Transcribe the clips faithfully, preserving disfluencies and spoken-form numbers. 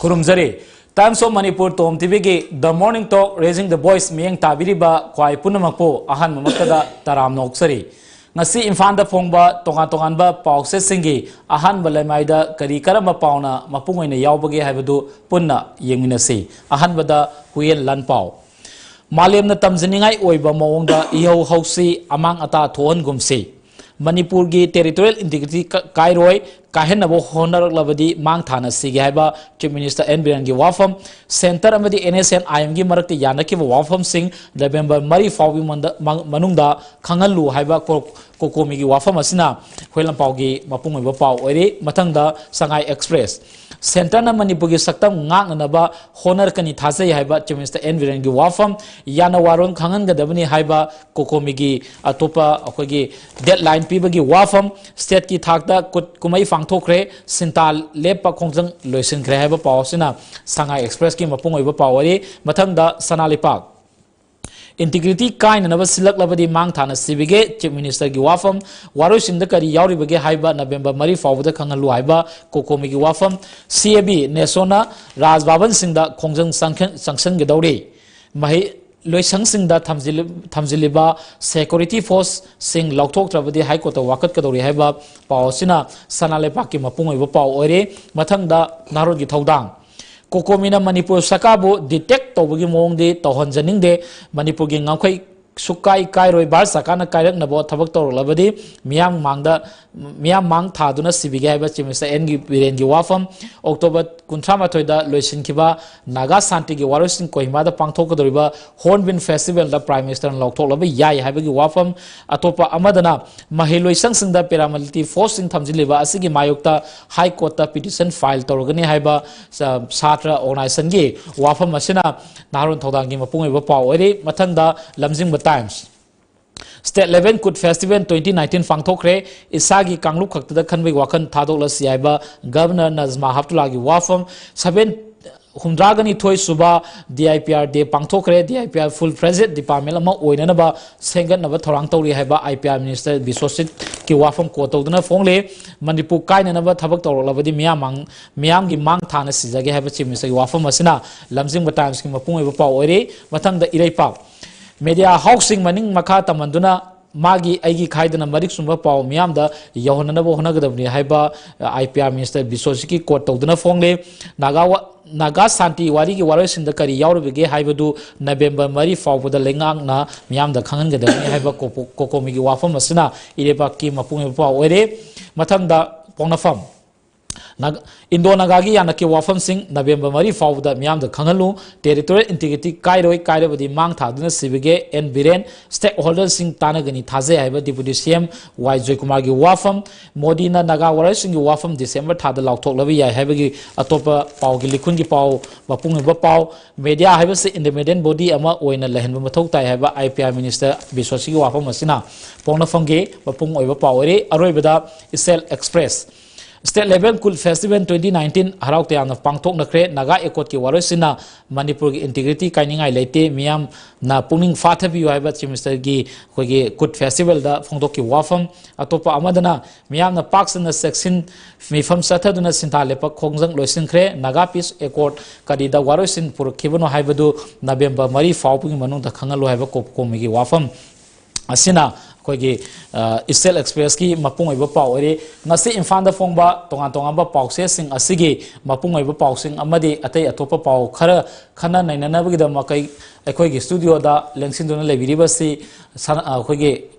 ꯈꯨꯔꯨꯝꯖꯔꯤ꯫ Times of Manipur Tom ꯇꯤꯚꯤꯒꯤ The Morning Talk Raising the Voice ꯃꯤꯠꯌꯦꯡ ꯇꯥꯕꯤꯔꯤꯕ ꯈ꯭ꯋꯥꯏ ꯄꯨꯝꯅꯃꯛꯄꯨ ꯑꯍꯥꯟꯕꯃꯛꯇꯗ ꯇꯔꯥꯝꯅ ꯑꯣꯛꯆꯔꯤ꯫ ꯉꯁꯤ ꯏꯝꯐꯥꯜꯗ ꯐꯣꯡꯕ ꯇꯣꯉꯥꯟ ꯇꯣꯉꯥꯟꯕ ꯄꯥꯎꯆꯦꯁꯤꯡꯒꯤ ꯑꯍꯥꯟꯕ ꯂꯩꯃꯥꯏꯗ ꯀꯔꯤ ꯀꯔꯝꯕ ꯄꯥꯎꯅ ꯃꯄꯨꯡ ꯑꯣꯏꯅ ꯌꯥꯎꯕꯒꯦ ꯍꯥꯏꯕꯗꯨ ꯄꯨꯟꯅ ꯌꯦꯡꯃꯤꯟꯅꯁꯤ꯫ ꯑꯍꯥꯟꯕꯗ ꯍꯨꯏꯌꯦꯟ ꯂꯥꯟꯄꯥꯎ꯫ ꯃꯥꯂꯦꯝꯅ ꯇꯝꯖꯅꯤꯡꯉꯥꯏ ꯑꯣꯏꯕ ꯃꯑꯣꯡꯗ ꯏꯍꯧ ꯍꯧꯁꯤ, ꯑꯃꯥꯡ ꯑꯇꯥ ꯊꯣꯛꯍꯟꯒꯨꯝꯁꯤ꯫ ꯃꯅꯤꯄꯨꯔꯒꯤ territorial integrity ꯀ-, ꯀꯥꯏꯔꯣꯏ, ꯀꯥꯏꯍꯟꯅꯕ ꯍꯣꯠꯅꯔꯛꯂꯕꯗꯤ ꯃꯥꯡ ꯊꯥꯅ ꯁꯤꯒꯦ ꯍꯥꯏꯕ Chief Minister ꯑꯦꯟ ꯕꯤꯔꯦꯟꯒꯤ ꯋꯥꯐꯝ꯫ Centre ꯑꯃꯗꯤ ꯑꯦꯟ ꯑꯦꯁ ꯑꯦꯟ ꯑꯥꯏ ꯑꯦꯝꯒꯤ ꯃꯔꯛꯇ ꯌꯥꯅꯈꯤꯕ ꯋꯥꯐꯝꯁꯤꯡ November ꯃꯔꯤ ꯐꯥꯎꯕꯒꯤ ꯃꯟꯗ-, ꯃ-, ꯃꯅꯨꯡꯗ ꯈꯪꯍꯜꯂꯨ ꯍꯥꯏꯕ ꯀꯣ-, ꯀꯣꯀꯣꯃꯤꯒꯤ ꯋꯥꯐꯝ ꯑꯁꯤꯅ ꯍꯨꯏꯌꯦꯟ ꯂꯥꯟꯄꯥꯎꯒꯤ ꯃꯄꯨꯡ ꯑꯣꯏꯕ ꯄꯥꯎ ꯑꯣꯏꯔꯤ꯫ ꯃꯊꯪꯗ ꯁꯉꯥꯏ ꯑꯦꯛꯁꯄ꯭ꯔꯦꯁ꯫ Centreꯅ ꯃꯅꯤꯄꯨꯔꯒꯤ ꯁꯛꯇꯝ ꯉꯥꯛꯅꯅꯕ ꯍꯣꯠꯅꯔꯛꯀꯅꯤ ꯊꯥꯖꯩ ꯍꯥꯏꯕ Chief Minister ꯑꯦꯟ ꯕꯤꯔꯦꯟꯒꯤ ꯋꯥꯐꯝ꯫ ꯌꯥꯅꯋꯥꯔꯣꯟ ꯈꯪꯍꯟꯒꯗꯕꯅꯤ ꯍꯥꯏꯕ ꯀꯣꯀꯣꯃꯤꯒꯤ ꯑꯇꯣꯞꯄ ꯑꯩꯈꯣꯏꯒꯤ deadline ꯄꯤꯕꯒꯤ ꯋꯥꯐꯝ꯫ Stateꯀꯤ ꯊꯥꯛꯇ ꯀꯨꯠ ꯀꯨꯝꯍꯩ ꯄꯥꯡꯊꯣꯛꯈ꯭ꯔꯦ, ꯁꯤꯟꯇꯥ ꯂꯦꯞꯄ ꯈꯣꯡꯖꯪ ꯂꯣꯏꯁꯤꯟꯈ꯭ꯔꯦ ꯍꯥꯏꯕ ꯄꯥꯎ ꯑꯁꯤꯅ ꯁꯉꯥꯏ ꯑꯦꯛꯁꯄ꯭ꯔꯦꯁꯀꯤ ꯃꯄꯨꯡ ꯑꯣꯏꯕ ꯄꯥꯎ ꯑꯣꯏꯔꯤ꯫ ꯃꯊꯪꯗ ꯁꯅꯥ ꯂꯩꯄꯥꯛ꯫ Integrity ꯀꯥꯏꯅꯅꯕ ꯁꯤꯜꯂꯛꯂꯕꯗꯤ ꯃꯥꯡ ꯊꯥꯅ ꯁꯤꯕꯤꯒꯦ, Chief Ministerꯒꯤ ꯋꯥꯐꯝ꯫ ꯋꯥꯔꯣꯏꯁꯤꯟꯗ ꯀꯔꯤ ꯌꯥꯎꯔꯤꯕꯒꯦ ꯍꯥꯏꯕ November ꯃꯔꯤ ꯐꯥꯎꯕꯗ ꯈꯪꯍꯜꯂꯨ ꯍꯥꯏꯕ ꯀꯣꯀꯣꯃꯤꯒꯤ ꯋꯥꯐꯝ꯫ ꯁꯤ ꯑꯦ ꯕꯤ, ꯅꯦꯁꯣꯅ ꯔꯥꯖ ꯚꯕꯟꯁꯤꯡꯗ ꯈꯣꯡꯖꯪ ꯆꯪꯈ-, ꯆꯪꯁꯤꯟꯒꯗꯧꯔꯤ꯫ ꯃꯍꯩ ꯂꯣꯏꯁꯪꯁꯤꯡꯗ ꯊꯝꯖꯤꯜꯂꯤ-, ꯊꯝꯖꯤꯜꯂꯤꯕ security forceꯁꯤꯡ ꯂꯧꯊꯣꯛꯇ꯭ꯔꯕꯗꯤ ꯍꯥꯏ ꯀꯣꯔꯠꯇ ꯋꯥꯀꯠꯀꯗꯧꯔꯤ ꯍꯥꯏꯕ ꯄꯥꯎ ꯑꯁꯤꯅ ꯁꯅꯥ ꯂꯩꯄꯥꯛꯀꯤ ꯃꯄꯨꯡ ꯑꯣꯏꯕ ꯄꯥꯎ ꯑꯣꯏꯔꯦ꯫ ꯃꯊꯪꯗ ꯅꯍꯥꯔꯣꯜꯒꯤ ꯊꯧꯗꯥꯡ꯫ ꯀꯣꯀꯣꯃꯤꯅ ꯃꯅꯤꯄꯨꯔ ꯁꯔꯀꯥꯔꯕꯨ detect ꯇꯧꯕꯒꯤ ꯃꯑꯣꯡꯗꯤ ꯇꯧꯍꯟꯖꯅꯤꯡꯗꯦ꯫ ꯃꯅꯤꯄꯨꯔꯒꯤ ꯉꯝꯈꯩ ꯁꯨꯛꯀꯥꯏ ꯀꯥꯏꯔꯣꯏ꯫ ꯚꯥꯔꯠ ꯁꯔꯀꯥꯔꯅ ꯀꯥꯏꯔꯛꯅꯕ ꯊꯕꯛ ꯇꯧꯔꯛꯂꯕꯗꯤ ꯃꯤꯌꯥꯝ ꯃꯥꯡꯗ, ꯃꯤꯌꯥꯝ ꯃꯥꯡ ꯊꯥꯗꯨꯅ ꯁꯤꯕꯤꯒꯦ ꯍꯥꯏꯕ Chief Minister ꯑꯦꯟ ꯕꯤꯔꯦꯟꯒꯤ ꯋꯥꯐꯝ꯫ October ꯀꯨꯟꯊ꯭ꯔꯥ ꯃꯥꯊꯣꯏꯗ ꯂꯣꯏꯁꯤꯟꯈꯤꯕ ꯅꯥꯒꯥ ꯁꯥꯟꯇꯤꯒꯤ ꯋꯥꯔꯣꯏꯁꯤꯟ ꯀꯣꯍꯤꯃꯥꯗ ꯄꯥꯡꯊꯣꯛꯀꯗꯧꯔꯤꯕ Hornbill Festivalꯗ Prime Ministerꯅ ꯂꯧꯊꯣꯛꯂꯕ ꯌꯥꯏ ꯍꯥꯏꯕꯒꯤ ꯋꯥꯐꯝ꯫ ꯑꯇꯣꯞꯄ ꯑꯃꯗꯅ ꯃꯍꯩꯂꯣꯏꯁꯪꯁꯤꯡꯗ paramilitary forceꯁꯤꯡ ꯊꯝꯖꯤꯜꯂꯤꯕ ꯑꯁꯤꯒꯤ ꯃꯥꯌꯣꯛꯇ ꯍꯥꯏ ꯀꯣꯔꯠꯇ petition file ꯇꯧꯔꯒꯅꯤ ꯍꯥꯏꯕ, ꯑ, ꯁꯥꯇ꯭ꯔ organisationꯒꯤ ꯋꯥꯐꯝ ꯑꯁꯤꯅ ꯅꯍꯥꯔꯣꯜ ꯊꯧꯗꯥꯡꯒꯤ ꯃꯄꯨꯡ ꯑꯣꯏꯕ ꯄꯥꯎ ꯑꯣꯏꯔꯤ꯫ ꯃꯊꯪꯗ ꯂꯝꯖꯤꯡꯕ Times꯫ State Level Kut Festival twenty nineteen ꯄꯥꯡꯊꯣꯛꯈ꯭ꯔꯦ꯫ ꯏꯁꯥꯒꯤ ꯀꯥꯡꯂꯨꯞ ꯈꯛꯇꯗ ꯈꯟꯕꯒꯤ ꯋꯥꯈꯜ ꯊꯥꯗꯣꯛꯂꯁꯤ ꯍꯥꯏꯕ Governor ꯅꯖꯃꯥ ꯍꯞꯇꯨꯜꯂꯥꯒꯤ ꯋꯥꯐꯝ꯫ Seven ꯍꯨꯝꯗ꯭ꯔꯥꯒ ꯅꯤꯊꯣꯏ ꯁꯨꯕ D I P R Day ꯄꯥꯡꯊꯣꯛꯈ꯭ꯔꯦ꯫ D I P R full fledged department ꯑꯃ ꯑꯣꯏꯅꯅꯕ ꯁꯦꯝꯒꯠꯅꯕ ꯊꯧꯔꯥꯡ ꯇꯧꯔꯤ ꯍꯥꯏꯕ I P R Minister Biswajit ꯀꯤ ꯋꯥꯐꯝ ꯀꯣꯠ ꯇꯧꯗꯨꯅ ꯐꯣꯡꯂꯦ꯫ ꯃꯅꯤꯄꯨꯔ ꯀꯥꯏꯅꯅꯕ ꯊꯕꯛ ꯇꯧꯔꯛꯂꯕꯗꯤ ꯃꯤꯌꯥꯝ ꯃꯥꯡ-, ꯃꯤꯌꯥꯝꯒꯤ ꯃꯥꯡ ꯊꯥꯅ ꯁꯤꯖꯒꯦ ꯍꯥꯏꯕ Chief Minister ꯒꯤ ꯋꯥꯐꯝ ꯑꯁꯤꯅ ꯂꯝꯖꯤꯡꯕ Times ꯀꯤ ꯃꯄꯨꯡ ꯑꯣꯏꯕ ꯄꯥꯎ ꯑꯣꯏꯔꯦ꯫ ꯃꯊꯪꯗ ꯏꯔꯩꯄꯥꯛ꯫ Media house ꯁꯤꯡ ꯃꯅꯤꯡ ꯃꯈꯥ ꯇꯝꯍꯟꯗꯨꯅ ꯃꯥꯒꯤ ꯑꯩꯒꯤ ꯈꯥꯏꯗꯅ ꯃꯔꯤꯛ ꯆꯨꯝꯕ ꯄꯥꯎ ꯃꯤꯌꯥꯝꯗ ꯌꯧꯍꯟꯅꯅꯕ ꯍꯣꯠꯅꯒꯗꯕꯅꯤ ꯍꯥꯏꯕ, ꯑ, I P R Minister ꯕꯤꯁ꯭ꯋꯖꯤꯠꯀꯤ ꯀꯣꯠ ꯇꯧꯗꯨꯅ ꯐꯣꯡꯂꯦ꯫ ꯅꯥꯒꯥ ꯋꯥ-, ꯅꯥꯒꯥ ꯁꯥꯟꯇꯤ ꯋꯥꯔꯤꯒꯤ ꯋꯥꯔꯣꯏꯁꯤꯟꯗ ꯀꯔꯤ ꯌꯥꯎꯔꯤꯕꯒꯦ ꯍꯥꯏꯕꯗꯨ ꯅꯕꯦꯝꯕꯔ ꯃꯔꯤ ꯐꯥꯎꯕꯗ ꯂꯩꯉꯥꯛꯅ ꯃꯤꯌꯥꯝꯗ ꯈꯪꯍꯟꯒꯗꯕꯅꯤ ꯍꯥꯏꯕ ꯀꯣꯄꯣ-, ꯀꯣꯀꯣꯃꯤꯒꯤ ꯋꯥꯐꯝ ꯑꯁꯤꯅ ꯏꯔꯩꯄꯥꯛꯀꯤ ꯃꯄꯨꯡ ꯑꯣꯏꯕ ꯄꯥꯎ ꯑꯣꯏꯔꯦ꯫ ꯃꯊꯪꯗ ꯄꯣꯛꯅꯐꯝ꯫ ꯅꯥꯒ-, ꯏꯟꯗꯣ ꯅꯥꯒꯥꯒꯤ ꯌꯥꯅꯛꯀꯤ ꯋꯥꯐꯝꯁꯤꯡ ꯅꯕꯦꯝꯕꯔ ꯃꯔꯤ ꯐꯥꯎꯕꯗ ꯃꯤꯌꯥꯝꯗ ꯈꯪꯍꯜꯂꯨ꯫ Territorial integrity ꯀꯥꯏꯔꯣꯏ, ꯀꯥꯏꯔꯕꯗꯤ ꯃꯥꯡ ꯊꯥꯗꯨꯅ ꯁꯤꯕꯒꯦ, ꯑꯦꯟ ꯕꯤꯔꯦꯟ꯫ Stakeholder ꯁꯤꯡ ꯇꯥꯟꯅꯒꯅꯤ ꯊꯥꯖꯩ ꯍꯥꯏꯕ Deputy C M ꯋꯥꯏ ꯖꯣꯏꯀꯨꯃꯥꯔꯒꯤ ꯋꯥꯐꯝ꯫ ꯃꯣꯗꯤꯅ ꯅꯥꯒꯥ ꯋꯥꯔꯣꯏꯁꯤꯟꯒꯤ ꯋꯥꯐꯝ ꯗꯤꯁꯦꯝꯕꯔ ꯊꯥꯗ ꯂꯥꯎꯊꯣꯛꯂꯕ ꯌꯥꯏ ꯍꯥꯏꯕꯒꯤ ꯑꯇꯣꯞꯄ ꯄꯥꯎꯒꯤ ꯂꯤꯈꯨꯟꯒꯤ ꯄꯥꯎ, ꯃꯄꯨꯡ ꯑꯣꯏꯕ ꯄꯥꯎ꯫ Media ꯍꯥꯏꯕꯁꯤ independent body ꯑꯃ ꯑꯣꯏꯅ ꯂꯩꯍꯟꯕ ꯃꯊꯧ ꯇꯥꯏ ꯍꯥꯏꯕ I P R Minister ꯕꯤꯁ꯭ꯋꯖꯤꯠꯀꯤ ꯋꯥꯐꯝ ꯑꯁꯤꯅ ꯄꯣꯛꯅꯐꯝꯒꯤ ꯃꯄꯨꯡ ꯑꯣꯏꯕ ꯄꯥꯎ ꯑꯣꯏꯔꯦ꯫ ꯑꯔꯣꯏꯕꯗ ꯏꯆꯦꯜ Express꯫ State Level Kut Festival twenty nineteen ꯍꯔꯥꯎ ꯇꯌꯥꯝꯅ ꯄꯥꯡꯊꯣꯛꯅꯈ꯭ꯔꯦ꯫ ꯅꯥꯒꯥ ꯑꯦꯀꯣꯔꯗꯀꯤ ꯋꯥꯔꯣꯏꯁꯤꯟꯅ ꯃꯅꯤꯄꯨꯔꯒꯤ integrity ꯀꯥꯏꯅꯤꯡꯉꯥꯏ ꯂꯩꯇꯦ, ꯃꯤꯌꯥꯝꯅ ꯄꯨꯛꯅꯤꯡ ꯐꯥꯊꯕꯤꯌꯨ ꯍꯥꯏꯕ Chief Minister ꯒꯤ ꯑꯩꯈꯣꯏꯒꯤ Kut Festival ꯗ ꯐꯣꯡꯗꯣꯛꯈꯤꯕ ꯋꯥꯐꯝ꯫ ꯑꯇꯣꯞꯄ ꯑꯃꯗꯅ ꯃꯤꯌꯥꯝꯅ ꯄꯥꯛ ꯁꯟꯅ ꯆꯦꯛꯁꯤꯟ ꯃꯤꯐꯝ ꯆꯠꯊꯗꯨꯅ ꯁꯤꯟꯊꯥ ꯂꯦꯞꯄ ꯈꯣꯡꯖꯪ ꯂꯣꯏꯁꯤꯟꯈ꯭ꯔꯦ꯫ Naga Peace Accord ꯀꯔꯤꯗ ꯋꯥꯔꯣꯏꯁꯤꯟ ꯄꯨꯔꯛꯈꯤꯕꯅꯣ ꯍꯥꯏꯕꯗꯨ ꯅꯕꯦꯝꯕꯔ ꯃꯔꯤ ꯐꯥꯎꯕꯒꯤ ꯃꯅꯨꯡꯗ ꯈꯪꯍꯜꯂꯨ ꯍꯥꯏꯕ ꯀꯣ-, ꯀꯣꯃꯤꯒꯤ ꯋꯥꯐꯝ ꯑꯁꯤꯅ ꯑꯩꯈꯣꯏꯒꯤ, ꯑ, ꯏꯆꯦꯜ Express ꯀꯤ ꯃꯄꯨꯡ ꯑꯣꯏꯕ ꯄꯥꯎ ꯑꯣꯏꯔꯤ꯫ ꯉꯁꯤ ꯏꯝꯐꯥꯜꯗ ꯐꯣꯡꯕ ꯇꯣꯉꯥꯟ ꯇꯣꯉꯥꯟꯕ ꯄꯥꯎꯆꯦꯁꯤꯡ ꯑꯁꯤꯒꯤ ꯃꯄꯨꯡ ꯑꯣꯏꯕ ꯄꯥꯎꯁꯤꯡ ꯑꯃꯗꯤ ꯑꯇꯩ ꯑꯇꯣꯞꯄ ꯄꯥꯎ ꯈꯔ ꯈꯟꯅ ꯅꯩꯅꯅꯕꯒꯤꯗꯃꯛ ꯑꯩ, ꯑꯩꯈꯣꯏꯒꯤ studio ꯗ ꯂꯦꯡꯁꯤꯟꯗꯨꯅ ꯂꯩꯕꯤꯔꯤꯕꯁꯤ ꯁꯅ-, ꯑ, ꯑꯩꯈꯣꯏꯒꯤ,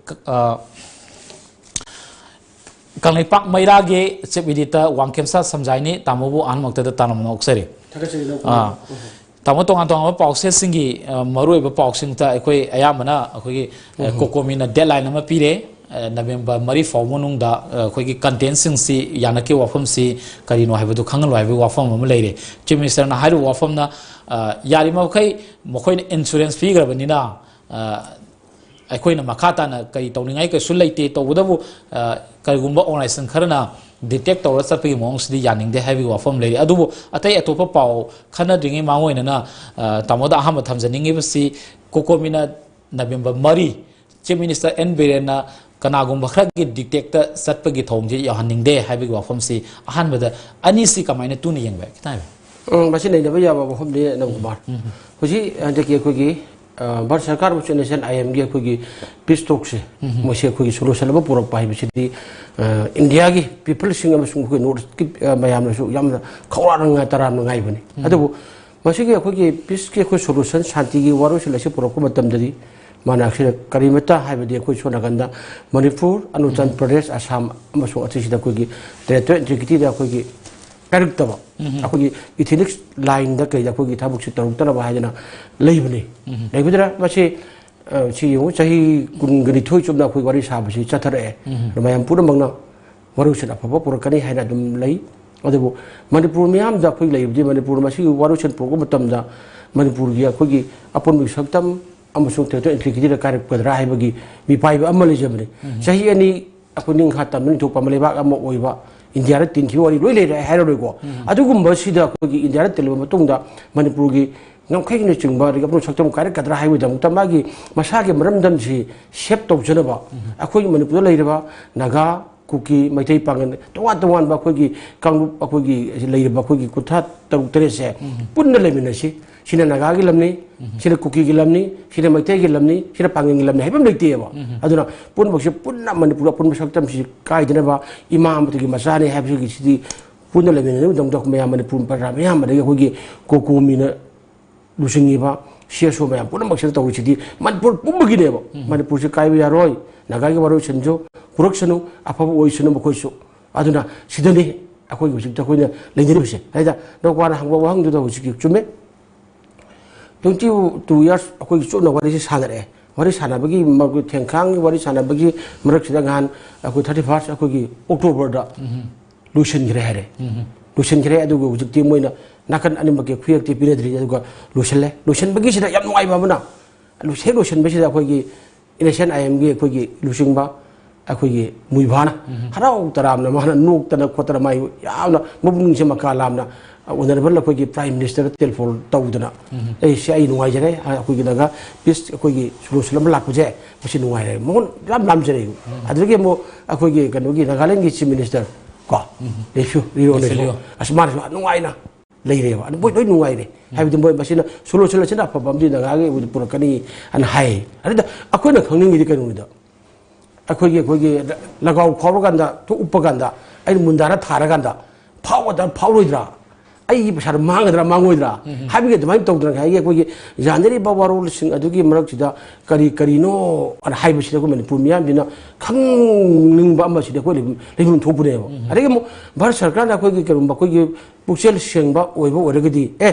ꯑ, ꯀꯪꯂꯩꯄꯥꯛ ꯃꯩꯔꯥꯒꯤ Chief Editor ꯋꯥꯡꯈꯦꯝꯆꯥ ꯁꯝꯖꯥꯏꯅꯤ꯫ ꯇꯥꯃꯣꯕꯨ ꯑꯍꯥꯟꯕꯃꯛꯇꯗ ꯇꯥꯃꯣꯅ ꯑꯣꯛꯆꯔꯤ꯫ ꯊꯥꯒꯠꯆꯔꯤ, ꯂꯧ-, ꯑꯥ꯫ ꯎꯝ꯫ ꯇꯥꯃꯣ, ꯇꯣꯉꯥꯟ ꯇꯣꯉꯥꯟꯕ ꯄꯥꯎꯆꯦꯁꯤꯡꯒꯤ, ꯑ, ꯃꯔꯨꯑꯣꯏꯕ ꯄꯥꯎꯁꯤꯡꯗ ꯑꯩꯈꯣꯏ ꯑꯌꯥꯝꯕꯅ ꯑꯩꯈꯣꯏꯒꯤ, ꯑ, ꯎꯝ꯫ ꯀꯣꯀꯣꯃꯤꯅ deadline ꯑꯃ ꯄꯤꯔꯦ, ꯑ, ꯅꯕꯦꯝꯕꯔ ꯃꯔꯤ ꯐꯥꯎꯕ ꯃꯅꯨꯡꯗ, ꯑ, ꯑꯩꯈꯣꯏꯒꯤ content ꯁꯤꯡꯁꯤ ꯌꯥꯅꯈꯤꯕ ꯋꯥꯐꯝꯁꯤ ꯀꯔꯤꯅꯣ ꯍꯥꯏꯕꯗꯨ ꯈꯪꯍꯜꯂꯨ ꯍꯥꯏꯕꯒꯤ ꯋꯥꯐꯝ ꯑꯃ ꯂꯩꯔꯦ꯫ Chief Minister ꯅ ꯍꯥꯏꯔꯤꯕ ꯋꯥꯐꯝꯅ, ꯑ, ꯌꯥꯔꯤꯕ ꯃꯈꯩ ꯃꯈꯣꯏꯅ insurance ꯄꯤꯈ꯭ꯔꯕꯅꯤꯅ, ꯑ, ꯑꯩꯈꯣꯏꯅ ꯃꯈꯥ ꯇꯥꯅ ꯀꯔꯤ ꯇꯧꯅꯤꯡꯉꯥꯏ ꯀꯩꯁꯨ ꯂꯩꯇꯦ꯫ ꯇꯧꯕꯇꯕꯨ, ꯑ, ꯀꯔꯤꯒꯨꯝꯕ organization ꯈꯔꯅ detect ꯇꯧꯔ ꯆꯠꯄꯒꯤ ꯃꯑꯣꯡꯁꯤꯗꯤ ꯌꯥꯅꯤꯡꯗꯦ ꯍꯥꯏꯕꯒꯤ ꯋꯥꯐꯝ ꯂꯩꯔꯤ꯫ ꯑꯗꯨꯕꯨ ꯑꯇꯩ ꯑꯇꯣꯞꯄ ꯄꯥꯎ ꯈꯟꯅꯗ꯭ꯔꯤꯉꯩ ꯃꯥꯡꯑꯣꯏꯅꯅ, ꯑ, ꯇꯥꯃꯣꯗ ꯑꯍꯥꯟꯕ ꯊꯝꯖꯅꯤꯡꯉꯤꯕꯁꯤ ꯀꯣꯀꯣꯃꯤꯅ ꯅꯕꯦꯝꯕꯔ ꯃꯔꯤ Chief Minister ꯑꯦꯟ ꯕꯤꯔꯦꯟꯅ ꯀꯅꯥꯒꯨꯝꯕ ꯈꯔꯒꯤ ꯗꯤꯛꯇꯦꯛꯇ ꯆꯠꯄꯒꯤ ꯊꯧꯑꯣꯡꯁꯤ ꯌꯧꯍꯟꯅꯤꯡꯗꯦ ꯍꯥꯏꯕꯒꯤ ꯋꯥꯐꯝꯁꯤ ꯑꯍꯥꯟꯕꯗ ꯑꯅꯤꯁꯤ ꯀꯃꯥꯏꯅ ꯇꯨꯅ ꯌꯦꯡꯕ? ꯈꯤꯇꯪ ꯍꯥꯏꯕꯤꯌꯨ꯫ ꯎꯝ, ꯃꯁꯤ ꯅꯩꯅꯕ ꯌꯥꯕ ꯋꯥꯐꯝꯅꯤ, ꯅꯟꯗ ꯀꯨꯃꯥꯔ꯫ ꯍꯧꯖꯤꯛ ꯍꯟꯗꯛꯀꯤ ꯑꯩꯈꯣꯏꯒꯤ, ꯑ, ꯚꯥꯔꯠ ꯁꯔꯀꯥꯔ ꯑꯃꯁꯨꯡ ꯅꯦꯁꯟ ꯑꯥꯏ ꯑꯦꯝꯒꯤ ꯑꯩꯈꯣꯏꯒꯤ ꯄꯤꯁ ꯇꯣꯛꯁꯦ, ꯃꯁꯤ ꯑꯩꯈꯣꯏꯒꯤ ꯁꯣꯂꯨꯁꯟ ꯑꯃ ꯄꯨꯔꯛꯄ ꯍꯥꯏꯕꯁꯤꯗꯤ, ꯑ, ꯏꯟꯗꯤꯌꯥꯒꯤ ꯄꯤꯄꯜꯁꯤꯡ ꯑꯃꯁꯨꯡ ꯑꯩꯈꯣꯏ ꯅꯣꯔꯠ ꯏꯁꯀꯤ, ꯑ, ꯃꯌꯥꯝꯅꯁꯨ ꯌꯥꯝꯅ ꯈꯧꯔꯥꯡꯅ ꯉꯥꯏ-, ꯇꯔꯥꯝꯅ ꯉꯥꯏꯕꯅꯤ꯫ ꯑꯗꯨꯕꯨ ꯃꯁꯤꯒꯤ ꯑꯩꯈꯣꯏꯒꯤ ꯄꯤꯁꯀꯤ ꯑꯩꯈꯣꯏ ꯁꯣꯂꯨꯁꯟ, ꯁꯥꯟꯇꯤꯒꯤ ꯋꯥꯔꯣꯏꯁꯤꯟ ꯑꯁꯤ ꯄꯨꯔꯛꯄ ꯃꯇꯝꯗꯗꯤ ꯃꯥꯅ ꯑꯁꯤꯗ ꯀꯔꯤꯃꯠꯇ ꯍꯥꯏꯕꯗꯤ ꯑꯩꯈꯣꯏ ꯁꯣꯝ ꯅꯥꯀꯟꯗ ꯃꯅꯤꯄꯨꯔ, ꯑꯔꯨꯅꯥꯆꯜ ꯄ꯭ꯔꯗꯦꯁ, ꯑꯁꯥꯝ ꯑꯃꯁꯨꯡ ꯑꯁꯤꯁꯤꯗ ꯑꯩꯈꯣꯏꯒꯤ ꯇꯦꯔꯤꯇꯣꯔꯤꯌꯦꯜ ꯏꯟꯇꯤꯒ꯭ꯔꯤꯇꯤꯗ ꯑꯩꯈꯣꯏꯒꯤ ꯀꯥꯏꯔꯛꯇꯕ, ꯑꯩꯈꯣꯏꯒꯤ ꯏꯊꯤꯅꯤꯛꯁ ꯂꯥꯏꯟꯗ ꯀꯩꯗ ꯑꯩꯈꯣꯏꯒꯤ ꯊꯕꯛꯁꯤ ꯇꯧꯔꯛꯇꯅꯕ ꯍꯥꯏꯗꯅ ꯂꯩꯕꯅꯤ꯫ ꯂꯩꯕꯗꯨꯅ ꯃꯁꯤ, ꯑ, ꯁꯤ ꯌꯦꯡꯉꯨ, ꯆꯍꯤ ꯀꯨꯟꯒ ꯅꯤꯊꯣꯏ ꯆꯨꯞꯅ ꯑꯩꯈꯣꯏ ꯋꯥꯔꯤ ꯁꯥꯕꯁꯤ ꯆꯠꯊꯔꯛꯑꯦ꯫ ꯑꯗꯣ ꯃꯌꯥꯝ ꯄꯨꯝꯅꯃꯛꯅ ꯋꯥꯔꯣꯏꯁꯤꯟ ꯑꯐꯕ ꯄꯨꯔꯛꯀꯅꯤ ꯍꯥꯏꯅ ꯑꯗꯨꯝ ꯂꯩ꯫ ꯑꯗꯨꯕꯨ ꯃꯅꯤꯄꯨꯔ ꯃꯤꯌꯥꯝꯗ ꯑꯩꯈꯣꯏ ꯂꯩꯕꯗꯤ ꯃꯅꯤꯄꯨꯔ ꯃꯁꯤꯒꯤ ꯋꯥꯔꯣꯏꯁꯤꯟ ꯄꯨꯔꯛꯄ ꯃꯇꯝꯗ ꯃꯅꯤꯄꯨꯔꯒꯤ ꯑꯩꯈꯣꯏꯒꯤ ꯑꯄꯨꯟꯕꯒꯤ ꯁꯛꯇꯝ ꯑꯃꯁꯨꯡ ꯇꯦꯔꯤꯇꯣꯔꯤꯌꯦꯜ ꯏꯟꯇꯤꯒ꯭ꯔꯤꯇꯤꯗ ꯀꯥꯏꯔꯛꯀꯗ꯭ꯔꯥ ꯍꯥꯏꯕꯒꯤ ꯃꯤꯄꯥꯏꯕ ꯑꯃ ꯂꯩꯖꯕꯅꯤ꯫ ꯆꯍꯤ ꯑꯅꯤ ꯑꯩꯈꯣꯏ ꯅꯤꯡꯈꯥ ꯇꯝꯗꯨꯅ ꯏꯟꯊꯣꯛꯄ ꯑꯃ ꯂꯩꯕꯥꯛ ꯑꯃ ꯑꯣꯏꯕ ꯏꯟꯗꯤꯌꯥꯗ ꯇꯤꯟꯈꯤꯕ ꯋꯥꯔꯤ ꯂꯣꯏ ꯂꯩꯔꯦ, ꯑꯩ ꯍꯥꯏꯔꯔꯣꯏꯀꯣ꯫ ꯑꯗꯨꯒꯨꯝꯕꯁꯤꯗ ꯑꯩꯈꯣꯏꯒꯤ ꯏꯟꯗꯤꯌꯥꯗ ꯇꯤꯜꯂꯕ ꯃꯇꯨꯡꯗ ꯃꯅꯤꯄꯨꯔꯒꯤ ꯉꯝꯈꯩꯒꯤꯅꯆꯤꯡꯕ ꯑꯗꯒꯤ ꯑꯄꯨꯟ ꯁꯛꯇꯝ ꯀꯥꯏꯔꯛꯀꯗ꯭ꯔꯥ ꯍꯥꯏꯕꯒꯤꯗꯃꯛꯇ ꯃꯥꯒꯤ ꯃꯁꯥꯒꯤ ꯃꯔꯝꯗꯝꯁꯤ ꯁꯦꯞ ꯇꯧꯖꯅꯕ ꯑꯩꯈꯣꯏꯒꯤ ꯃꯅꯤꯄꯨꯔꯗ ꯂꯩꯔꯤꯕ ꯅꯥꯒꯥ, ꯀꯨꯀꯤ, ꯃꯩꯇꯩ ꯄꯥꯉꯜ, ꯇꯣꯉꯥꯟ ꯇꯣꯉꯥꯟꯕ ꯑꯩꯈꯣꯏꯒꯤ ꯀꯥꯡꯂꯨꯞ, ꯑꯩꯈꯣꯏꯒꯤ ꯂꯩꯔꯤꯕ ꯑꯩꯈꯣꯏꯒꯤ ꯀꯨꯟꯊ꯭ꯔꯥ ꯇꯔꯨꯛ ꯇꯔꯦꯠꯁꯦ ꯄꯨꯟꯅ ꯂꯩꯃꯤꯟꯅꯁꯤ꯫ ꯁꯤꯅ ꯅꯥꯒꯥꯒꯤ ꯂꯝꯅꯤ, ꯁꯤꯅ ꯀꯨꯀꯤꯒꯤ ꯂꯝꯅꯤ, ꯁꯤꯅ ꯃꯩꯇꯩꯒꯤ ꯂꯝꯅꯤ, ꯁꯤꯅ ꯄꯥꯉꯜꯒꯤ ꯂꯝꯅꯤ ꯍꯥꯏꯕ ꯑꯃ ꯂꯩꯇꯦꯕ꯫ ꯑꯗꯨꯅ ꯄꯨꯝꯅꯃꯛꯁꯦ ꯄꯨꯟꯅ ꯃꯅꯤꯄꯨꯔ ꯑꯄꯨꯟꯕ ꯁꯛꯇꯝꯁꯤ ꯀꯥꯏꯗꯅꯕ, ꯏꯃꯥ ꯑꯃꯗꯒꯤ ꯃꯆꯥꯅꯤ ꯍꯥꯏꯕꯁꯤꯒꯤ ꯁꯤꯗꯤ ꯄꯨꯟꯅ ꯂꯩꯃꯤꯟꯅꯕ ꯃꯇꯝꯗ ꯑꯩꯈꯣꯏ ꯃꯌꯥꯝ ꯃꯅꯤꯄꯨꯔ ꯄ꯭ꯔꯖꯥ ꯃꯌꯥꯝ, ꯑꯗꯒꯤ ꯑꯩꯈꯣꯏꯒꯤ ꯀꯣꯀꯣꯃꯤꯅ ꯂꯨꯆꯤꯡꯉꯤꯕ ꯁꯤ ꯑꯦꯁ ꯑꯣ ꯃꯌꯥꯝ ꯄꯨꯝꯅꯃꯛꯁꯤꯅ ꯇꯧꯔꯤꯁꯤꯗꯤ ꯃꯅꯤꯄꯨꯔ ꯄꯨꯝꯕꯒꯤꯅꯦꯕ꯫ ꯃꯅꯤꯄꯨꯔꯁꯤ ꯀꯥꯏꯕ ꯌꯥꯔꯣꯏ, ꯅꯥꯒꯥꯒꯤ ꯋꯥꯔꯣꯏꯁꯤꯟꯁꯨ ꯄꯨꯔꯛꯁꯅꯨ, ꯑꯐꯕ ꯑꯣꯏꯁꯅꯨ ꯃꯈꯣꯏꯁꯨ꯫ ꯑꯗꯨꯅ ꯁꯤꯗꯅꯤ ꯑꯩꯈꯣꯏꯒꯤ ꯍꯧꯖꯤꯛꯇ ꯑꯩꯈꯣꯏꯅ ꯂꯩꯅꯔꯤꯕꯁꯦ꯫ ꯍꯥꯏꯗ ꯅꯧꯀ꯭ꯋꯥꯅ ꯍꯪꯕ ꯋꯥꯍꯪꯗꯨꯗ ꯍꯧꯖꯤꯛꯀꯤ ꯆꯨꯝꯃꯦ꯫ Twenty two years ꯑꯩꯈꯣꯏꯒꯤ ꯆꯨꯞꯅ ꯋꯥꯔꯤꯁꯤ ꯁꯥꯟꯅꯔꯛꯑꯦ꯫ ꯋꯥꯔꯤ ꯁꯥꯟꯅꯕꯒꯤ ꯃ-, ꯊꯦꯡꯈꯥꯡꯒꯤ ꯋꯥꯔꯤ ꯁꯥꯟꯅꯕꯒꯤ ꯃꯔꯛꯁꯤꯗ ꯉꯍꯥꯟ ꯑꯩꯈꯣꯏ thirty first ꯑꯩꯈꯣꯏꯒꯤ ꯑꯣꯛꯇꯣꯕꯔꯗ ꯂꯣꯏꯁꯤꯟꯈ꯭ꯔꯦ ꯍꯥꯏꯔꯦ꯫ ꯂꯣꯏꯁꯤꯟꯈ꯭ꯔꯦ꯫ ꯑꯗꯨꯒ ꯍꯧꯖꯤꯛꯇꯤ ꯃꯣꯏꯅ ꯅꯥꯀꯟ ꯑꯅꯤꯃꯛꯀꯤ ꯈꯨꯌꯦꯛꯇꯤ ꯄꯤꯅꯗ꯭ꯔꯤ, ꯑꯗꯨꯒ ꯂꯣꯏꯁꯤꯜꯂꯦ꯫ ꯂꯣꯏꯁꯤꯟꯕꯒꯤꯁꯤꯗ ꯌꯥꯝ ꯅꯨꯡꯉꯥꯏꯕ ꯑꯃꯅ, ꯂꯣꯏ-, ꯍꯦꯛ ꯂꯣꯏꯁꯤꯟꯕꯁꯤꯗ ꯑꯩꯈꯣꯏꯒꯤ ꯏꯅꯦꯁꯦꯟ ꯑꯥꯏ ꯑꯦꯝꯒꯤ ꯑꯩꯈꯣꯏꯒꯤ ꯂꯨꯆꯤꯡꯕ ꯑꯩꯈꯣꯏꯒꯤ ꯃꯨꯏꯚꯥꯅ ꯍꯔꯥꯎ ꯇꯔꯥꯝꯅ ꯃꯥꯅ ꯅꯣꯛꯇꯅ ꯈꯣꯠꯇꯅ ꯃꯥꯏ ꯌꯥꯝꯅ ꯃꯄꯨꯛꯅꯤꯡꯁꯦ ꯃꯀꯥ ꯂꯥꯝꯅ ꯑꯣꯅꯔꯦꯕꯜ ꯑꯩꯈꯣꯏꯒꯤ ꯄ꯭ꯔꯥꯏꯝ ꯃꯤꯅꯤꯁꯇꯔꯗ ꯇꯦꯂꯤꯐꯣꯟ ꯇꯧꯗꯅ, ꯑꯩꯁꯦ ꯑꯩ ꯅꯨꯡꯉꯥꯏꯖꯔꯦ, ꯑꯩꯈꯣꯏꯒꯤ ꯅꯒꯥ ꯄꯤꯁ ꯑꯩꯈꯣꯏꯒꯤ ꯁꯣꯂꯨꯁꯟ ꯑꯃ ꯂꯥꯛꯄꯁꯦ ꯃꯁꯤ ꯅꯨꯡꯉꯥꯏꯔꯦ, ꯃꯉꯣꯟ ꯌꯥꯝ ꯂꯥꯝꯖꯔꯦ꯫ ꯑꯗꯨꯗꯒꯤ ꯑꯃꯨꯛ ꯑꯩꯈꯣꯏꯒꯤ ꯀꯩꯅꯣꯒꯤ ꯅꯥꯒꯥꯂꯦꯟꯒꯤ ꯆꯤꯐ ꯃꯤꯅꯤꯁꯇꯔ ꯀꯣ, ꯂꯩꯁꯨ ꯔꯤꯔꯣ ꯂꯩꯁꯨ, ꯂꯩꯁꯨ꯫ ꯑꯁ, ꯃꯥꯅꯁꯨ ꯅꯨꯡꯉꯥꯏꯅ ꯂꯩꯔꯦꯕ꯫ ꯑꯗꯨ ꯃꯣꯏ ꯂꯣꯏ ꯅꯨꯡꯉꯥꯏꯔꯦ꯫ ꯍꯥꯏꯕꯗꯤ ꯃꯣꯏ ꯃꯁꯤꯅ ꯁꯣꯂꯨꯁꯟ ꯑꯁꯤꯅ ꯑꯐꯕ ꯑꯃꯗꯤ ꯅꯥꯒꯥꯒꯤ ꯑꯣꯏꯅ ꯄꯨꯔꯛꯀꯅꯤ ꯍꯥꯏꯅ ꯍꯥꯏ꯫ ꯑꯗꯨꯗ ꯑꯩꯈꯣꯏꯅ ꯈꯪꯅꯤꯡꯉꯤꯗꯤ ꯀꯩꯅꯣꯅꯤꯗ, ꯑꯩꯈꯣꯏꯒꯤ, ꯑꯩꯈꯣꯏꯒꯤ ꯂꯒꯥꯎ ꯈꯥꯎꯔꯀꯥꯟꯗ, ꯊꯣꯛ ꯎꯞꯄ ꯀꯥꯟꯗ, ꯑꯩꯅ ꯃꯨꯟꯗꯥꯔ ꯊꯥꯔꯀꯥꯟꯗ ꯐꯥꯎꯒꯗ꯭ꯔꯥ ꯐꯥꯎꯔꯣꯏꯗ꯭ꯔꯥ? ꯑꯩꯒꯤ ꯄꯩꯁꯥꯗꯣ ꯃꯥꯡꯒꯗ꯭ꯔꯥ ꯃꯥꯡꯉꯣꯏꯗ꯭ꯔꯥ? ꯍꯥꯏꯕꯒꯤ ꯑꯗꯨꯃꯥꯏꯅ ꯇꯧꯗꯅ ꯉꯁꯥꯏꯒꯤ ꯑꯩꯈꯣꯏꯒꯤ ꯌꯥꯅꯔꯤꯕ ꯋꯥꯔꯣꯜꯁꯤꯡ ꯑꯗꯨꯒꯤ ꯃꯔꯛꯁꯤꯗ ꯀꯔꯤ ꯀꯔꯤꯅꯣ ꯑꯅ ꯍꯥꯏꯕꯁꯤꯗ ꯑꯩꯈꯣꯏ ꯃꯅꯤꯄꯨꯔ ꯃꯤꯌꯥꯝꯁꯤꯅ ꯈꯪꯅꯤꯡꯕ ꯑꯃꯁꯤꯗꯤ ꯑꯩꯈꯣꯏ ꯂꯩꯐꯝ, ꯂꯩꯐꯝ ꯊꯣꯛꯄꯅꯦꯕ꯫ ꯑꯗꯒꯤ ꯑꯃꯨꯛ ꯚꯥꯔꯠ ꯁꯔꯀꯥꯔꯅ ꯑꯩꯈꯣꯏꯒꯤ ꯀꯔꯤꯒꯨꯝꯕ ꯑꯩꯈꯣꯏꯒꯤ ꯄꯨꯛꯆꯦꯜ ꯁꯦꯡꯕ ꯑꯣꯏꯕ ꯑꯣꯏꯔꯒꯗꯤ, ꯑꯦ,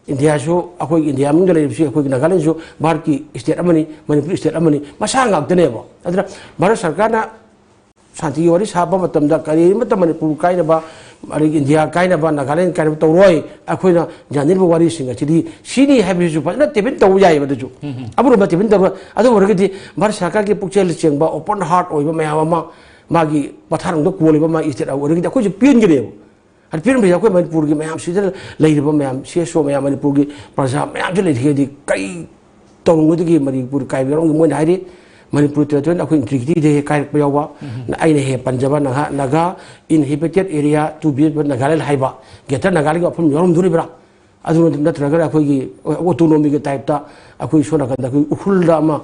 ꯏꯟꯗꯤꯌꯥꯁꯨ, ꯑꯩꯈꯣꯏꯒꯤ ꯏꯟꯗꯤꯌꯥ ꯃꯅꯨꯡꯗ ꯂꯩꯔꯤꯕꯁꯤ ꯑꯩꯈꯣꯏꯒꯤ ꯅꯥꯒꯥꯂꯦꯟꯁꯨ ꯚꯥꯔꯠꯀꯤ ꯁ꯭ꯇꯦꯠ ꯑꯃꯅꯤ, ꯃꯅꯤꯄꯨꯔ ꯁ꯭ꯇꯦꯠ ꯑꯃꯅꯤ, ꯃꯁꯥ ꯉꯥꯛꯇꯅꯦꯕ꯫ ꯑꯗꯨꯅ ꯚꯥꯔꯠ ꯁꯔꯀꯥꯔꯅ ꯁꯥꯟꯇꯤꯒꯤ ꯋꯥꯔꯤ ꯁꯥꯕ ꯃꯇꯝꯗ ꯀꯔꯤꯃꯠꯇ ꯃꯅꯤꯄꯨꯔ ꯀꯥꯏꯅꯕ, ꯑꯗꯒꯤ ꯏꯟꯗꯤꯌꯥ ꯀꯥꯏꯅꯕ, ꯅꯥꯒꯥꯂꯦꯟ ꯀꯥꯏꯅꯕ ꯇꯧꯔꯣꯏ꯫ ꯑꯩꯈꯣꯏꯅ ꯌꯥꯅꯔꯤꯕ ꯋꯥꯔꯤꯁꯤꯡ ꯑꯁꯤꯗꯤ ꯁꯤꯅꯤ ꯍꯥꯏꯕꯁꯤꯁꯨ ꯐꯖꯅ ꯇꯦꯕꯤꯟ ꯇꯧꯕ ꯌꯥꯏꯑꯕ꯫ ꯑꯗꯨꯁꯨ ꯑꯃꯔꯣꯝꯗ ꯇꯦꯕꯤꯟ ꯇꯧꯕ, ꯑꯗꯨ ꯑꯣꯏꯔꯒꯗꯤ ꯚꯥꯔꯠ ꯁꯔꯀꯥꯔꯒꯤ ꯄꯨꯛꯆꯦꯜ ꯁꯦꯡꯕ, ꯑꯣꯄꯟ ꯍꯥꯔꯠ ꯑꯣꯏꯕ ꯃꯌꯥꯝ ꯑꯃ, ꯃꯥꯒꯤ ꯃꯊꯥꯔꯣꯝꯗ ꯀꯣꯜꯂꯤꯕ ꯃꯥꯒꯤ ꯁ꯭ꯇꯦꯠ ꯑꯣꯏꯔꯒꯗꯤ ꯑꯩꯈꯣꯏꯁꯨ ꯄꯦꯟꯒꯅꯦꯕ꯫ ꯍꯥꯏꯗꯤ ꯄꯤꯔꯝꯕ ꯑꯩꯈꯣꯏ ꯃꯅꯤꯄꯨꯔꯒꯤ ꯃꯌꯥꯝ, ꯁꯤꯗ ꯂꯩꯔꯤꯕ ꯃꯌꯥꯝ, ꯁꯤ ꯑꯦꯁ ꯑꯣ ꯃꯌꯥꯝ, ꯃꯅꯤꯄꯨꯔꯒꯤ ꯄ꯭ꯔꯖꯥ ꯃꯌꯥꯝꯁꯤ ꯂꯩꯔꯤꯉꯩꯗꯤ ꯀꯔꯤ ꯇꯧꯔꯝꯒꯗꯒꯦ? ꯃꯅꯤꯄꯨꯔ ꯀꯥꯏꯕ ꯌꯥꯎꯔꯝꯒꯦ? ꯃꯣꯏꯅ ꯍꯥꯏꯔꯤ, ꯃꯅꯤꯄꯨꯔ ꯇꯦꯔꯤꯇꯣꯔꯤꯗ ꯑꯩꯈꯣꯏ ꯏꯟꯇꯤꯒ꯭ꯔꯤꯇꯤꯗ ꯍꯦꯛ ꯀꯥꯏꯔꯛꯄ ꯌꯥꯎꯕ꯫ ꯑꯩꯅ ꯍꯦꯛ ꯄꯟꯖꯕ Naga, Naga inhabited area to be Nagaland ꯍꯥꯏꯕ, ꯒ꯭ꯔꯦꯇꯔ ꯅꯥꯒꯥꯂꯦꯟꯒꯤ ꯋꯥꯐꯝ ꯌꯥꯎꯔꯝꯗꯣꯔꯤꯕ꯭ꯔꯥ? ꯑꯗꯨ ꯅꯠꯇ꯭ꯔꯒꯅ ꯑꯩꯈꯣꯏꯒꯤ ꯑꯣꯇꯣꯅꯣꯃꯤꯒꯤ ꯇꯥꯏꯞꯇ ꯑꯩꯈꯣꯏ ꯁꯣꯝ ꯅꯥꯀꯟꯗ ꯑꯩꯈꯣꯏ ꯎꯈ꯭ꯔꯨꯜꯗ ꯑꯃ,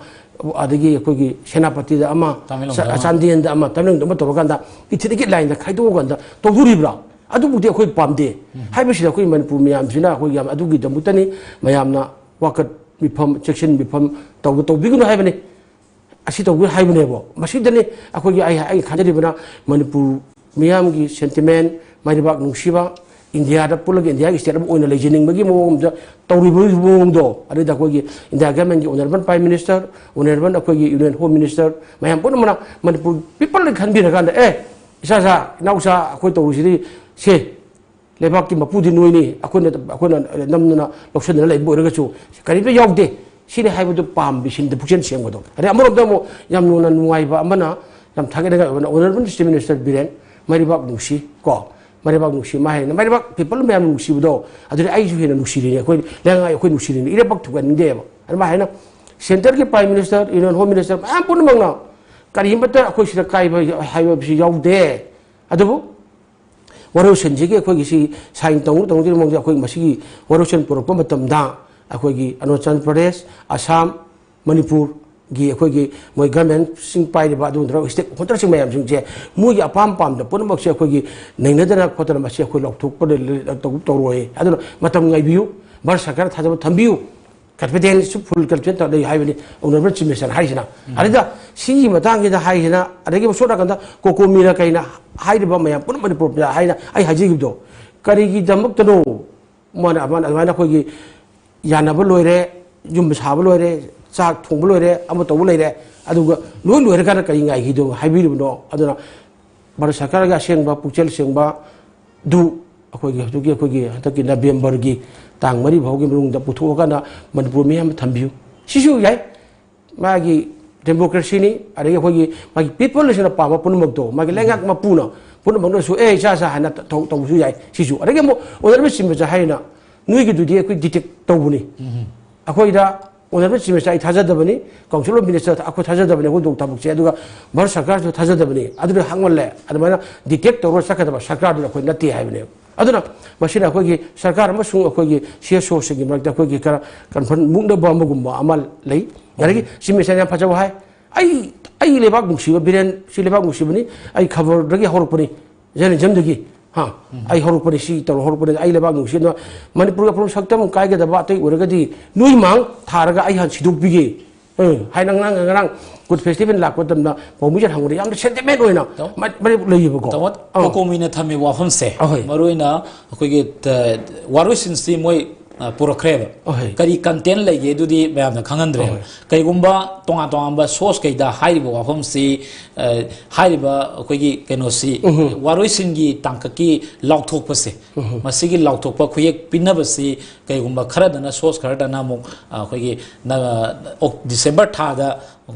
ꯑꯗꯒꯤ ꯑꯩꯈꯣꯏꯒꯤ ꯁꯦꯅꯥꯄꯇꯤꯗ ꯑꯃ, ꯇꯥꯃꯦꯡꯂꯣꯡꯗ ꯆ-, ꯑꯃ꯫ ꯆꯥꯟꯗꯦꯜꯗ ꯑꯃ, ꯇꯥꯃꯦꯡꯂꯣꯡꯗ ꯑꯃ ꯇꯧꯔꯀꯥꯟꯗ ꯏꯊꯤꯠꯀꯤ ꯂꯥꯏꯟꯗ ꯈꯥꯏꯗꯣꯛꯑꯀꯥꯟꯗ ꯇꯧꯗꯣꯔꯤꯕ꯭ꯔꯥ? ꯑꯗꯨꯕꯨꯗꯤ ꯑꯩꯈꯣꯏ ꯄꯥꯝꯗꯦ꯫ ꯍꯥꯏꯕꯁꯤꯗ ꯑꯩꯈꯣꯏ ꯃꯅꯤꯄꯨꯔ ꯃꯌꯥꯝꯁꯤꯅ ꯑꯩꯈꯣꯏ ꯌꯥꯝ ꯑꯗꯨꯒꯤꯗꯃꯛꯇꯅꯤ ꯃꯌꯥꯝꯅ ꯋꯥꯀꯠ ꯃꯤꯐꯝ, ꯆꯦꯛꯁꯤꯟ ꯃꯤꯐꯝ ꯇꯧꯕ ꯇꯧꯕꯤꯒꯅꯨ ꯍꯥꯏꯕꯅꯤ꯫ ꯑꯁꯤ ꯇꯧꯕꯤꯌꯨ ꯍꯥꯏꯕꯅꯦꯕ꯫ ꯃꯁꯤꯗꯅꯤ ꯑꯩꯈꯣꯏꯒꯤ, ꯑꯩ, ꯑꯩ ꯈꯟꯖꯔꯤꯕꯅ ꯃꯅꯤꯄꯨꯔ ꯃꯤꯌꯥꯝꯒꯤ ꯁꯦꯟꯇꯤꯃꯦꯟ, ꯃꯥꯏꯕꯥꯛ ꯅꯨꯡꯁꯤꯕ, ꯏꯟꯗꯤꯌꯥꯗ ꯄꯨꯜꯂꯒ ꯏꯟꯗꯤꯌꯥꯒꯤ ꯁ꯭ꯇꯦꯠ ꯑꯃ ꯑꯣꯏꯅ ꯂꯩꯖꯅꯤꯡꯕꯒꯤ ꯃꯑꯣꯡꯗ ꯇꯧꯔꯤꯕ ꯃꯑꯣꯡꯗꯣ, ꯑꯗꯨꯗ ꯑꯩꯈꯣꯏꯒꯤ ꯏꯟꯗꯤꯌꯥ ꯒꯃꯦꯟꯒꯤ ꯑꯣꯅꯔꯦꯕꯜ ꯄ꯭ꯔꯥꯏꯝ ꯃꯤꯅꯤꯁꯇꯔ, ꯑꯣꯅꯔꯦꯕꯜ ꯑꯩꯈꯣꯏꯒꯤ ꯌꯨꯅꯤꯌꯟ ꯍꯣꯝ ꯃꯤꯅꯤꯁꯇꯔ ꯃꯌꯥꯝ ꯄꯨꯝꯅꯃꯛꯅ ꯃꯅꯤꯄꯨꯔ ꯄꯤꯄꯜꯅ ꯈꯟꯕꯤꯔꯀꯥꯟꯗ, ꯑꯦ, ꯏꯆꯥꯆꯥ, ꯏꯅꯥꯎꯆꯥ, ꯑꯩꯈꯣꯏ ꯇꯧꯔꯤꯁꯤꯗꯤ ꯁꯦ, ꯂꯩꯕꯥꯛꯀꯤ ꯃꯄꯨꯗꯤ ꯅꯣꯏꯅꯤ, ꯑꯩꯈꯣꯏꯅ, ꯑꯩꯈꯣꯏꯅ ꯅꯝꯗꯅ ꯂꯧꯁꯤꯟꯗꯅ ꯂꯩꯕ ꯑꯣꯏꯔꯒꯁꯨ ꯀꯔꯤꯝꯇ ꯌꯥꯎꯗꯦ꯫ ꯁꯤꯅꯤ ꯍꯥꯏꯕꯗꯨ ꯄꯥꯝꯕꯤ, ꯁꯤꯟꯗ ꯄꯨꯛꯆꯦꯜ ꯁꯦꯡꯕꯗꯣ꯫ ꯑꯗꯩ ꯑꯃꯔꯣꯝꯗ ꯑꯃꯨꯛ ꯌꯥꯝ ꯅꯨꯡꯅ ꯅꯨꯡꯉꯥꯏꯕ ꯑꯃꯅ, ꯌꯥꯝ ꯊꯥꯒꯠꯅꯤꯡꯉꯥꯏ ꯑꯣꯏꯕꯅ, ꯑꯣꯅꯔꯦꯕꯜ ꯆꯤꯐ ꯃꯤꯅꯤꯁꯇꯔ ꯕꯤꯔꯦꯟ, ꯃꯥꯏꯕꯥꯛ ꯅꯨꯡꯁꯤ ꯀꯣ, ꯃꯔꯩꯕꯥꯛ ꯅꯨꯡꯁꯤ ꯃꯥ ꯍꯥꯏꯅ ꯃꯔꯩꯕꯥꯛ ꯄꯤꯄꯜ ꯃꯌꯥꯝ ꯅꯨꯡꯁꯤꯕꯗꯣ ꯑꯗꯨꯗꯤ ꯑꯩꯁꯨ ꯍꯦꯟꯅ ꯅꯨꯡꯁꯤꯔꯤꯅꯤ꯫ ꯑꯩꯈꯣꯏ ꯂꯩꯉꯥꯛ ꯑꯩꯈꯣꯏ ꯅꯨꯡꯁꯤꯔꯤꯅꯤ꯫ ꯏꯔꯩꯄꯥꯛ ꯊꯨꯒꯥꯏꯅꯤꯡꯗꯦꯕ꯫ ꯑꯗꯨꯃꯥꯏꯅ ꯍꯥꯏꯅ ꯁꯦꯟꯇꯔꯒꯤ prime minister, union home minister ꯃꯌꯥꯝ ꯄꯨꯝꯅꯃꯛꯅ ꯀꯔꯤꯃꯠꯇ ꯑꯩꯈꯣꯏ ꯁꯤꯗ ꯀꯥꯏꯕ ꯍꯥꯏꯕꯁꯤ ꯌꯥꯎꯗꯦ꯫ ꯑꯗꯨꯕꯨ ꯋꯥꯔꯣꯏꯁꯤꯟꯁꯤꯒꯤ ꯑꯩꯈꯣꯏꯒꯤ ꯁꯤ ꯁꯥꯏꯟ ꯇꯧꯅ ꯇꯧꯅꯗ꯭ꯔꯤꯕ ꯃꯑꯣꯡꯁꯦ ꯑꯩꯈꯣꯏ ꯃꯁꯤꯒꯤ ꯋꯥꯔꯣꯏꯁꯤꯟ ꯄꯨꯔꯛꯄ ꯃꯇꯝꯗ ꯑꯩꯈꯣꯏꯒꯤ ꯑꯔꯨꯅꯥꯆꯜ ꯄ꯭ꯔꯗꯦꯁ, ꯑꯁꯥꯝ, ꯃꯅꯤꯄꯨꯔꯒꯤ ꯑꯩꯈꯣꯏꯒꯤ ꯃꯣꯏ ꯒꯔꯃꯦꯟꯁꯤꯡ ꯄꯥꯏꯔꯤꯕ ꯑꯗꯨꯒꯨꯝꯕ ꯁ꯭ꯇꯦꯛ ꯍꯣꯜꯗꯔꯁꯤꯡ ꯃꯌꯥꯝꯁꯤꯡꯁꯦ ꯃꯣꯏꯒꯤ ꯑꯄꯥꯝ ꯄꯥꯝꯗ ꯄꯨꯝꯅꯃꯛꯁꯦ ꯑꯩꯈꯣꯏꯒꯤ ꯅꯩꯅꯗꯅ ꯈꯣꯠꯇꯅ ꯃꯁꯤ ꯑꯩꯈꯣꯏ ꯂꯧꯊꯣꯛꯄ ꯇꯧ-, ꯇꯧꯔꯣꯏ꯫ ꯑꯗꯨꯅ ꯃꯇꯝ ꯉꯥꯏꯕꯤꯌꯨ, ꯚꯥꯔꯠ ꯁꯔꯀꯥꯔ ꯊꯥꯖꯕ ꯊꯝꯕꯤꯌꯨ꯫ ꯀꯟꯐꯤꯗꯦꯟꯁ ꯐꯨꯜ ꯀꯟꯐꯤꯗꯦꯟꯁ ꯂꯩ ꯍꯥꯏꯕꯅꯤ ꯑꯣꯅꯔꯦꯕꯜ ꯆꯤꯐ ꯃꯤꯅꯤꯁꯇꯔꯅ ꯍꯥꯏꯔꯤꯁꯤꯅ꯫ ꯑꯗꯨꯗ ꯁꯤꯒꯤ ꯃꯇꯥꯡꯁꯤꯗ ꯍꯥꯏꯔꯤꯁꯤꯅ, ꯑꯗꯒꯤ ꯁꯣꯝ ꯅꯥꯀꯟꯗ ꯀꯣꯀꯣꯃꯤꯅ ꯀꯩꯅ ꯍꯥꯏꯔꯤꯕ ꯃꯌꯥꯝ ꯄꯨꯝꯅꯃꯛ ꯃꯅꯤꯄꯨꯔꯗ ꯍꯥꯏꯅ ꯑꯩ ꯍꯥꯏꯖꯈꯤꯕꯗꯣ ꯀꯔꯤꯒꯤꯗꯃꯛꯇꯅꯣ? ꯃꯥꯅ ꯑꯗꯨꯃꯥꯏꯅ ꯑꯗꯨꯃꯥꯏꯅ ꯑꯩꯈꯣꯏꯒꯤ ꯌꯥꯅꯕ ꯂꯣꯏꯔꯦ, ꯌꯨꯝ ꯁꯥꯕ ꯂꯣꯏꯔꯦ, ꯆꯥꯛ ꯊꯣꯡꯕ ꯂꯣꯏꯔꯦ, ꯑꯃ ꯇꯧꯕ ꯂꯩꯔꯦ, ꯑꯗꯨꯒ ꯂꯣꯏ ꯂꯣꯏꯔꯀꯥꯟꯗ ꯀꯔꯤ ꯉꯥꯏꯈꯤꯗꯣ ꯍꯥꯏꯕꯤꯔꯤꯕꯅꯣ? ꯑꯗꯨꯅ ꯚꯥꯔꯠ ꯁꯔꯀꯥꯔꯒꯤ ꯑꯁꯦꯡꯕ ꯄꯨꯛꯆꯦꯜ ꯁꯦꯡꯕ ꯗꯨ ꯑꯩꯈꯣꯏꯒꯤ ꯍꯧꯖꯤꯛꯀꯤ ꯑꯩꯈꯣꯏꯒꯤ ꯍꯟꯗꯛꯀꯤ ꯅꯕꯦꯝꯕꯔꯒꯤ ꯇꯥꯡ ꯃꯔꯤ ꯐꯥꯎꯒꯤ ꯃꯅꯨꯡꯗ ꯄꯨꯊꯣꯛꯑꯀꯥꯟꯗ ꯃꯅꯤꯄꯨꯔ ꯃꯤꯌꯥꯝ ꯊꯝꯕꯤꯌꯨ꯫ ꯁꯤꯁꯨ ꯌꯥꯏ, ꯃꯥꯒꯤ ꯗꯦꯃꯣꯀ꯭ꯔꯦꯁꯤꯅꯤ꯫ ꯑꯗꯒꯤ ꯑꯩꯈꯣꯏꯒꯤ ꯃꯥꯒꯤ ꯄꯤꯄꯜꯁꯤꯅ ꯄꯥꯝꯕ ꯄꯨꯝꯅꯃꯛꯇꯣ ꯃꯥꯒꯤ ꯂꯩꯉꯥꯛ ꯃꯄꯨꯅ ꯄꯨꯝꯅꯃꯛꯅꯁꯨ ꯑꯦ ꯏꯆꯥ ꯆꯥ ꯍꯥꯏꯅ ꯇꯧ-, ꯇꯧꯕꯁꯨ ꯌꯥꯏ꯫ ꯁꯤꯁꯨ ꯑꯗꯒꯤ ꯑꯃꯨꯛ ꯑꯣꯅꯔꯦꯕꯜ ꯆꯤꯐ ꯃꯤꯅꯤꯁꯇꯔ ꯍꯥꯏꯔꯤꯅ ꯅꯣꯏꯒꯤꯗꯨꯗꯤ ꯑꯩꯈꯣꯏ ꯗꯤꯇꯦꯛ ꯇꯧꯕꯅꯤ꯫ ꯑꯩꯈꯣꯏꯗ ꯑꯣꯅꯔꯦꯕꯜ ꯆꯤꯐ ꯃꯤꯅꯤꯁꯇꯔ ꯑꯩ ꯊꯥꯖꯗꯕꯅꯤ, ꯀꯥꯎꯟꯁꯤꯜ ꯑꯣꯐ ꯃꯤꯅꯤꯁꯇꯔ ꯑꯩꯈꯣꯏ ꯊꯥꯖꯗꯕꯅꯤ, ꯑꯩꯈꯣꯏ ꯊꯕꯛꯁꯦ꯫ ꯑꯗꯨꯒ ꯚꯥꯔꯠ ꯁꯔꯀꯥꯔꯁꯨ ꯊꯥꯖꯗꯕꯅꯤ꯫ ꯑꯗꯨꯗꯤ ꯍꯥꯡꯃꯜꯂꯦ꯫ ꯑꯗꯨꯃꯥꯏꯅ ꯗꯤꯇꯦꯛ ꯇꯧꯔꯒ ꯆꯠꯀꯗꯕ ꯁꯔꯀꯥꯔꯗꯨꯅ ꯑꯩꯈꯣꯏ ꯅꯠꯇꯦ ꯍꯥꯏꯕꯅꯦꯕ꯫ ꯑꯗꯨꯅ ꯃꯁꯤꯅ ꯑꯩꯈꯣꯏꯒꯤ ꯁꯔꯀꯥꯔ ꯑꯃꯁꯨꯡ ꯑꯩꯈꯣꯏꯒꯤ ꯁꯤ ꯑꯦꯁ ꯑꯣꯁꯤꯡꯒꯤ ꯃꯔꯛꯇ ꯑꯩꯈꯣꯏꯒꯤ ꯈꯔ ꯀꯟꯐ꯭ꯔꯟ ꯃꯨꯛꯅꯕ ꯑꯃꯒꯨꯝꯕ ꯑꯃ ꯂꯩ꯫ ꯑꯗꯒꯤ ꯆꯤꯐ ꯃꯤꯅꯤꯁꯇꯔ ꯌꯥꯝ ꯐꯖꯕ ꯍꯥꯏ, "ꯑꯩ, ꯑꯩ ꯂꯩꯕꯥꯛ ꯅꯨꯡꯁꯤꯕ ꯕꯤꯔꯦꯟ, ꯁꯤ ꯂꯩꯕꯥꯛ ꯅꯨꯡꯁꯤꯕꯅꯤ, ꯑꯩ ꯈꯕꯔꯗꯒꯤ ꯍꯧꯔꯛꯄꯅꯤ, ꯖꯔꯅꯦꯂꯤꯖꯝꯗꯒꯤ, ꯍꯥ, ꯑꯩ ꯍꯧꯔꯛꯄꯅꯤ, ꯁꯤ ꯇꯧꯔ ꯍꯧꯔꯛꯄꯅꯤ, ꯑꯩ ꯂꯩꯕꯥꯛ ꯅꯨꯡꯁꯤ꯫ ꯑꯗꯨꯅ ꯃꯅꯤꯄꯨꯔꯒꯤ ꯑꯐꯕ ꯁꯛꯇꯝ ꯀꯥꯏꯒꯗꯕ ꯑꯇꯩ ꯑꯣꯏꯔꯒꯗꯤ ꯅꯣꯏ ꯃꯥꯡ ꯊꯥꯔꯒ ꯑꯩ ꯍꯥꯟꯅ ꯁꯤꯗꯣꯛꯄꯤꯒꯦ"꯫ ꯎꯝ, ꯍꯥꯏꯅ ꯉꯔꯥꯡ, ꯉꯔꯥꯡ ꯀꯨꯠ ꯐꯦꯁꯇꯤꯚꯦꯜ ꯂꯥꯛꯄ ꯃꯇꯝꯗ ꯄꯥꯎꯃꯤꯁꯤꯅ ꯍꯪꯕꯗ ꯌꯥꯝꯅ ꯁꯦꯟꯇꯤꯃꯦꯟ ꯑꯣꯏꯅ ꯇꯥꯃꯣ, ꯃ-, ꯃꯔꯦꯞ ꯂꯩꯌꯦꯕꯀꯣ꯫ ꯇꯥꯃꯣ, ꯑꯥ꯫ ꯀꯣꯀꯣꯃꯤꯅ ꯊꯝꯃꯤꯕ ꯋꯥꯐꯝꯁꯦ, ꯑꯍꯣꯏ꯫ ꯃꯔꯨꯑꯣꯏꯅ ꯑꯩꯈꯣꯏꯒꯤ, ꯑ, ꯋꯥꯔꯣꯏꯁꯤꯟꯁꯤ ꯃꯣꯏ, ꯑ, ꯄꯨꯔꯛꯈ꯭ꯔꯦꯕ꯫ ꯑꯍꯣꯏ꯫ ꯀꯔꯤ ꯀꯟꯇꯦꯟ ꯂꯩꯒꯦ ꯑꯗꯨꯗꯤ ꯃꯌꯥꯝꯅ ꯈꯪꯍꯟꯗ꯭ꯔꯦꯕ꯫ ꯑꯍꯣꯏ꯫ ꯀꯩꯒꯨꯝꯕ ꯇꯣꯉꯥꯟ ꯇꯣꯉꯥꯟꯕ ꯁꯣꯔꯁ ꯀꯩꯗ ꯍꯥꯏꯔꯤꯕ ꯋꯥꯐꯝꯁꯤ, ꯑ, ꯍꯥꯏꯔꯤꯕ ꯑꯩꯈꯣꯏꯒꯤ ꯀꯩꯅꯣꯁꯤ, ꯎꯝꯍꯨꯝ꯫ ꯋꯥꯔꯣꯏꯁꯤꯟꯒꯤ ꯇꯥꯡꯀꯛꯀꯤ ꯂꯥꯎꯊꯣꯛꯄꯁꯦ, ꯎꯝꯍꯨꯝ꯫ ꯃꯁꯤꯒꯤ ꯂꯥꯎꯊꯣꯛꯄ ꯈꯨꯌꯦꯛ ꯄꯤꯅꯕꯁꯤ ꯀꯩꯒꯨꯝꯕ ꯈꯔꯗꯅ, ꯁꯣꯔꯁ ꯈꯔꯗꯅ ꯑꯃꯨꯛ, ꯑ, ꯑꯩꯈꯣꯏꯒꯤ ꯅ-, ꯑꯣꯛ-, ꯗꯤꯁꯦꯝꯕꯔ ꯊꯥꯗ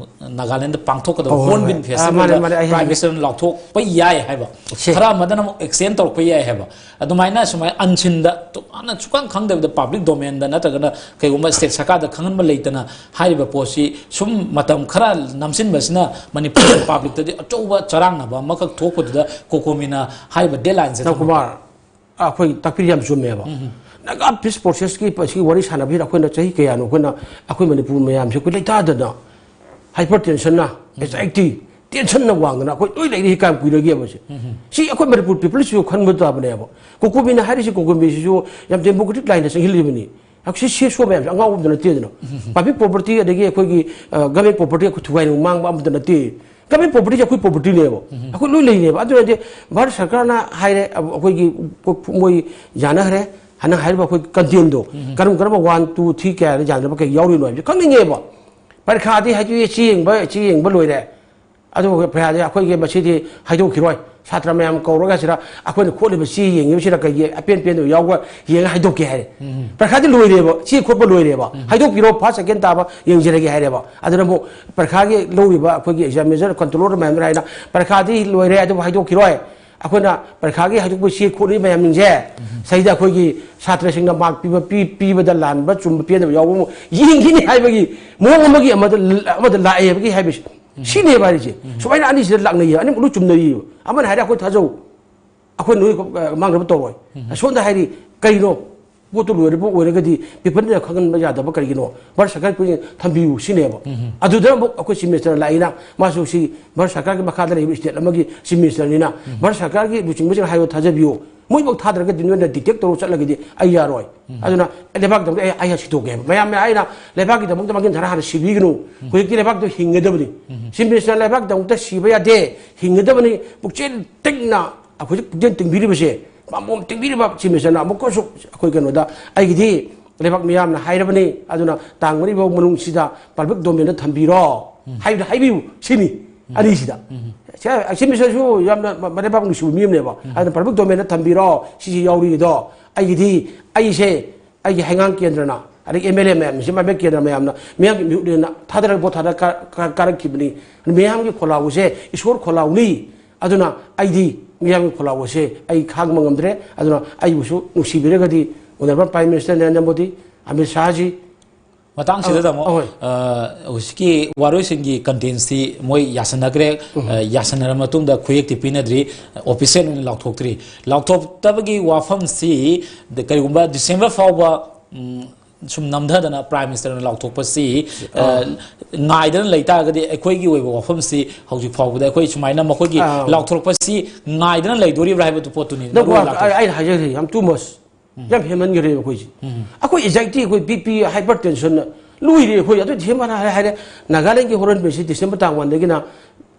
ꯅꯥꯒꯥꯂꯦꯟꯗꯗ ꯄꯥꯡꯊꯣꯛꯀꯗꯕ ꯍꯣꯔꯟꯕꯤꯜ ꯐꯦꯁꯇꯤꯚꯦꯜꯗ ꯄ꯭ꯔꯥꯏꯝ ꯃꯤꯅꯤꯁꯇꯔꯅ ꯂꯥꯎꯊꯣꯛꯄ ꯌꯥꯏ ꯍꯥꯏꯕ, ꯈꯔ ꯑꯃꯗꯅ ꯑꯃꯨꯛ ꯑꯦꯛꯁꯇꯦꯟ ꯇꯧꯔꯛꯄ ꯌꯥꯏ ꯍꯥꯏꯕ, ꯑꯗꯨꯃꯥꯏꯅ ꯁꯨꯃꯥꯏꯅ ꯑꯟꯁꯤꯟꯗ ꯇꯣꯉꯥꯟꯅ ꯁꯨꯛꯈꯪ ꯈꯪꯗꯕꯤꯗ ꯄꯥꯕ꯭ꯂꯤꯛ ꯗꯣꯃꯦꯟꯗ ꯅꯠꯇ꯭ꯔꯒꯅ ꯀꯩꯒꯨꯝꯕ ꯁ꯭ꯇꯦꯠ ꯁꯔꯀꯥꯔꯗ ꯈꯪꯍꯟꯕ ꯂꯩꯇꯅ ꯍꯥꯏꯔꯤꯕ ꯄꯣꯠꯁꯤ ꯁꯨꯝ ꯃꯇꯝ ꯈꯔ ꯅꯝꯁꯤꯟꯕꯁꯤꯅ ꯃꯅꯤꯄꯨꯔꯒꯤ ꯄꯥꯕ꯭ꯂꯤꯛꯇꯗꯤ ꯑꯆꯧꯕ ꯆꯔꯥꯡꯅꯕ ꯑꯃꯈꯛ ꯊꯣꯛꯄꯗꯨꯗ ꯀꯣꯀꯣꯃꯤꯅ ꯍꯥꯏꯔꯤꯕ ꯗꯦꯗꯂꯥꯏꯟꯁꯦ ꯅꯥꯎꯀꯨꯃꯥꯔ, ꯑꯩꯈꯣꯏ ꯇꯥꯛꯄꯤꯔꯤ ꯌꯥꯝ ꯆꯨꯝꯃꯦꯕ꯫ ꯅꯥꯒꯥ ꯄꯤꯁ ꯄ꯭ꯔꯣꯁꯦꯁꯀꯤ ꯁꯤꯒꯤ ꯋꯥꯔꯤ ꯁꯥꯟꯅꯕꯁꯤꯗ ꯑꯩꯈꯣꯏꯅ ꯆꯍꯤ ꯀꯌꯥꯅꯣ ꯑꯩꯈꯣꯏꯅ ꯑꯩꯈꯣꯏ ꯃꯅꯤꯄꯨꯔ ꯃꯌꯥꯝꯁꯦ ꯑꯩꯈꯣꯏ ꯂꯩꯇꯥꯗꯅ ꯍꯥꯏꯄꯔ ꯇꯦꯟꯁꯟꯅ, ꯑꯦꯡꯖꯥꯏꯇꯤ, ꯇꯦꯟꯁꯟꯅ ꯋꯥꯡꯗꯅ ꯑꯩꯈꯣꯏ ꯂꯣꯏ ꯂꯩꯔꯤ ꯀꯌꯥꯝ ꯀꯨꯏꯔꯒꯦꯕꯁꯦ꯫ ꯁꯤ ꯑꯩꯈꯣꯏ ꯃꯅꯤꯄꯨꯔ ꯄꯤꯄꯜꯁꯤꯁꯨ ꯈꯟꯕ ꯇꯥꯕꯅꯦꯕ꯫ ꯀꯣꯀꯣꯃꯤꯅ ꯍꯥꯏꯔꯤꯁꯤ, ꯀꯣꯀꯣꯃꯤꯁꯤꯁꯨ ꯌꯥꯝ ꯗꯦꯃꯣꯀ꯭ꯔꯦꯇꯤꯛ ꯂꯥꯏꯟꯗ ꯆꯪꯁꯤꯜꯂꯤꯕꯅꯤ꯫ ꯁꯤ ꯁꯤ ꯁꯣ ꯃꯌꯥꯝꯁꯦ ꯑꯉꯥꯎꯕ ꯑꯝꯇ ꯅꯠꯇꯦꯗꯅ꯫ ꯄꯕ꯭ꯂꯤꯛ ꯄ꯭ꯔꯣꯄꯔꯇꯤ ꯑꯗꯒꯤ ꯑꯩꯈꯣꯏꯒꯤ ꯒꯚꯔꯟꯃꯦꯟ ꯄ꯭ꯔꯣꯄꯔꯇꯤ ꯑꯩꯈꯣꯏ ꯊꯨꯒꯥꯏꯅ ꯃꯥꯡꯕ ꯑꯃꯇ ꯅꯠꯇꯦ꯫ ꯒꯚꯔꯟꯃꯦꯟ ꯄ꯭ꯔꯣꯄꯔꯇꯤꯁꯦ ꯑꯩꯈꯣꯏ ꯄ꯭ꯔꯣꯄꯔꯇꯤꯅꯦꯕ, ꯑꯩꯈꯣꯏ ꯂꯣꯏ ꯂꯩꯅꯦꯕ꯫ ꯑꯗꯨꯅꯗꯤ ꯚꯥꯔꯠ ꯁꯔꯀꯥꯔꯅ ꯍꯥꯏꯔꯦ, ꯑꯩꯈꯣꯏꯒꯤ ꯃꯣꯏ ꯌꯥꯅꯈ꯭ꯔꯦ꯫ ꯍꯥꯟꯅ ꯍꯥꯏꯔꯤꯕ ꯑꯩꯈꯣꯏ ꯀꯟꯇꯦꯟꯗꯣ ꯀꯔꯝ ꯀꯔꯝꯕ ꯋꯥꯟ ꯇꯨ ꯊ꯭ꯔꯤ ꯀꯌꯥꯗ ꯌꯥꯅꯕ ꯀꯩ ꯌꯥꯎꯔꯤꯅꯣ ꯍꯥꯏꯕꯁꯦ ꯈꯪꯅꯤꯡꯉꯦꯕ꯫ ꯄꯔꯤꯈꯥꯗꯤ ꯍꯥꯏꯗꯤ ꯆꯦ ꯌꯦꯡꯕ, ꯆꯦ ꯌꯦꯡꯕ ꯂꯣꯏꯔꯦ꯫ ꯑꯗꯨꯕꯨ ꯄꯔꯤꯈꯥꯗꯤ ꯑꯩꯈꯣꯏꯒꯤ ꯃꯁꯤꯗꯤ ꯍꯥꯏꯗꯣꯛꯈꯤꯔꯣꯏ꯫ ꯁꯥꯇ꯭ꯔ ꯃꯌꯥꯝ ꯀꯧꯔꯒ ꯁꯤꯗ ꯑꯩꯈꯣꯏꯅ ꯈꯣꯠꯂꯤꯕ ꯆꯦ ꯌꯦꯡꯉꯤꯕꯁꯤꯗ ꯀꯩꯒꯤ ꯑꯄꯦꯟ ꯄꯦꯟꯗꯕ ꯌꯥꯎꯕ ꯌꯦꯡꯉ ꯍꯥꯏꯗꯣꯛꯀꯦ ꯍꯥꯏꯔꯦ꯫ ꯄꯔꯤꯈꯥꯗꯤ ꯂꯣꯏꯔꯦꯕ, ꯆꯦ ꯈꯣꯠꯄ ꯂꯣꯏꯔꯦꯕ꯫ ꯍꯥꯏꯗꯣꯛꯄꯤꯔꯣ, ꯐꯥꯔꯁ ꯁꯦꯀꯦꯟ ꯇꯥꯕ ꯌꯦꯡꯖꯔꯒꯦ ꯍꯥꯏꯔꯦꯕ꯫ ꯑꯗꯨꯅ ꯑꯃꯨꯛ ꯄꯔꯤꯈꯥꯒꯤ ꯂꯧꯔꯤꯕ ꯑꯩꯈꯣꯏꯒꯤ ꯑꯦꯛꯖꯥꯃꯤꯅꯦꯁꯟ ꯀꯟꯇ꯭ꯔꯣꯂꯔ ꯃꯌꯥꯝꯗꯨꯅ ꯍꯥꯏꯅ ꯄꯔꯤꯈꯥꯗꯤ ꯂꯣꯏꯔꯦ ꯑꯗꯨꯕꯨ ꯍꯥꯏꯗꯣꯛꯈꯤꯔꯣꯏ꯫ ꯑꯩꯈꯣꯏꯅ ꯄꯔꯤꯈꯥꯒꯤ ꯍꯥꯏꯗꯣꯛꯄ ꯆꯦ ꯈꯣꯠꯂꯤ ꯃꯌꯥꯝꯁꯤꯡꯁꯦ ꯁꯤꯗ ꯑꯩꯈꯣꯏꯒꯤ ꯁꯥꯇ꯭ꯔꯁꯤꯡꯅ ꯃꯥꯔꯛ ꯄꯤꯕ, ꯄꯤ-, ꯄꯤꯕꯗ ꯂꯥꯟꯕ ꯆꯨꯝꯕ ꯄꯦꯟꯗꯕ ꯌꯥꯎꯕ ꯑꯃꯨꯛ ꯌꯦꯡꯈꯤꯅꯤ ꯍꯥꯏꯕꯒꯤ ꯃꯑꯣꯡ ꯑꯃꯒꯤ ꯑꯃꯗ, ꯑꯃꯗ ꯂꯥꯛꯑꯦꯕꯒꯤ ꯍꯥꯏꯕꯁꯦ꯫ ꯁꯤꯅꯦꯕ ꯍꯥꯏꯔꯤꯁꯦ꯫ ꯁꯨꯃꯥꯏꯅ ꯑꯅꯤꯁꯤꯗ ꯂꯥꯛꯅꯩꯌꯦ, ꯑꯅꯤꯃꯛ ꯂꯣꯏ ꯆꯨꯝꯅꯔꯤꯕ꯫ ꯑꯃꯅ ꯍꯥꯏꯔꯦ ꯑꯩꯈꯣꯏ ꯊꯥꯖꯧ, ꯑꯩꯈꯣꯏ ꯅꯣꯏ ꯃꯥꯡꯅꯕ ꯇꯧꯔꯣꯏ꯫ ꯑꯁꯣꯝꯗ ꯍꯥꯏꯔꯤ ꯀꯩꯅꯣ? ꯄꯣꯠꯇꯨ ꯂꯣꯏꯔꯕ ꯑꯣꯏꯔꯒꯗꯤ ꯄꯤꯄꯜꯗ ꯈꯪꯍꯟꯕ ꯌꯥꯗꯕ ꯀꯔꯤꯒꯤꯅꯣ? ꯚꯥꯔꯠ ꯁꯔꯀꯥꯔ ꯄꯨꯛꯅꯤꯡ ꯊꯝꯕꯤꯌꯨ ꯁꯤꯅꯦꯕ꯫ ꯑꯗꯨꯗ ꯑꯃꯨꯛ ꯑꯩꯈꯣꯏ ꯆꯤꯐ ꯃꯤꯅꯤꯁꯇꯔ ꯂꯥꯛꯏꯅ, ꯃꯥꯁꯨ ꯁꯤ ꯚꯥꯔꯠ ꯁꯔꯀꯥꯔꯒꯤ ꯃꯈꯥꯗ ꯂꯩꯔꯤꯕ ꯁ꯭ꯇꯦꯠ ꯑꯃꯒꯤ ꯆꯤꯐ ꯃꯤꯅꯤꯁꯇꯔꯅꯤꯅ ꯚꯥꯔꯠ ꯁꯔꯀꯥꯔꯒꯤ ꯂꯨꯆꯤꯡꯕꯁꯤꯡꯅ ꯍꯥꯏꯕ ꯊꯥꯖꯕꯤꯌꯨ꯫ ꯃꯣꯏꯐꯧ ꯊꯥꯗ꯭ꯔꯒꯗꯤ ꯅꯣꯏꯅ ꯗꯤꯇꯦꯛ ꯇꯧꯔ ꯆꯠꯂꯒꯗꯤ ꯑꯩ ꯌꯥꯔꯣꯏ꯫ ꯑꯗꯨꯅ ꯂꯩꯕꯥꯛꯀꯤꯗꯃꯛꯇ ꯑꯩ, ꯑꯩ ꯁꯤꯗꯣꯛꯀꯦ ꯍꯥꯏꯕ꯫ ꯃꯌꯥꯝꯅ ꯑꯩꯅ ꯂꯩꯕꯥꯛꯀꯤꯗꯃꯛꯇ ꯃꯥꯡꯖꯤꯟ ꯊꯥꯔ ꯍꯥꯟꯅ ꯁꯤꯕꯤꯒꯅꯨ꯫ ꯍꯧꯖꯤꯛꯇꯤ ꯂꯩꯕꯥꯛꯇꯣ ꯍꯤꯡꯒꯗꯕꯅꯤ꯫ ꯆꯤꯐ ꯃꯤꯅꯤꯁꯇꯔ ꯂꯩꯕꯥꯛꯀꯤꯗꯃꯛꯇ ꯁꯤꯕ ꯌꯥꯗꯦ, ꯍꯤꯡꯒꯗꯕꯅꯤ꯫ ꯄꯨꯛꯆꯦꯜ ꯇꯤꯡꯅ ꯍꯧꯖꯤꯛ ꯄꯨꯛꯆꯦꯜ ꯇꯤꯡꯕꯤꯔꯤꯕꯁꯦ, ꯄꯥꯝꯕꯣꯝ ꯇꯤꯡꯕꯤꯔꯤꯕ ꯆꯤꯐ ꯃꯤꯅꯤꯁꯇꯔꯅ ꯑꯃꯨꯛꯀꯁꯨ ꯑꯩꯈꯣꯏ ꯀꯩꯅꯣꯗ ꯑꯩꯒꯤꯗꯤ ꯂꯩꯕꯥꯛ ꯃꯤꯌꯥꯝꯅ ꯍꯥꯏꯔꯕꯅꯤ, ꯑꯗꯨꯅ ꯇꯥꯡ ꯃꯔꯤ ꯐꯥꯎ ꯃꯅꯨꯡꯁꯤꯗ ꯄꯕ꯭ꯂꯤꯛ ꯗꯣꯃꯦꯟꯗ ꯊꯝꯕꯤꯔꯣ ꯍꯥꯏꯕꯗ ꯍꯥꯏꯕꯤꯌꯨ ꯁꯤꯅꯤ꯫ ꯑꯅꯤꯁꯤꯗ꯫ ꯆꯤꯐ ꯃꯤꯅꯤꯁꯇꯔꯁꯨ ꯌꯥꯝꯅ ꯃ-, ꯂꯩꯕꯥꯛ ꯅꯨꯡꯁꯤꯕ ꯃꯤ ꯑꯃꯅꯦꯕ꯫ ꯑꯗꯨꯅ ꯄꯕ꯭ꯂꯤꯛ ꯗꯣꯃꯦꯟꯗ ꯊꯝꯕꯤꯔꯣ, ꯁꯤꯁꯤ ꯌꯥꯎꯔꯤꯗꯣ꯫ ꯑꯩꯒꯤꯗꯤ, ꯑꯩꯁꯦ, ꯑꯩꯒꯤ ꯍꯩꯉꯥꯡ ꯀꯦꯟꯗ꯭ꯔꯅ ꯑꯗꯒꯤ ꯑꯦꯝ ꯑꯦꯜ ꯑꯦ ꯃꯌꯥꯝꯁꯦ ꯃꯥꯏꯀꯩ ꯀꯦꯟꯗ꯭ꯔ ꯃꯌꯥꯝꯅ ꯃꯤꯌꯥꯝꯒꯤ ꯃꯤꯍꯨꯠꯅꯦꯅ ꯊꯥꯗꯔꯒ ꯚꯣꯠ ꯊꯥꯗꯔ ꯀꯥ- ꯀꯥ- ꯀꯥꯔꯛꯈꯤꯕꯅꯤ꯫ ꯃꯤꯌꯥꯝꯒꯤ ꯈꯣꯜꯂꯥꯎꯕꯁꯦ ꯏꯁꯣꯔ ꯈꯣꯜꯂꯥꯎꯅꯤ꯫ ꯑꯗꯨꯅ ꯑꯩꯗꯤ ꯃꯤꯌꯥꯝꯒꯤ ꯈꯣꯜꯂꯥꯎꯕꯁꯦ ꯑꯩ ꯈꯥꯡꯕ ꯉꯝꯗ꯭ꯔꯦ꯫ ꯑꯗꯨꯅ ꯑꯩꯕꯨꯁꯨ ꯅꯨꯡꯁꯤꯕꯤꯔꯒꯗꯤ honourable prime minister Narendra Modi, Amit ꯁꯥꯍꯖꯤ, ꯃꯇꯥꯡꯁꯤꯗ ꯑ, ꯇꯥꯃꯣ, ꯑꯍꯣꯏ꯫ ꯑ, ꯍꯧꯖꯤꯛꯀꯤ ꯋꯥꯔꯣꯏꯁꯤꯟꯒꯤ ꯀꯟꯇꯦꯟꯁꯤ ꯃꯣꯏ ꯌꯥꯁꯟꯅꯈ꯭ꯔꯦ꯫ ꯎꯝ꯫ ꯑ, ꯌꯥꯁꯟꯅꯔ ꯃꯇꯨꯡꯗ ꯈꯨꯌꯦꯛꯇꯤ ꯄꯤꯅꯗ꯭ꯔꯤ, ꯑꯣꯐꯤꯁꯤꯌꯦꯜ ꯑꯣꯏꯅ ꯂꯥꯎꯊꯣꯛꯇ꯭ꯔꯤ꯫ ꯂꯥꯎꯊꯣꯛꯇꯕꯒꯤ ꯋꯥꯐꯝꯁꯤ ꯀꯔꯤꯒꯨꯝꯕ ꯗꯤꯁꯦꯝꯕꯔ ꯐꯥꯎꯕ, ꯎꯝ, ꯁꯨꯝ ꯅꯝꯊꯗꯅ ꯄ꯭ꯔꯥꯏꯝ ꯃꯤꯅꯤꯁꯇꯔꯅ ꯂꯥꯎꯊꯣꯛꯄꯁꯤ, ꯑ, ꯑꯥ꯫ ꯉꯥꯏꯗꯅ ꯂꯩ ꯇꯥꯔꯒꯗꯤ ꯑꯩꯈꯣꯏꯒꯤ ꯑꯣꯏꯕ ꯋꯥꯐꯝꯁꯤ ꯍꯧꯖꯤꯛ ꯐꯥꯎꯕꯗ ꯑꯩꯈꯣꯏ ꯁꯨꯃꯥꯏꯅ ꯃꯈꯣꯏꯒꯤ ꯑꯥ꯫ ꯂꯥꯎꯊꯣꯔꯛꯄꯁꯤ ꯉꯥꯏꯗꯅ ꯂꯩꯗꯣꯔꯤꯕ꯭ꯔꯥ ꯍꯥꯏꯕꯗꯨ ꯄꯣꯠꯇꯨꯅꯤ ꯅꯪ ꯃꯔꯨ ꯑꯣꯏꯅ ꯋꯥ-, ꯂꯥꯎꯊꯣꯛ- ꯑꯩ, ꯑꯩꯅ ꯍꯥꯏꯖꯈ꯭ꯔꯦ, ꯌꯥꯝ too much꯫ ꯎꯝ꯫ ꯌꯥꯝ ꯍꯦꯟꯃꯟꯈ꯭ꯔꯦ ꯑꯩꯈꯣꯏꯁꯦ꯫ ꯎꯝ꯫ ꯑꯩꯈꯣꯏ ꯑꯦꯡꯖꯥꯏꯇꯤ, ꯑꯩꯈꯣꯏ ꯕꯤ ꯄꯤ, ꯍꯥꯏꯄꯔ ꯇꯦꯟꯁꯟ ꯂꯣꯏꯔꯦ ꯑꯩꯈꯣꯏ꯫ ꯑꯗꯨ ꯗꯤꯁꯦꯝꯕꯔ ꯍꯥꯏꯔꯦ, ꯍꯥꯏꯔꯦ, ꯅꯥꯒꯥꯂꯦꯟꯒꯤ ꯍꯣꯔꯟ ꯕꯤꯜꯁꯤ ꯗꯤꯁꯦꯝꯕꯔ ꯇꯥꯡ ꯋꯥꯟꯗꯒꯤꯅ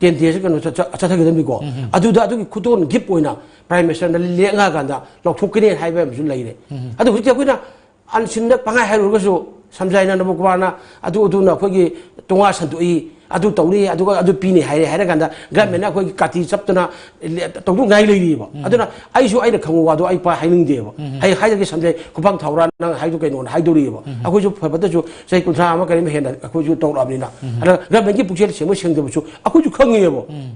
ꯇꯦꯟ ꯗꯦꯁ ꯀꯩꯅꯣ ꯆꯠ-, ꯆꯠ-, ꯆꯠꯊꯒꯗꯕꯅꯤꯀꯣ꯫ ꯎꯝ, ꯎꯝ꯫ ꯑꯗꯨꯗ ꯑꯗꯨꯒꯤ ꯈꯨꯗꯣꯜ ꯒꯤꯐ ꯑꯣꯏꯅ ꯄ꯭ꯔꯥꯏꯝ ꯃꯤꯅꯤꯁꯇꯔꯅ ꯂꯦꯛꯉꯛꯑꯀꯥꯟꯗ ꯂꯧꯊꯣꯛꯀꯅꯤ ꯍꯥꯏꯕ ꯑꯃꯁꯨ ꯂꯩꯔꯦ꯫ ꯎꯝ, ꯎꯝ꯫ ꯑꯗꯨ ꯍꯧꯖꯤꯛꯇꯤ ꯑꯩꯈꯣꯏꯅ ꯑꯟꯁꯤꯟꯗ ꯄꯪꯍꯥꯏ ꯍꯥꯏꯔꯨꯔꯒꯁꯨ, ꯁꯝꯖꯥꯏꯅ ꯅꯕꯨꯀꯨꯃꯥꯔꯅ ꯑꯗꯨ ꯑꯗꯨꯅ ꯑꯩꯈꯣꯏꯒꯤ ꯇꯣꯉꯥ ꯁꯟꯗꯣꯛꯏ, ꯑꯗꯨ ꯇꯧꯅꯤ, ꯑꯗꯨꯒ ꯑꯗꯨ ꯄꯤꯅꯤ ꯍꯥꯏꯔꯦ, ꯍꯥꯏꯔꯀꯥꯟꯗ ꯒꯃꯦꯟꯅ ꯑꯩꯈꯣꯏꯒꯤ ꯀꯥꯇꯤ ꯆꯞꯇꯅ ꯂꯦ-, ꯇꯧꯗꯧ ꯉꯥꯏ ꯂꯩꯔꯤꯕ꯫ ꯎꯝ꯫ ꯑꯗꯨꯅ ꯑꯩꯁꯨ ꯑꯩꯅ ꯈꯪꯕ ꯋꯥꯗꯣ ꯑꯩ ꯄꯥꯛ ꯍꯥꯏꯅꯤꯡꯗꯦꯕ꯫ ꯎꯝ꯫ ꯑꯩ ꯍꯥꯏꯔꯒꯦ, ꯁꯝꯖꯥꯏ ꯈꯨꯐꯥꯡ ꯊꯥꯎꯔꯥ, ꯅꯪ ꯍꯥꯏꯗꯣ ꯀꯩꯅꯣꯅ ꯍꯥꯏꯗꯣꯔꯤꯑꯕ꯫ ꯎꯝ꯫ ꯑꯩꯈꯣꯏꯁꯨ ꯐꯕꯇꯁꯨ ꯆꯍꯤ ꯀꯨꯟꯊ꯭ꯔꯥ ꯑꯃ ꯀꯔꯤꯝ ꯍꯦꯟꯅ ꯑꯩꯈꯣꯏꯁꯨ ꯇꯧꯔꯛꯑꯕꯅꯤꯅ꯫ ꯎꯝ꯫ ꯑꯗ ꯒꯃꯦꯟꯒꯤ ꯄꯨꯛꯆꯦꯜ ꯁꯦꯡꯕ ꯁꯦꯡꯗꯕꯁꯨ ꯑꯩꯈꯣꯏꯁꯨ ꯈꯪꯉꯦꯕ꯫ ꯎꯝ꯫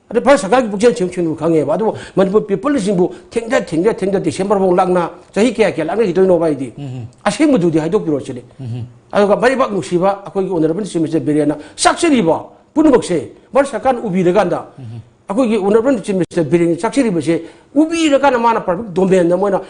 ꯑꯗ ꯚꯥꯔꯠ ꯁꯔꯀꯥꯔꯒꯤ ꯄꯨꯛꯆꯦꯜ ꯁꯦꯡꯕ ꯁꯦꯡꯗꯕ ꯈꯪꯉꯦꯕ꯫ ꯑꯗꯨꯕꯨ ꯃꯅꯤꯄꯨꯔ ꯄꯤꯄꯜꯁꯤꯡꯕꯨ ꯊꯦꯡꯊ ꯊꯦꯡꯊ ꯊꯦꯡꯊ ꯗꯤꯁꯦꯝꯕꯔ ꯐꯥꯎ ꯂꯥꯛꯅ ꯆꯍꯤ ꯀꯌꯥ ꯀꯌꯥ ꯂꯥꯛꯅꯈꯤꯗꯣꯏꯅꯣꯕ ꯑꯩꯗꯤ? ꯎꯝ꯫ ꯑꯁꯦꯡꯕꯗꯨꯗꯤ ꯍꯥꯏꯗꯣꯛꯄꯤꯔꯣ ꯁꯤꯅꯤ꯫ ꯎꯝ꯫ ꯑꯗꯨꯒ ꯃꯔꯩꯕꯥꯛ ꯅꯨꯡꯁꯤꯕ ꯑꯩꯈꯣꯏꯒꯤ ꯑꯣꯅꯔꯦꯕꯜ ꯆꯤꯐ ꯃꯤꯅꯤꯁꯇꯔ ꯕꯤꯔꯦꯟꯅ ꯆꯥꯛꯆꯔꯤꯕ ꯄꯨꯝꯅꯃꯛꯁꯦ ꯚꯥꯔꯠ ꯁꯔꯀꯥꯔꯅ ꯎꯕꯤꯔꯀꯥꯟꯗ, ꯎꯝ꯫ ꯑꯩꯈꯣꯏꯒꯤ ꯑꯣꯅꯔꯦꯕꯜ ꯆꯤꯐ ꯃꯤꯅꯤꯁꯇꯔ ꯕꯤꯔꯦꯟꯅ ꯆꯥꯛꯆꯔꯤꯕꯁꯦ ꯎꯕꯤꯔꯀꯥꯟꯗ ꯃꯥꯅ ꯄꯕ꯭ꯂꯤꯛ ꯗꯣꯃꯦꯟꯗ ꯃꯣꯏꯅ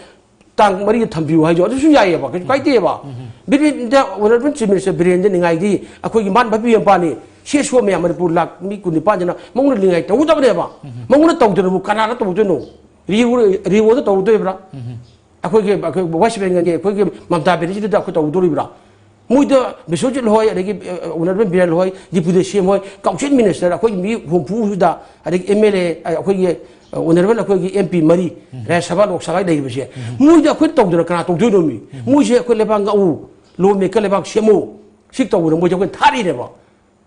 ꯇꯥꯡ ꯃꯔꯤꯗ ꯊꯝꯕꯤꯌꯨ ꯍꯥꯏꯁꯨ ꯑꯗꯨꯁꯨ ꯌꯥꯏꯑꯕ, ꯀꯩꯁꯨ ꯀꯥꯏꯗꯦꯕ꯫ ꯎꯝ꯫ ꯕꯤꯔꯦꯟꯗ, ꯑꯣꯅꯔꯦꯕꯜ ꯆꯤꯐ ꯃꯤꯅꯤꯁꯇꯔ ꯕꯤꯔꯦꯟꯗ ꯅꯤꯡꯉꯥꯏꯗꯤ ꯑꯩꯈꯣꯏꯒꯤ ꯃꯥꯅ ꯃꯄꯤ ꯃꯄꯥꯅꯤ, ꯁꯤ ꯑꯦꯁ ꯑꯣ ꯃꯌꯥꯝ ꯃꯅꯤꯄꯨꯔ ꯂꯥꯛ ꯃꯤ ꯀꯨꯟꯅꯤꯄꯥꯟꯁꯤꯅ ꯃꯉꯣꯟꯗ ꯅꯤꯡꯉꯥꯏ ꯇꯧꯒꯗꯕꯅꯦꯕ꯫ ꯎꯝ꯫ ꯃꯉꯣꯟꯗ ꯇꯧꯗꯅꯕꯨ ꯀꯅꯥꯅ ꯇꯧꯗꯣꯏꯅꯣ? ꯔꯤꯑꯣ-, ꯔꯤꯑꯣꯗ ꯇꯧꯗꯣꯏꯕ꯭ꯔꯥ? ꯎꯝ꯫ ꯑꯩꯈꯣꯏꯒꯤ, ꯑꯩꯈꯣꯏ ꯋꯦꯁ ꯕꯦꯡꯒꯜꯒꯤ ꯑꯩꯈꯣꯏꯒꯤ ꯃꯃꯇꯥ ꯕꯦꯅꯔꯖꯤꯗꯨꯗ ꯑꯩꯈꯣꯏ ꯇꯧꯗꯣꯔꯤꯕ꯭ꯔꯥ? ꯃꯣꯏꯗ ꯕꯤꯁ꯭ꯋꯖꯤꯠ ꯍꯣꯏ, ꯑꯗꯒꯤ, ꯑ, ꯑꯣꯅꯔꯦꯕꯜ ꯕꯤꯔꯦꯟ ꯍꯣꯏ, ꯗꯤꯄꯨꯇꯤ ꯁꯤ ꯑꯦꯝ ꯍꯣꯏ, ꯀꯥꯎꯟꯁꯤꯜ ꯃꯤꯅꯤꯁꯇꯔ, ꯑꯩꯈꯣꯏ ꯃꯤ ꯍꯨꯝꯐꯨꯗ, ꯑꯗꯒꯤ ꯑꯦꯝ ꯑꯦꯜ ꯑꯦ, ꯑ, ꯑꯩꯈꯣꯏꯒꯤ, ꯑ, ꯑꯣꯅꯔꯦꯕꯜ ꯑꯩꯈꯣꯏꯒꯤ ꯑꯦꯝ ꯄꯤ ꯃꯔꯤ, ꯎꯝ꯫ ꯔꯥꯖ꯭ꯌ ꯁꯚꯥ, ꯂꯣꯛ ꯁꯚꯥ ꯂꯩꯔꯤꯕꯁꯦ, ꯎꯝ꯫ ꯃꯣꯏꯗ ꯑꯩꯈꯣꯏ ꯇꯧꯗꯅ ꯀꯅꯥ ꯇꯧꯗꯣꯏꯅꯣ ꯃꯤ? ꯎꯝ꯫ ꯃꯣꯏꯁꯦ ꯑꯩꯈꯣꯏ ꯂꯩꯕꯥꯛ ꯉꯥꯛꯎ, ꯂꯣ ꯃꯦꯀꯔ ꯂꯩꯕꯥꯛ ꯁꯦꯝꯃꯨ, ꯁꯤ ꯇꯧꯕꯗ ꯃꯣꯏꯁꯦ ꯑꯩꯈꯣꯏ ꯊꯥꯔꯤꯅꯦꯕ꯫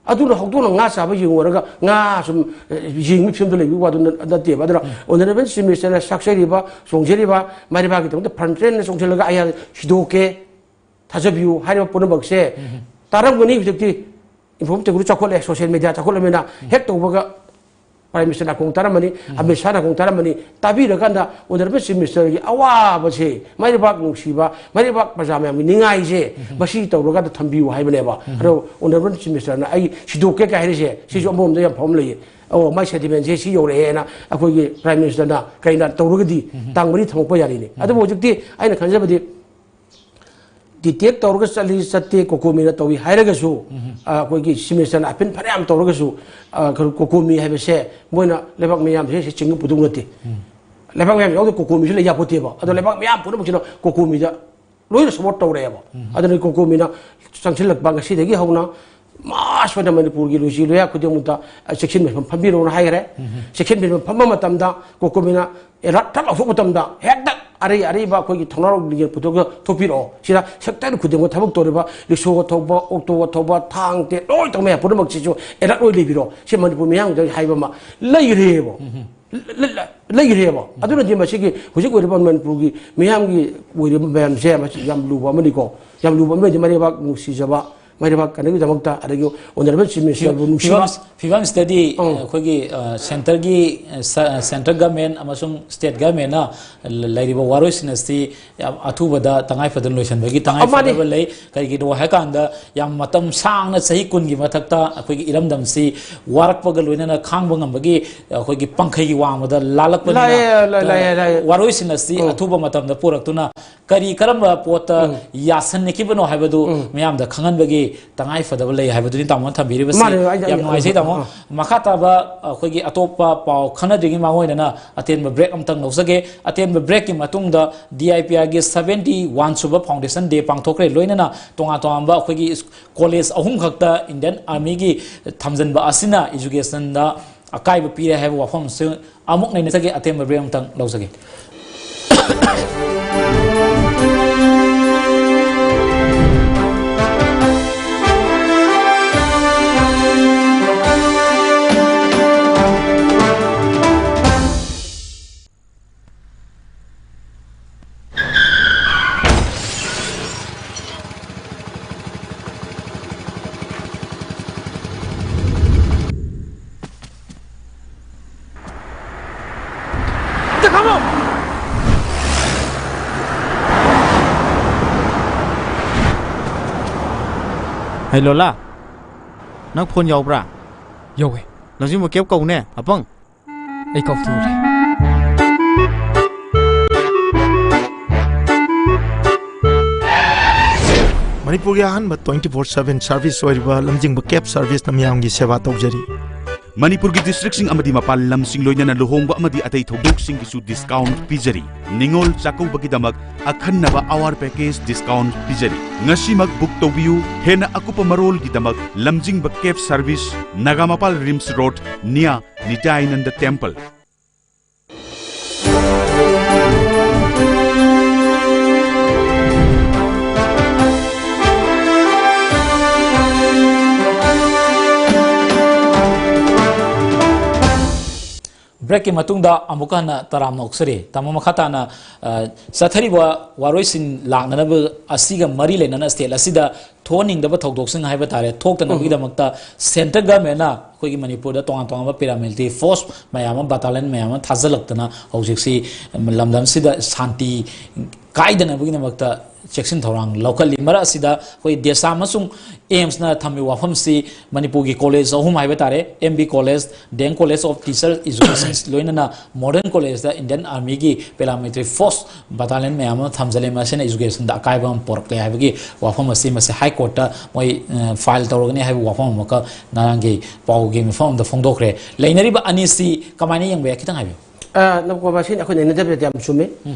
ꯑꯗꯨꯅ ꯍꯧꯗꯣꯡꯅ ꯉꯥ ꯆꯥꯕ ꯌꯦꯡꯉꯨꯔꯒ ꯉꯥ ꯁꯨꯝ, ꯑ, ꯌꯦꯡꯕꯒꯤ ꯐꯤꯕꯝꯗ ꯂꯩꯕꯒꯤ ꯋꯥꯗꯨ ꯅ-, ꯅꯠꯇꯦꯕ꯫ ꯑꯗꯨꯅ ꯎꯝ꯫ ꯑꯣꯅꯔꯦꯕꯜ ꯆꯤꯐ ꯃꯤꯅꯤꯁꯇꯔꯅ ꯆꯥꯛꯆꯔꯤꯕ, ꯆꯣꯡꯖꯔꯤꯕ, ꯃꯥꯏ ꯂꯩꯕꯥꯛꯀꯤꯗꯃꯛꯇ ꯐ꯭ꯔꯟ ꯂꯥꯏꯟꯗ ꯆꯣꯡꯁꯤꯜꯂꯒ ꯑꯩ ꯁꯤꯗꯣꯛꯀꯦ, ꯊꯥꯖꯕꯤꯌꯨ ꯍꯥꯏꯔꯤꯕ ꯄꯨꯝꯅꯃꯛꯁꯦ ꯇꯥꯔꯝꯒꯅꯤ꯫ ꯍꯧꯖꯤꯛꯇꯤ ꯏꯟꯐꯣꯔꯃꯦꯁꯟ ꯇꯦꯛꯅꯣꯂꯣꯖꯤ ꯆꯥꯎꯈꯠꯂꯦ, ꯁꯣꯁꯤꯌꯦꯜ ꯃꯦꯗꯤꯌꯥ ꯆꯥꯎꯈꯠꯂꯕꯅꯤꯅ ꯍꯦꯛ ꯇꯧꯕꯒ ꯄ꯭ꯔꯥꯏꯝ ꯃꯤꯅꯤꯁꯇꯔ ꯅꯥꯀꯣꯡ ꯇꯥꯔꯝꯃꯅꯤ, ꯑꯃꯤꯠ ꯁꯥꯍ ꯅꯥꯀꯣꯡ ꯇꯥꯔꯝꯃꯅꯤ꯫ ꯇꯥꯕꯤꯔꯀꯥꯟꯗ ꯑꯣꯅꯔꯦꯕꯜ ꯆꯤꯐ ꯃꯤꯅꯤꯁꯇꯔꯒꯤ ꯑꯋꯥꯕꯁꯦ, ꯃꯩꯔꯩꯕꯥꯛ ꯅꯨꯡꯁꯤꯕ, ꯃꯩꯔꯩꯕꯥꯛ ꯄ꯭ꯔꯖꯥ ꯃꯌꯥꯝꯒꯤ ꯅꯤꯡꯉꯥꯏꯁꯦ, ꯃꯁꯤ ꯇꯧꯔꯀꯥꯟꯗ ꯊꯝꯕꯤꯌꯨ ꯍꯥꯏꯕꯅꯦꯕ꯫ ꯑꯗꯣ ꯑꯣꯅꯔꯦꯕꯜ ꯆꯤꯐ ꯃꯤꯅꯤꯁꯇꯔꯅ ꯑꯩ ꯁꯤꯗꯣꯛꯀꯦ ꯀꯥꯏ ꯍꯥꯏꯔꯤꯁꯦ, ꯁꯤꯁꯨ ꯑꯃꯔꯣꯝꯗ ꯌꯥꯝ ꯐꯕ ꯑꯃ ꯂꯩꯌꯦ꯫ ꯑꯣ, ꯃꯥꯏ ꯁꯦꯟꯇꯤꯃꯦꯟꯁꯦ ꯁꯤ ꯌꯧꯔꯛꯑꯦꯅ ꯑꯩꯈꯣꯏꯒꯤ ꯄ꯭ꯔꯥꯏꯝ ꯃꯤꯅꯤꯁꯇꯔꯅ ꯀꯩꯅ ꯇꯧꯔꯒꯗꯤ ꯇꯥꯡ ꯃꯔꯤ ꯊꯝꯃꯛꯄ ꯌꯥꯔꯤꯅꯤ꯫ ꯑꯗꯨꯕꯨ ꯍꯧꯖꯤꯛꯇꯤ ꯑꯩꯅ ꯈꯟꯖꯕꯗꯤ ꯗꯤꯇꯦꯛ ꯇꯧꯔꯒ ꯆꯠꯂꯤ ꯆꯠꯇꯦ, ꯀꯣꯀꯣꯃꯤꯅ ꯇꯧꯏ ꯍꯥꯏꯔꯒꯁꯨ, ꯑ, ꯑꯩꯈꯣꯏꯒꯤ ꯆꯤꯐ ꯃꯤꯅꯤꯁꯇꯔꯅ ꯑꯄꯤꯜ ꯐꯅꯌꯥꯝ ꯇꯧꯔꯒꯁꯨ, ꯑ, ꯀꯩꯅꯣ, ꯀꯣꯀꯣꯃꯤ ꯍꯥꯏꯕꯁꯦ ꯃꯣꯏꯅ ꯂꯩꯕꯥꯛ ꯃꯤꯌꯥꯝꯁꯦ ꯁꯤ ꯆꯤꯡꯕ ꯄꯨꯗꯧ ꯅꯠꯇꯦ꯫ ꯂꯩꯕꯥꯛ ꯃꯌꯥꯝ ꯌꯥꯎꯗꯦ, ꯀꯣꯀꯣꯃꯤꯁꯨ ꯂꯩ ꯌꯥꯄꯣꯠꯇꯦꯕ꯫ ꯑꯗꯣ ꯂꯩꯕꯥꯛ ꯃꯌꯥꯝ ꯄꯨꯝꯅꯃꯛꯁꯤꯅ ꯀꯣꯀꯣꯃꯤꯗ ꯂꯣꯏꯅ ꯁꯞꯄꯣꯔꯠ ꯇꯧꯔꯛꯑꯦꯕ꯫ ꯑꯗꯨꯅ ꯀꯣꯀꯣꯃꯤꯅ ꯆꯪꯁꯤꯜꯂꯛꯄ ꯉꯁꯤꯗꯒꯤ ꯍꯧꯅ ꯃꯥꯁ ꯑꯣꯏꯅ ꯃꯅꯤꯄꯨꯔꯒꯤ ꯂꯣꯏꯁꯤ ꯂꯣꯌꯥ ꯈꯨꯗꯤꯡꯃꯛꯇ, ꯑ, ꯆꯦꯛꯁꯤꯟ ꯃꯤꯐꯝ ꯐꯝꯕꯤꯔꯣꯅ ꯍꯥꯏꯈ꯭ꯔꯦ꯫ ꯆꯦꯛꯁꯤꯟ ꯃꯤꯐꯝ ꯐꯝꯕ ꯃꯇꯝꯗ ꯀꯣꯀꯣꯃꯤꯅ ꯑꯦꯂꯔꯠ ꯊꯛ ꯂꯥꯎꯊꯣꯛꯄ ꯃꯇꯝꯗ ꯍꯦꯛꯇ ꯑꯔꯩ ꯑꯔꯩꯕ ꯑꯩꯈꯣꯏꯒꯤ ꯊꯧꯅꯥ ꯂꯤꯡꯖꯦꯜ ꯄꯨꯊꯣꯛꯑꯒ ꯊꯣꯛꯄꯤꯔꯛꯑꯣ꯫ ꯁꯤꯗ ꯁꯦꯛꯇꯔ ꯈꯨꯗꯤꯡꯃꯛ ꯊꯕꯛ ꯇꯧꯔꯤꯕ ꯔꯤꯛꯁꯣꯒ ꯊꯧꯕ, ꯑꯣꯛꯇꯣꯒ ꯊꯧꯕ, ꯊꯥꯡ, ꯇꯦꯟ ꯂꯣꯏ ꯇꯧꯕ ꯃꯌꯥꯝ ꯄꯨꯝꯅꯃꯛꯁꯤꯁꯨ ꯑꯦꯂꯔꯠ ꯑꯣꯏ ꯂꯩꯕꯤꯔꯣ꯫ ꯁꯤ ꯃꯅꯤꯄꯨꯔ ꯃꯤꯌꯥꯝꯒꯤꯗꯃꯛ ꯍꯥꯏꯕ ꯑꯃ ꯂꯩꯈ꯭ꯔꯦꯕ꯫ ꯂ-, ꯂ-, ꯂꯩꯈ꯭ꯔꯦꯕ꯫ ꯑꯗꯨꯅꯗꯤ ꯃꯁꯤꯒꯤ ꯍꯧꯖꯤꯛ ꯑꯣꯏꯔꯤꯕ ꯃꯅꯤꯄꯨꯔꯒꯤ ꯃꯤꯌꯥꯝꯒꯤ ꯑꯣꯏꯔꯤꯕ ꯃꯌꯥꯝꯁꯦ ꯃꯁꯤ ꯌꯥꯝ ꯂꯨꯕ ꯑꯃꯅꯤꯀꯣ꯫ ꯌꯥꯝ ꯂꯨꯕ ꯑꯃꯗꯤ ꯃꯔꯩꯕꯥꯛ ꯅꯨꯡꯁꯤꯖꯕ, ꯃꯔꯩꯕꯥꯛ ꯀꯟꯅꯕꯒꯤꯗꯃꯛꯇ, ꯑꯗꯒꯤ ꯑꯣꯅꯔꯦꯕꯜ ꯆꯤꯐ ꯃꯤꯅꯤꯁꯇꯔꯕꯨ ꯅꯨꯡꯁꯤꯕ꯫ ꯐꯤꯕꯝꯁꯤꯗꯗꯤ ꯑꯩꯈꯣꯏꯒꯤ, ꯑ, ꯁꯦꯟꯇꯔꯒꯤ, ꯑ, ꯁ-, ꯁꯦꯟꯇꯔ ꯒꯃꯦꯟ ꯑꯃꯁꯨꯡ ꯁ꯭ꯇꯦꯠ ꯒꯃꯦꯟꯅ ꯂ-, ꯂꯩꯔꯤꯕ ꯋꯥꯔꯣꯏꯁꯤꯟ ꯑꯁꯤ ꯌꯥꯝ ꯑꯊꯨꯕꯗ ꯇꯉꯥꯏ ꯐꯗꯅ ꯂꯣꯏꯁꯤꯟꯕꯒꯤ ꯇꯉꯥꯏ ꯐꯗꯕ ꯂꯩ꯫ ꯀꯔꯤꯒꯤꯅꯣ ꯍꯥꯏꯀꯥꯟꯗ, ꯌꯥꯝ ꯃꯇꯝ ꯁꯥꯡꯅ, ꯆꯍꯤ ꯀꯨꯟꯒꯤ ꯃꯊꯛꯇ ꯑꯩꯈꯣꯏꯒꯤ ꯏꯔꯝꯗꯝꯁꯤ ꯋꯥꯔꯛꯄꯒ ꯂꯣꯏꯅꯅ ꯈꯥꯡꯕ ꯉꯝꯕꯒꯤ ꯑꯩꯈꯣꯏꯒꯤ ꯄꯪꯈꯩꯒꯤ ꯋꯥꯡꯃꯗ ꯂꯥꯜꯂꯛꯄꯅꯤꯅ, ꯂꯥꯏ-, ꯂꯥꯏ-, ꯂꯥꯏ-, ꯂꯥꯏ-, ꯋꯥꯔꯣꯏꯁꯤꯟ ꯑꯁꯤ ꯑꯊꯨꯕ ꯃꯇꯝꯗ ꯄꯨꯔꯛꯇꯨꯅ ꯀꯔꯤ ꯀꯔꯝꯕ ꯄꯣꯠꯇ ꯌꯥꯁꯟꯅꯈꯤꯕꯅꯣ ꯍꯥꯏꯕꯗꯨ ꯃꯤꯌꯥꯝꯗ ꯈꯪꯍꯟꯕꯒꯤ ꯇꯉꯥꯏ ꯐꯗꯕ ꯂꯩ ꯍꯥꯏꯕꯗꯨꯅꯤ ꯇꯥꯃꯣꯅ ꯊꯝꯕꯤꯔꯤꯕꯁꯤ꯫ ꯃꯥꯅꯦ, ꯑꯩ, ꯑꯩ, ꯌꯥꯝ ꯅꯨꯡꯉꯥꯏꯖꯩ, ꯇꯥꯃꯣ꯫ ꯑꯥ꯫ ꯃꯈꯥ ꯇꯥꯕ ꯑꯩꯈꯣꯏꯒꯤ ꯑꯇꯣꯞꯄ ꯄꯥꯎ ꯈꯟꯅꯗ꯭ꯔꯤꯉꯩ ꯃꯃꯥꯡ ꯑꯣꯏꯅꯅ ꯑꯇꯦꯟꯕ ꯕ꯭ꯔꯦꯛ ꯑꯃꯇꯪ ꯂꯧꯖꯒꯦ꯫ ꯑꯇꯦꯟꯕ ꯕ꯭ꯔꯦꯛꯀꯤ ꯃꯇꯨꯡꯗ ꯗꯤ ꯑꯥꯏ ꯄꯤ ꯑꯥꯔꯒꯤ ꯁꯕꯦꯟꯇꯤ ꯋꯥꯟ ꯁꯨꯕ ꯐꯥꯎꯟꯗꯦꯁꯟ ꯗꯦ ꯄꯥꯡꯊꯣꯛꯈ꯭ꯔꯦ꯫ ꯂꯣꯏꯅꯅ ꯇꯣꯉꯥꯟ ꯇꯣꯉꯥꯟꯕ ꯑꯩꯈꯣꯏꯒꯤ ꯀꯣꯂꯦꯖ ꯑꯍꯨꯝ ꯈꯛꯇ ꯏꯟꯗꯤꯌꯟ ꯑꯥꯔꯃꯤꯒꯤ ꯊꯝꯖꯤꯟꯕ ꯑꯁꯤꯅ ꯏꯖꯨꯀꯦꯁꯟꯗ ꯑꯀꯥꯏꯕ ꯄꯤꯔꯦ ꯍꯥꯏꯕ ꯋꯥꯐꯝ ꯑꯁꯤ ꯑꯃꯨꯛ ꯅꯩꯅꯖꯒꯦ꯫ ꯑꯇꯦꯟꯕ ꯕ꯭ꯔꯦꯛ ꯑꯃꯇꯪ ꯂꯧꯖꯒꯦ꯫ ꯍꯩ ꯂꯣꯂꯥ, ꯅꯪ ꯐꯣꯟ ꯌꯥꯎꯕ꯭ꯔꯥ? ꯌꯧꯋꯦ꯫ ꯂꯝꯖꯤꯡꯕ ꯀꯦꯞ ꯀꯧꯅꯦ, ꯑꯄꯪ꯫ ꯑꯩ ꯀꯥꯎꯊꯣꯛꯎꯔꯦ꯫ ꯃꯅꯤꯄꯨꯔꯒꯤ ꯑꯍꯥꯟꯕ twenty four seven service ꯑꯣꯏꯔꯤꯕ ꯂꯝꯖꯤꯡꯕ cab serviceꯅ ꯃꯤꯌꯥꯝꯒꯤ ꯁꯦꯕꯥ ꯇꯧꯖꯔꯤ꯫ ꯃꯅꯤꯄꯨꯔꯒꯤ districtꯁꯤꯡ ꯑꯃꯗꯤ ꯃꯄꯥꯟ ꯂꯝꯁꯤꯡ, ꯂꯣꯏꯅꯅ ꯂꯨꯍꯣꯡꯕ ꯑꯃꯗꯤ ꯑꯇꯩ ꯊꯧꯗꯣꯛꯁꯤꯡꯒꯤꯁꯨ discount ꯄꯤꯖꯔꯤ꯫ ꯅꯤꯉꯣꯜ ꯆꯥꯛꯀꯧꯕꯒꯤꯗꯃꯛ ꯑꯈꯟꯅꯕ hour package discount ꯄꯤꯖꯔꯤ꯫ ꯉꯁꯤꯃꯛ book ꯇꯧꯕꯤꯌꯨ꯫ ꯍꯦꯟꯅ ꯑꯀꯨꯞꯄ ꯃꯔꯣꯜꯒꯤꯗꯃꯛ ꯂꯝꯖꯤꯡꯕ cab service, Nagampal RIMS road, near ꯅꯤꯇꯥꯌꯥꯅꯟꯗ temple꯫ Breakꯀꯤ ꯃꯇꯨꯡꯗ ꯑꯃꯨꯛꯀ ꯍꯟꯅ ꯇꯔꯥꯝꯅ ꯑꯣꯛꯆꯔꯤ꯫ ꯇꯥꯃꯣ, ꯃꯈꯥ ꯇꯥꯅ, ꯑ, ꯆꯠꯊꯔꯤꯕ ꯋꯥꯔꯣꯏꯁꯤꯟ ꯂꯥꯛꯅꯅꯕ ꯑꯁꯤꯒ ꯃꯔꯤ ꯂꯩꯅꯅ state ꯑꯁꯤꯗ ꯊꯣꯛꯍꯟꯅꯤꯡꯗꯕ ꯊꯧꯗꯣꯛꯁꯤꯡ ꯍꯥꯏꯕ ꯇꯥꯔꯦ, ꯊꯣꯛꯇꯅꯕꯒꯤꯗꯃꯛꯇ central governmentꯅ ꯑꯩꯈꯣꯏꯒꯤ ꯃꯅꯤꯄꯨꯔꯗ ꯇꯣꯉꯥꯟ ꯇꯣꯉꯥꯟꯕ paramilitary force ꯃꯌꯥꯝ ꯑꯃ, battalion ꯃꯌꯥꯝ ꯑꯃ ꯊꯥꯖꯤꯜꯂꯛꯇꯅ ꯍꯧꯖꯤꯛꯁꯤ ꯂꯝꯗꯝꯁꯤꯗ ꯁꯥꯟꯇꯤ ꯀꯥꯏꯗꯅꯕꯒꯤꯗꯃꯛꯇ ꯆꯦꯛꯁꯤꯟ ꯊꯧꯔꯥꯡ ꯂꯧꯈꯠꯂꯤ꯫ ꯃꯔꯛ ꯑꯁꯤꯗ ꯑꯩꯈꯣꯏ DESA ꯑꯃꯁꯨꯡ AIIMSꯅ ꯊꯝꯃꯤꯕ ꯋꯥꯐꯝꯁꯤ ꯃꯅꯤꯄꯨꯔꯒꯤ college ꯑꯍꯨꯝ ꯍꯥꯏꯕ ꯇꯥꯔꯦ, M B College, Deng College of Teacher Education, ꯂꯣꯏꯅꯅ Modern Collegeꯇ Indian Armyꯒꯤ paramilitary force battalion ꯃꯌꯥꯝ ꯑꯃ ꯊꯝꯖꯜꯂꯦ, ꯃꯁꯤꯅ educationꯗ ꯑꯀꯥꯏꯕ ꯑꯃ ꯄꯣꯔꯛꯂꯦ ꯍꯥꯏꯕꯒꯤ ꯋꯥꯐꯝ ꯑꯁꯤ ꯃꯁꯤ High Courtꯇ ꯃꯣꯏ, ꯑ, file ꯇꯧꯔꯒꯅꯤ ꯍꯥꯏꯕ ꯋꯥꯐꯝ ꯑꯃꯈꯛ ꯉꯔꯥꯡꯒꯤ ꯄꯥꯎꯒꯤ ꯃꯤꯐꯝ ꯑꯃꯗ ꯐꯣꯡꯗꯣꯛꯈ꯭ꯔꯦ꯫ ꯂꯩꯅꯔꯤꯕ ꯑꯅꯤꯁꯤ ꯀꯃꯥꯏꯅ ꯌꯦꯡꯕ ꯌꯥꯏ? ꯈꯤꯇꯪ ꯍꯥꯏꯕꯤꯌꯨ꯫ ꯑ, ꯅꯕꯀꯣ, ꯃꯁꯤꯅ ꯑꯩꯈꯣꯏ ꯅꯩꯅꯖꯕꯗꯗꯤ ꯌꯥꯝ ꯆꯨꯝꯃꯤ꯫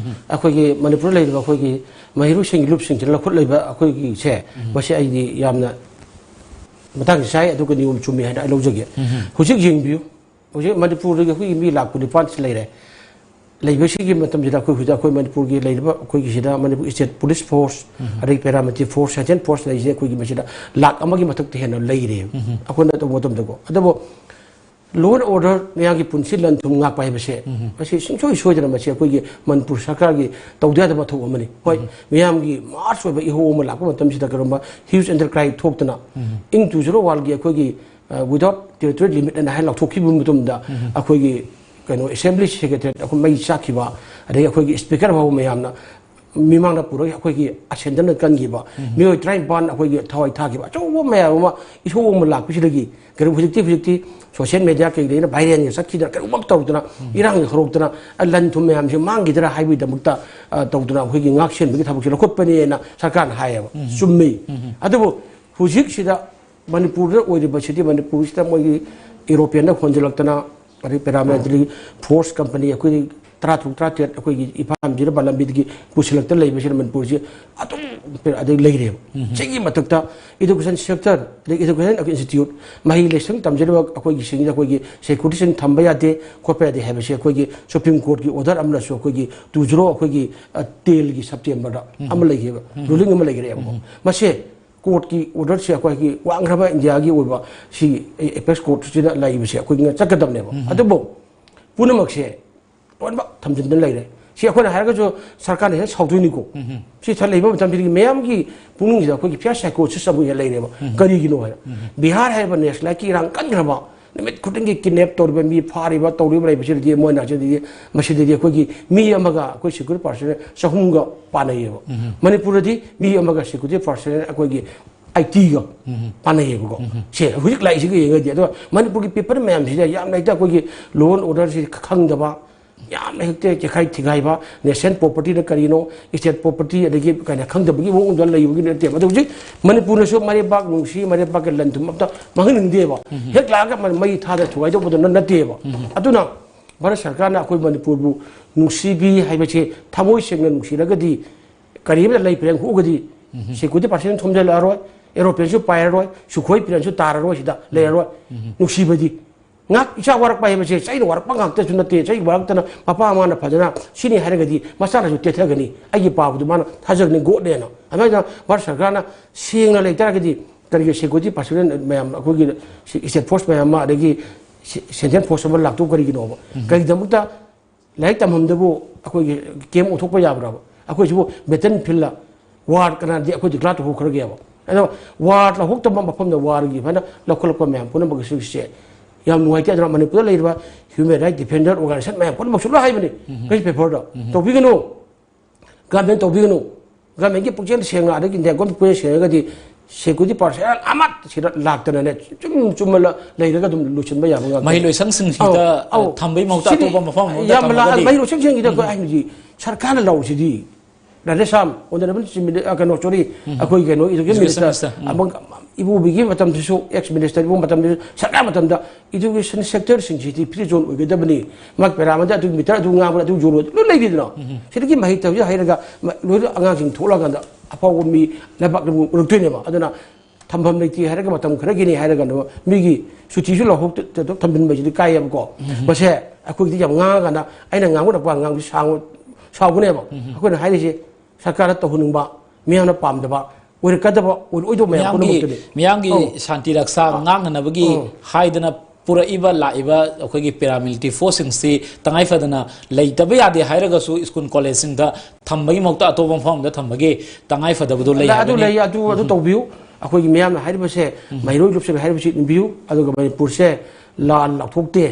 ꯑꯩꯈꯣꯏꯒꯤ ꯃꯅꯤꯄꯨꯔꯗ ꯂꯩꯔꯤꯕ ꯑꯩꯈꯣꯏꯒꯤ ꯃꯍꯩꯔꯣꯏꯁꯤꯡꯒꯤ ꯂꯨꯞꯁꯤꯡꯁꯤꯅ ꯂꯧꯈꯠꯂꯤꯕ ꯑꯩꯈꯣꯏꯒꯤꯁꯦ, ꯃꯁꯤ ꯑꯩꯗꯤ ꯌꯥꯝꯅ ꯃꯇꯥꯡ ꯆꯥꯏ, ꯑꯗꯨꯒ ꯅꯤꯌꯣꯝ ꯆꯨꯝꯃꯤ ꯍꯥꯏꯅ ꯑꯩ ꯂꯧꯖꯒꯦ꯫ ꯍꯧꯖꯤꯛ ꯌꯦꯡꯕꯤꯌꯨ, ꯍꯧꯖꯤꯛ ꯃꯅꯤꯄꯨꯔꯗꯒꯤ ꯑꯩꯈꯣꯏꯒꯤ ꯃꯤ ꯂꯥꯈ ꯀꯨꯟꯅꯤꯄꯥꯟꯁꯤ ꯂꯩꯔꯦ꯫ ꯂꯩꯕꯁꯤꯒꯤ ꯃꯇꯝꯁꯤꯗ ꯑꯩꯈꯣꯏ ꯍꯧꯖꯤꯛ ꯑꯩꯈꯣꯏ ꯃꯅꯤꯄꯨꯔꯒꯤ ꯂꯩꯔꯤꯕ ꯑꯩꯈꯣꯏꯒꯤ ꯁꯤꯗ ꯃꯅꯤꯄꯨꯔ state police force, ꯑꯗꯒꯤ paramilitary force, central force ꯂꯩꯔꯤꯁꯦ ꯑꯩꯈꯣꯏꯒꯤ ꯃꯁꯤꯗ ꯂꯥꯈ ꯑꯃꯒꯤ ꯃꯊꯛꯇ ꯍꯦꯟꯅ ꯂꯩꯔꯦ꯫ ꯑꯩꯈꯣꯏꯅ ꯇꯧꯕ ꯃꯇꯝꯗꯀꯣ, ꯑꯗꯨꯕꯨ law and order, ꯃꯌꯥꯝꯒꯤ ꯄꯨꯟꯁꯤ ꯂꯟ ꯊꯨꯝ ꯉꯥꯛꯄ ꯍꯥꯏꯕꯁꯦ, ꯃꯁꯤ ꯁꯨꯡꯁꯣꯏ ꯁꯣꯏꯗꯅ ꯃꯁꯤ ꯑꯩꯈꯣꯏꯒꯤ ꯃꯅꯤꯄꯨꯔ ꯁꯔꯀꯥꯔꯒꯤ ꯇꯧꯗ ꯌꯥꯗꯕ ꯃꯊꯧ ꯑꯃꯅꯤ꯫ ꯍꯣꯏ, ꯃꯤꯌꯥꯝꯒꯤ mass ꯑꯣꯏꯕ ꯏꯍꯧ ꯑꯃ ꯂꯥꯛꯄ ꯃꯇꯝꯁꯤꯗ ꯀꯔꯤꯒꯨꯝꯕ huge and cry ꯊꯣꯛꯇꯅ, ꯏꯪ two zero oneꯒꯤ ꯑꯩꯈꯣꯏꯒꯤ, ꯑ, without territorial limit ꯑꯅ ꯍꯥꯏ ꯂꯥꯎꯊꯣꯛꯈꯤꯕ ꯃꯇꯝꯗ, ꯑꯩꯈꯣꯏꯒꯤ ꯀꯩꯅꯣ, assembly secretariat ꯑꯩꯈꯣꯏ ꯃꯩ ꯆꯥꯛꯈꯤꯕ, ꯑꯗꯒꯤ ꯑꯩꯈꯣꯏꯒꯤ speaker ꯐꯥꯎꯕ ꯃꯌꯥꯝꯅ ꯃꯤꯃꯥꯡꯗ ꯄꯨꯔꯒ ꯑꯩꯈꯣꯏꯒꯤ ꯑꯁꯦꯟꯗꯅ ꯀꯟꯈꯤꯕ, ꯃꯤꯑꯣꯏ ꯇꯔꯥꯅꯤꯄꯥꯟ ꯑꯩꯈꯣꯏꯒꯤ ꯊꯋꯥꯏ ꯊꯥꯈꯤꯕ ꯑꯆꯧꯕ ꯃꯌꯥꯝ ꯑꯃ ꯏꯊꯣꯛ ꯑꯃ ꯂꯥꯛꯄꯁꯤꯗꯒꯤ, ꯀꯩꯅꯣ, ꯍꯧꯖꯤꯛꯇꯤ, ꯍꯧꯖꯤꯛꯇꯤ ꯁꯣꯁꯤꯌꯦꯜ ꯃꯦꯗꯤꯌꯥ ꯀꯩꯗꯩꯅ ꯚꯥꯏꯔꯦꯜꯒ ꯆꯠꯈꯤꯗꯅ, ꯀꯩꯅꯣꯃꯛ ꯇꯧꯗꯅ, ꯏꯔꯥꯡꯒ ꯍꯧꯔꯛꯇꯅ, ꯑ, ꯂꯟ ꯊꯨꯝ ꯃꯌꯥꯝꯁꯦ ꯃꯥꯡꯈꯤꯗꯅ ꯍꯥꯏꯕꯒꯤꯗꯃꯛꯇ, ꯑ, ꯇꯧꯗꯅ ꯑꯩꯈꯣꯏꯒꯤ ꯉꯥꯛ ꯁꯦꯟꯕꯒꯤ ꯊꯕꯛꯁꯦ ꯂꯧꯈꯠꯄꯅꯦꯅ ꯁꯔꯀꯥꯔꯅ ꯍꯥꯏꯌꯦꯕ꯫ ꯆꯨꯝꯃꯤ꯫ ꯑꯗꯨꯕꯨ ꯍꯧꯖꯤꯛꯁꯤꯗ ꯃꯅꯤꯄꯨꯔꯗ ꯑꯣꯏꯔꯤꯕꯁꯤꯗꯤ, ꯃꯅꯤꯄꯨꯔꯁꯤꯗ ꯃꯣꯏꯒꯤ ꯏꯎꯔꯣꯄꯤꯌꯟꯅ ꯍꯣꯟꯖꯤꯜꯂꯛꯇꯅ, ꯑꯗꯩ ꯄꯦꯔꯥꯃꯤꯂꯤꯇꯔꯤ ꯐꯣꯔꯁ ꯀꯝꯄꯅꯤ ꯑꯩꯈꯣꯏꯒꯤ ꯇꯔꯥ ꯇꯔꯨꯛ, ꯇꯔꯥ ꯇꯔꯦꯠ ꯑꯩꯈꯣꯏꯒꯤ ꯏꯝꯐꯥꯜ ꯖꯤꯔꯕ ꯂꯝꯕꯤꯗꯒꯤ ꯄꯨꯁꯤꯜꯂꯛꯇꯅ ꯂꯩꯕꯁꯤꯅ ꯃꯅꯤꯄꯨꯔꯁꯤ ꯑꯗꯨꯝ ꯑꯗꯩ ꯂꯩꯔꯦꯕ꯫ ꯁꯤꯒꯤ ꯃꯊꯛꯇ ꯏꯗꯨꯀꯦꯁꯟ ꯁꯦꯛꯇꯔ, ꯑꯗꯩ ꯏꯗꯨꯀꯦꯁꯟ ꯏꯟꯁꯇꯤꯇ꯭ꯌꯨꯠ, ꯃꯍꯩ ꯂꯣꯏꯁꯪ ꯇꯝꯖꯔꯤꯕ ꯑꯩꯈꯣꯏꯒꯤꯁꯤꯡꯁꯤꯗ ꯑꯩꯈꯣꯏꯒꯤ ꯁꯦꯀ꯭ꯌꯨꯔꯤꯇꯤꯁꯤꯡ ꯊꯝꯕ ꯌꯥꯗꯦ, ꯈꯣꯠꯄ ꯌꯥꯗꯦ ꯍꯥꯏꯕꯁꯦ ꯑꯩꯈꯣꯏꯒꯤ ꯁꯨꯄ꯭ꯔꯤꯝ ꯀꯣꯔꯠꯀꯤ ꯑꯣꯔꯗꯔ ꯑꯃꯅꯁꯨ ꯑꯩꯈꯣꯏꯒꯤ ꯇꯨ ꯖꯤꯔꯣ ꯑꯩꯈꯣꯏꯒꯤ, ꯑ, ꯇꯦꯟꯒꯤ ꯁꯦꯞꯇꯦꯝꯕꯔꯗ ꯑꯃ ꯂꯩꯈꯤꯕ, ꯔꯨꯂꯤꯡ ꯑꯃ ꯂꯩꯈ꯭ꯔꯦꯕꯀꯣ꯫ ꯃꯁꯦ ꯀꯣꯔꯠꯀꯤ ꯑꯣꯔꯗꯔꯁꯦ ꯑꯩꯈꯣꯏꯒꯤ ꯋꯥꯡꯈ꯭ꯔꯕ ꯏꯟꯗꯤꯌꯥꯒꯤ ꯑꯣꯏꯕ ꯁꯤ ꯑꯦꯄꯦꯛꯁ ꯀꯣꯔꯠꯁꯤꯗ ꯂꯩꯕꯁꯦ ꯑꯩꯈꯣꯏꯅ ꯆꯠꯀꯗꯕꯅꯦꯕ꯫ ꯑꯗꯨꯕꯨ ꯄꯨꯝꯅꯃꯛꯁꯦ ꯂꯣꯏꯅꯃꯛ ꯊꯝꯖꯤꯟꯗꯨꯅ ꯂꯩꯔꯦ꯫ ꯁꯤ ꯑꯩꯈꯣꯏꯅ ꯍꯥꯏꯔꯒꯁꯨ ꯁꯔꯀꯥꯔꯅ ꯍꯦꯟꯅ ꯁꯥꯎꯗꯣꯏꯅꯤꯀꯣ꯫ ꯁꯤ ꯊ-, ꯂꯩꯕ ꯃꯇꯝꯁꯤꯗꯒꯤ ꯃꯌꯥꯝꯒꯤ ꯄꯨꯛꯅꯤꯡꯁꯤꯗ ꯑꯩꯈꯣꯏꯒꯤ ꯐꯤꯌꯔ ꯁꯥꯏꯀꯣꯁꯤꯁ ꯑꯃ ꯍꯦꯛ ꯂꯩꯔꯦꯕ꯫ ꯀꯔꯤꯒꯤꯅꯣ ꯍꯥꯏꯅ, ꯕꯤꯍꯥꯔ ꯍꯥꯏꯔꯤꯕ ꯅꯦꯁꯅꯦꯜꯒꯤ ꯏꯔꯥꯡ ꯀꯟꯈ꯭ꯔꯕ, ꯅꯨꯃꯤꯠ ꯈꯨꯗꯤꯡꯒꯤ ꯀꯤꯗꯅꯦꯞ ꯇꯧꯔꯤꯕ ꯃꯤ, ꯐꯥꯔꯤꯕ, ꯇꯧꯔꯤꯕ ꯂꯩꯕꯁꯤꯗꯗꯤ ꯃꯣꯏꯅ ꯁꯤꯗꯗꯤ, ꯃꯁꯤꯗꯗꯤ ꯑꯩꯈꯣꯏꯒꯤ ꯃꯤ ꯑꯃꯒ ꯑꯩꯈꯣꯏ ꯁꯦꯀ꯭ꯌꯨꯔꯤꯇꯤ ꯄꯥꯔꯁꯟ ꯆꯍꯨꯝꯒ ꯄꯥꯅꯩꯌꯦꯕ꯫ ꯃꯅꯤꯄꯨꯔꯗꯗꯤ ꯃꯤ ꯑꯃꯒ ꯁꯦꯀ꯭ꯌꯨꯔꯤꯇꯤ ꯄꯥꯔꯁꯟ ꯑꯩꯈꯣꯏꯒꯤ ꯑꯩꯠꯇꯤꯒ ꯄꯥꯅꯩꯌꯦꯕꯀꯣ꯫ ꯁꯦ ꯍꯧꯖꯤꯛ ꯂꯥꯛꯏꯁꯤꯒ ꯌꯦꯡꯉꯗꯤ, ꯑꯗꯣ ꯃꯅꯤꯄꯨꯔꯒꯤ ꯄꯤꯄꯜ ꯃꯌꯥꯝꯁꯤꯗ ꯌꯥꯝꯅ ꯍꯦꯛꯇ ꯑꯩꯈꯣꯏꯒꯤ ꯂꯣ ꯑꯦꯟ ꯑꯣꯔꯗꯔꯁꯤ ꯈꯪꯗꯕ, ꯌꯥꯝꯅ ꯍꯦꯛꯇ ꯆꯦꯈꯥꯏ ꯊꯤꯒꯥꯏꯕ, ꯅꯦꯁꯅꯦꯜ ꯄ꯭ꯔꯣꯄꯔꯇꯤꯅ ꯀꯔꯤꯅꯣ, ꯏꯁꯇꯦꯠ ꯄ꯭ꯔꯣꯄꯔꯇꯤ, ꯑꯗꯒꯤ ꯀꯩꯅꯣ ꯈꯪꯗꯕꯒꯤ ꯃꯑꯣꯡꯗ ꯂꯩꯕꯒꯤ ꯅꯠꯇꯦꯕ꯫ ꯑꯗꯣ ꯍꯧꯖꯤꯛ ꯃꯅꯤꯄꯨꯔꯅꯁꯨ ꯃꯔꯩꯕꯥꯛ ꯅꯨꯡꯁꯤ, ꯃꯔꯩꯕꯥꯛꯀꯤ ꯂꯟ ꯊꯨꯝ ꯑꯝꯇ ꯃꯥꯡꯍꯟꯅꯤꯡꯗꯦꯕ꯫ ꯍꯦꯛ ꯂꯥꯛꯑꯒ ꯃ-, ꯃꯩ ꯊꯥꯗ ꯊꯨꯒꯥꯏꯗꯧꯕꯗꯨꯅ ꯅꯠꯇꯦꯕ꯫ ꯑꯗꯨꯅ ꯚꯥꯔꯠ ꯁꯔꯀꯥꯔꯅ ꯑꯩꯈꯣꯏ ꯃꯅꯤꯄꯨꯔꯕꯨ ꯅꯨꯡꯁꯤꯕꯤ ꯍꯥꯏꯕꯁꯦ ꯊꯃꯣꯏ ꯁꯦꯡꯅ ꯅꯨꯡꯁꯤꯔꯒꯗꯤ, ꯀꯔꯤꯝꯇ ꯂꯩ ꯄꯔꯦꯡ ꯍꯨꯛꯑꯒꯗꯤ ꯁꯦꯀ꯭ꯌꯨꯔꯤꯇꯤ ꯄꯥꯔꯁꯟ ꯊꯣꯝꯖꯤꯜꯂꯛꯑꯔꯣꯏ, ꯑꯦꯔꯣꯄ꯭ꯂꯦꯟꯁꯨ ꯄꯥꯏꯔꯔꯣꯏ, ꯁꯨꯈꯣꯏ ꯄ꯭ꯂꯦꯟꯁꯨ ꯇꯥꯔꯔꯣꯏ, ꯁꯤꯗ ꯂꯩꯔꯔꯣꯏ꯫ ꯅꯨꯡꯁꯤꯕꯗꯤ ꯉꯥꯏꯍꯥꯛ ꯏꯆꯥ ꯋꯥꯔꯛꯄ ꯍꯥꯏꯕꯁꯦ ꯆꯩꯅ ꯋꯥꯔꯛꯄ ꯉꯥꯛꯇꯁꯨ ꯅꯠꯇꯦ꯫ ꯆꯩ ꯋꯥꯔꯛꯇꯅ ꯃꯄꯥ ꯃꯃꯥꯅ ꯐꯖꯅ ꯁꯤꯅꯤ ꯍꯥꯏꯔꯒꯗꯤ ꯃꯆꯥꯅꯁꯨ ꯇꯦꯊꯒꯅꯤ꯫ ꯑꯩꯒꯤ ꯄꯥꯕꯗꯨ ꯃꯥꯅ ꯊꯥꯖꯒꯅꯤ, ꯒꯣꯠꯅꯦꯅ꯫ ꯑꯗꯨꯃꯥꯏꯅ ꯚꯥꯔꯠ ꯁꯔꯀꯥꯔꯅ ꯁꯦꯡꯅ ꯂꯩꯇꯥꯔꯒꯗꯤ ꯀꯔꯤꯒꯤ ꯁꯦꯀ꯭ꯌꯨꯔꯤꯇꯤ ꯄꯥꯔꯁꯣꯅꯦꯜ ꯃꯌꯥꯝ, ꯑꯩꯈꯣꯏꯒꯤ ꯁꯤ-, ꯁ꯭ꯇꯦꯠ ꯐꯣꯔꯁ ꯃꯌꯥꯝ ꯑꯃ, ꯑꯗꯒꯤ ꯁꯤ-, ꯁꯦꯟꯇ꯭ꯔꯦꯜ ꯐꯣꯔꯁ ꯑꯃ ꯂꯥꯛꯇꯧ ꯀꯔꯤꯒꯤꯅꯣꯕ? ꯀꯔꯤꯒꯤꯗꯃꯛꯇ ꯂꯥꯏꯔꯤꯛ ꯇꯝꯐꯝꯗꯕꯨ ꯑꯩꯈꯣꯏꯒꯤ ꯀꯦꯝ ꯑꯣꯟꯊꯣꯛꯄ ꯌꯥꯕ꯭ꯔꯕ? ꯑꯩꯈꯣꯏꯁꯤꯕꯨ ꯕꯦꯇꯜ ꯐꯤꯜꯗ ꯋꯥꯔ ꯀꯅꯥꯗꯤ ꯑꯩꯈꯣꯏ ꯗꯤꯀ꯭ꯂꯥꯔ ꯇꯧꯊꯣꯛꯈ꯭ꯔꯒꯦꯕ? ꯑꯗꯣ ꯋꯥꯔ ꯂꯧꯊꯣꯛꯇꯕ ꯃꯐꯝꯗ ꯋꯥꯔꯒꯤ ꯐꯅ ꯂꯧꯈꯠꯂꯛꯄ ꯃꯌꯥꯝ ꯄꯨꯝꯅꯃꯛ ꯑꯁꯤꯁꯦ ꯌꯥꯝ ꯅꯨꯡꯉꯥꯏꯇꯦ꯫ ꯑꯗꯨꯅ ꯃꯅꯤꯄꯨꯔꯗ ꯂꯩꯔꯤꯕ ꯍ꯭ꯌꯨꯃꯦꯟ ꯔꯥꯏꯠ ꯗꯤꯐꯦꯟꯗꯔ ꯑꯣꯔꯒꯅꯥꯏꯖꯦꯁꯟ ꯃꯌꯥꯝ ꯄꯨꯝꯅꯃꯛꯁꯨ ꯂꯣꯏ ꯍꯥꯏꯕꯅꯤ, ꯀꯔꯤ ꯄꯦꯄꯔꯗ ꯇꯧꯕꯤꯒꯅꯨ꯫ ꯒꯃꯦꯟ ꯇꯧꯕꯤꯒꯅꯨ꯫ ꯒꯃꯦꯟꯒꯤ ꯄꯨꯛꯆꯦꯜ ꯁꯦꯡꯅ, ꯑꯗꯒꯤ ꯏꯟꯗꯤꯌꯥ ꯒꯣꯔꯃꯦꯟ ꯄꯨꯛꯆꯦꯜ ꯁꯦꯡꯉꯒꯗꯤ ꯁꯦꯀ꯭ꯌꯨꯔꯤꯇꯤ ꯄꯥꯔꯁꯟ ꯑꯃꯠꯇ ꯁꯤꯗ ꯂꯥꯛꯇꯅꯅꯦ, ꯆꯨꯝ ꯆꯨꯝꯅ ꯂꯩꯔꯒ ꯑꯗꯨꯝ ꯂꯣꯏꯁꯤꯟꯕ ꯌꯥꯕ ꯉꯥꯛꯇꯅꯤ꯫ ꯃꯍꯩ ꯂꯣꯏꯁꯪꯁꯤꯡꯁꯤꯗ, ꯑꯧ, ꯑꯧ꯫ ꯑ, ꯊꯝꯕꯒꯤ ꯃꯍꯨꯠꯇ ꯁꯤꯗꯤ ꯑꯇꯣꯞꯄ ꯃꯐꯝ ꯑꯃꯗ ꯌꯥꯝ ꯂꯥ-, ꯊꯝꯃꯒꯗꯤ꯫ ꯃꯍꯩ ꯂꯣꯏꯁꯪꯁꯤꯡꯁꯤꯗ ꯑꯩꯈꯣꯏ ꯍꯥꯏꯕꯗꯤ ꯁꯔꯀꯥꯔꯅ ꯂꯧꯔꯤꯁꯤꯗꯤ, ꯔꯥꯙꯦꯁ꯭ꯌꯥꯝ, ꯑꯣꯅꯔꯦꯕꯜ ꯆꯤꯐ ꯃꯤꯅꯤ-, ꯑ, ꯀꯩꯅꯣ, ꯁꯣꯔꯤ, ꯎꯝ꯫ ꯑꯩꯈꯣꯏ ꯀꯩꯅꯣ, ꯏꯗꯨꯀꯦꯁꯟ ꯏꯗꯨꯀꯦꯁꯟ ꯃꯤꯅꯤꯁꯇꯔ, ꯃꯤꯅꯤꯁꯇꯔ, ꯎꯝ꯫ ꯑꯃ, ꯏꯕꯣꯕꯤꯒꯤ ꯃꯇꯝꯗꯁꯨ, ꯑꯦꯛꯁ ꯃꯤꯅꯤꯁꯇꯔ ꯏꯕꯣ ꯃꯇꯝꯗꯁꯨ, ꯁꯔꯀꯥꯔ ꯃꯇꯝꯗ ꯏꯗꯨꯀꯦꯁꯟ ꯁꯦꯛꯇꯔꯁꯤꯡꯁꯤꯗꯤ ꯐ꯭ꯔꯤ ꯖꯣꯟ ꯑꯣꯏꯒꯗꯕꯅꯤ, ꯃꯥ ꯄꯦꯔꯥ ꯑꯃꯗ ꯑꯗꯨ ꯃꯤꯇꯔ ꯑꯗꯨ ꯉꯥꯡꯕꯅ ꯑꯗꯨ ꯌꯣꯜꯂꯣ, ꯂꯣꯏ ꯂꯩꯔꯤꯗꯅ꯫ ꯎꯝ꯫ ꯁꯤꯗꯒꯤ ꯃꯍꯩ ꯇꯝꯕꯁꯦ ꯍꯩꯔꯒ ꯃ-, ꯂꯣꯏꯅ ꯑꯉꯥꯡꯁꯤꯡ ꯊꯣꯛꯂꯛꯑꯀꯥꯟꯗ ꯑꯐꯥꯎꯕ ꯃꯤ ꯂꯩꯕꯥꯛ ꯑꯃ ꯑꯣꯏꯔꯛꯇꯣꯏꯅꯦꯕ꯫ ꯑꯗꯨꯅ ꯊꯝꯐꯝ ꯂꯩꯇꯦ ꯍꯥꯏꯔꯒ ꯃꯇꯝ ꯈꯔꯒꯤꯅꯤ ꯍꯥꯏꯔꯒ ꯃꯤꯒꯤ ꯁꯨꯇꯤꯁꯨ ꯂꯧꯍꯧꯗ-, ꯊꯝꯖꯤꯟꯕꯁꯤꯗꯤ ꯀꯥꯏꯌꯦꯕꯀꯣ꯫ ꯎꯝ꯫ ꯃꯁꯦ ꯑꯩꯈꯣꯏꯒꯤꯗꯤ ꯌꯥꯝ ꯉꯥꯡꯉꯒꯅ ꯑꯩꯅ ꯉꯥꯡꯕ ꯅꯛꯄ ꯑꯉꯥꯡꯁꯤ ꯁꯥꯎ-, ꯁꯥꯎꯒꯅꯦꯕ꯫ ꯎꯝ꯫ ꯑꯩꯈꯣꯏꯅ ꯍꯥꯏꯔꯤꯁꯦ ꯁꯔꯀꯥꯔꯅ ꯇꯧꯍꯟꯅꯤꯡꯕ, ꯃꯤꯌꯥꯝꯅ ꯄꯥꯝꯗꯕ, ꯑꯣꯏꯔꯛꯀꯗꯕ, ꯑꯣꯏꯔꯛꯑꯣꯏꯗꯕ ꯃꯌꯥꯝ ꯃꯤꯌꯥꯝꯒꯤ, ꯄꯨꯝꯅꯃꯛꯇꯨꯅꯤ꯫ ꯃꯤꯌꯥꯝꯒꯤ ꯑꯧ꯫ ꯁꯥꯟꯇꯤ ꯔꯛꯁꯥ ꯑꯧ꯫ ꯉꯥꯛꯅꯅꯕꯒꯤ ꯑꯧ꯫ ꯍꯥꯏꯗꯅ ꯄꯨꯔꯛꯏꯕ, ꯂꯥꯛꯏꯕ ꯑꯩꯈꯣꯏꯒꯤ ꯄꯦꯔꯥꯃꯤꯂꯤꯇꯔꯤ ꯐꯣꯔꯁꯁꯤꯡꯁꯤ ꯇꯉꯥꯏ ꯐꯗꯅ ꯂꯩꯇꯕ ꯌꯥꯗꯦ ꯍꯥꯏꯔꯒꯁꯨ ꯁ꯭ꯀꯨꯜ ꯀꯣꯂꯦꯖꯁꯤꯡꯗ ꯊꯝꯕꯒꯤ ꯃꯍꯨꯠꯇ ꯑꯇꯣꯞꯄ ꯃꯐꯝ ꯑꯃꯗ ꯊꯝꯕꯒꯤ ꯇꯉꯥꯏ ꯐꯗꯕꯗꯣ ꯂꯩ ꯑꯗꯨ ꯍꯥꯏꯕꯅꯤ꯫ ꯂꯩ, ꯑꯗꯨ, ꯑꯗꯨ ꯎꯝ꯫ ꯇꯧꯕꯤꯌꯨ꯫ ꯑꯩꯈꯣꯏꯒꯤ ꯃꯤꯌꯥꯝꯅ ꯍꯥꯏꯔꯤꯕꯁꯦ, ꯎꯝ꯫ ꯃꯍꯩꯔꯣꯏ ꯂꯨꯞꯁꯤꯟ ꯍꯥꯏꯔꯤꯕꯁꯤ ꯏꯟꯕꯤꯌꯨ꯫ ꯑꯗꯨꯒ ꯃꯅꯤꯄꯨꯔꯁꯦ ꯂꯥꯟ ꯂꯥꯎꯊꯣꯛꯇꯦ,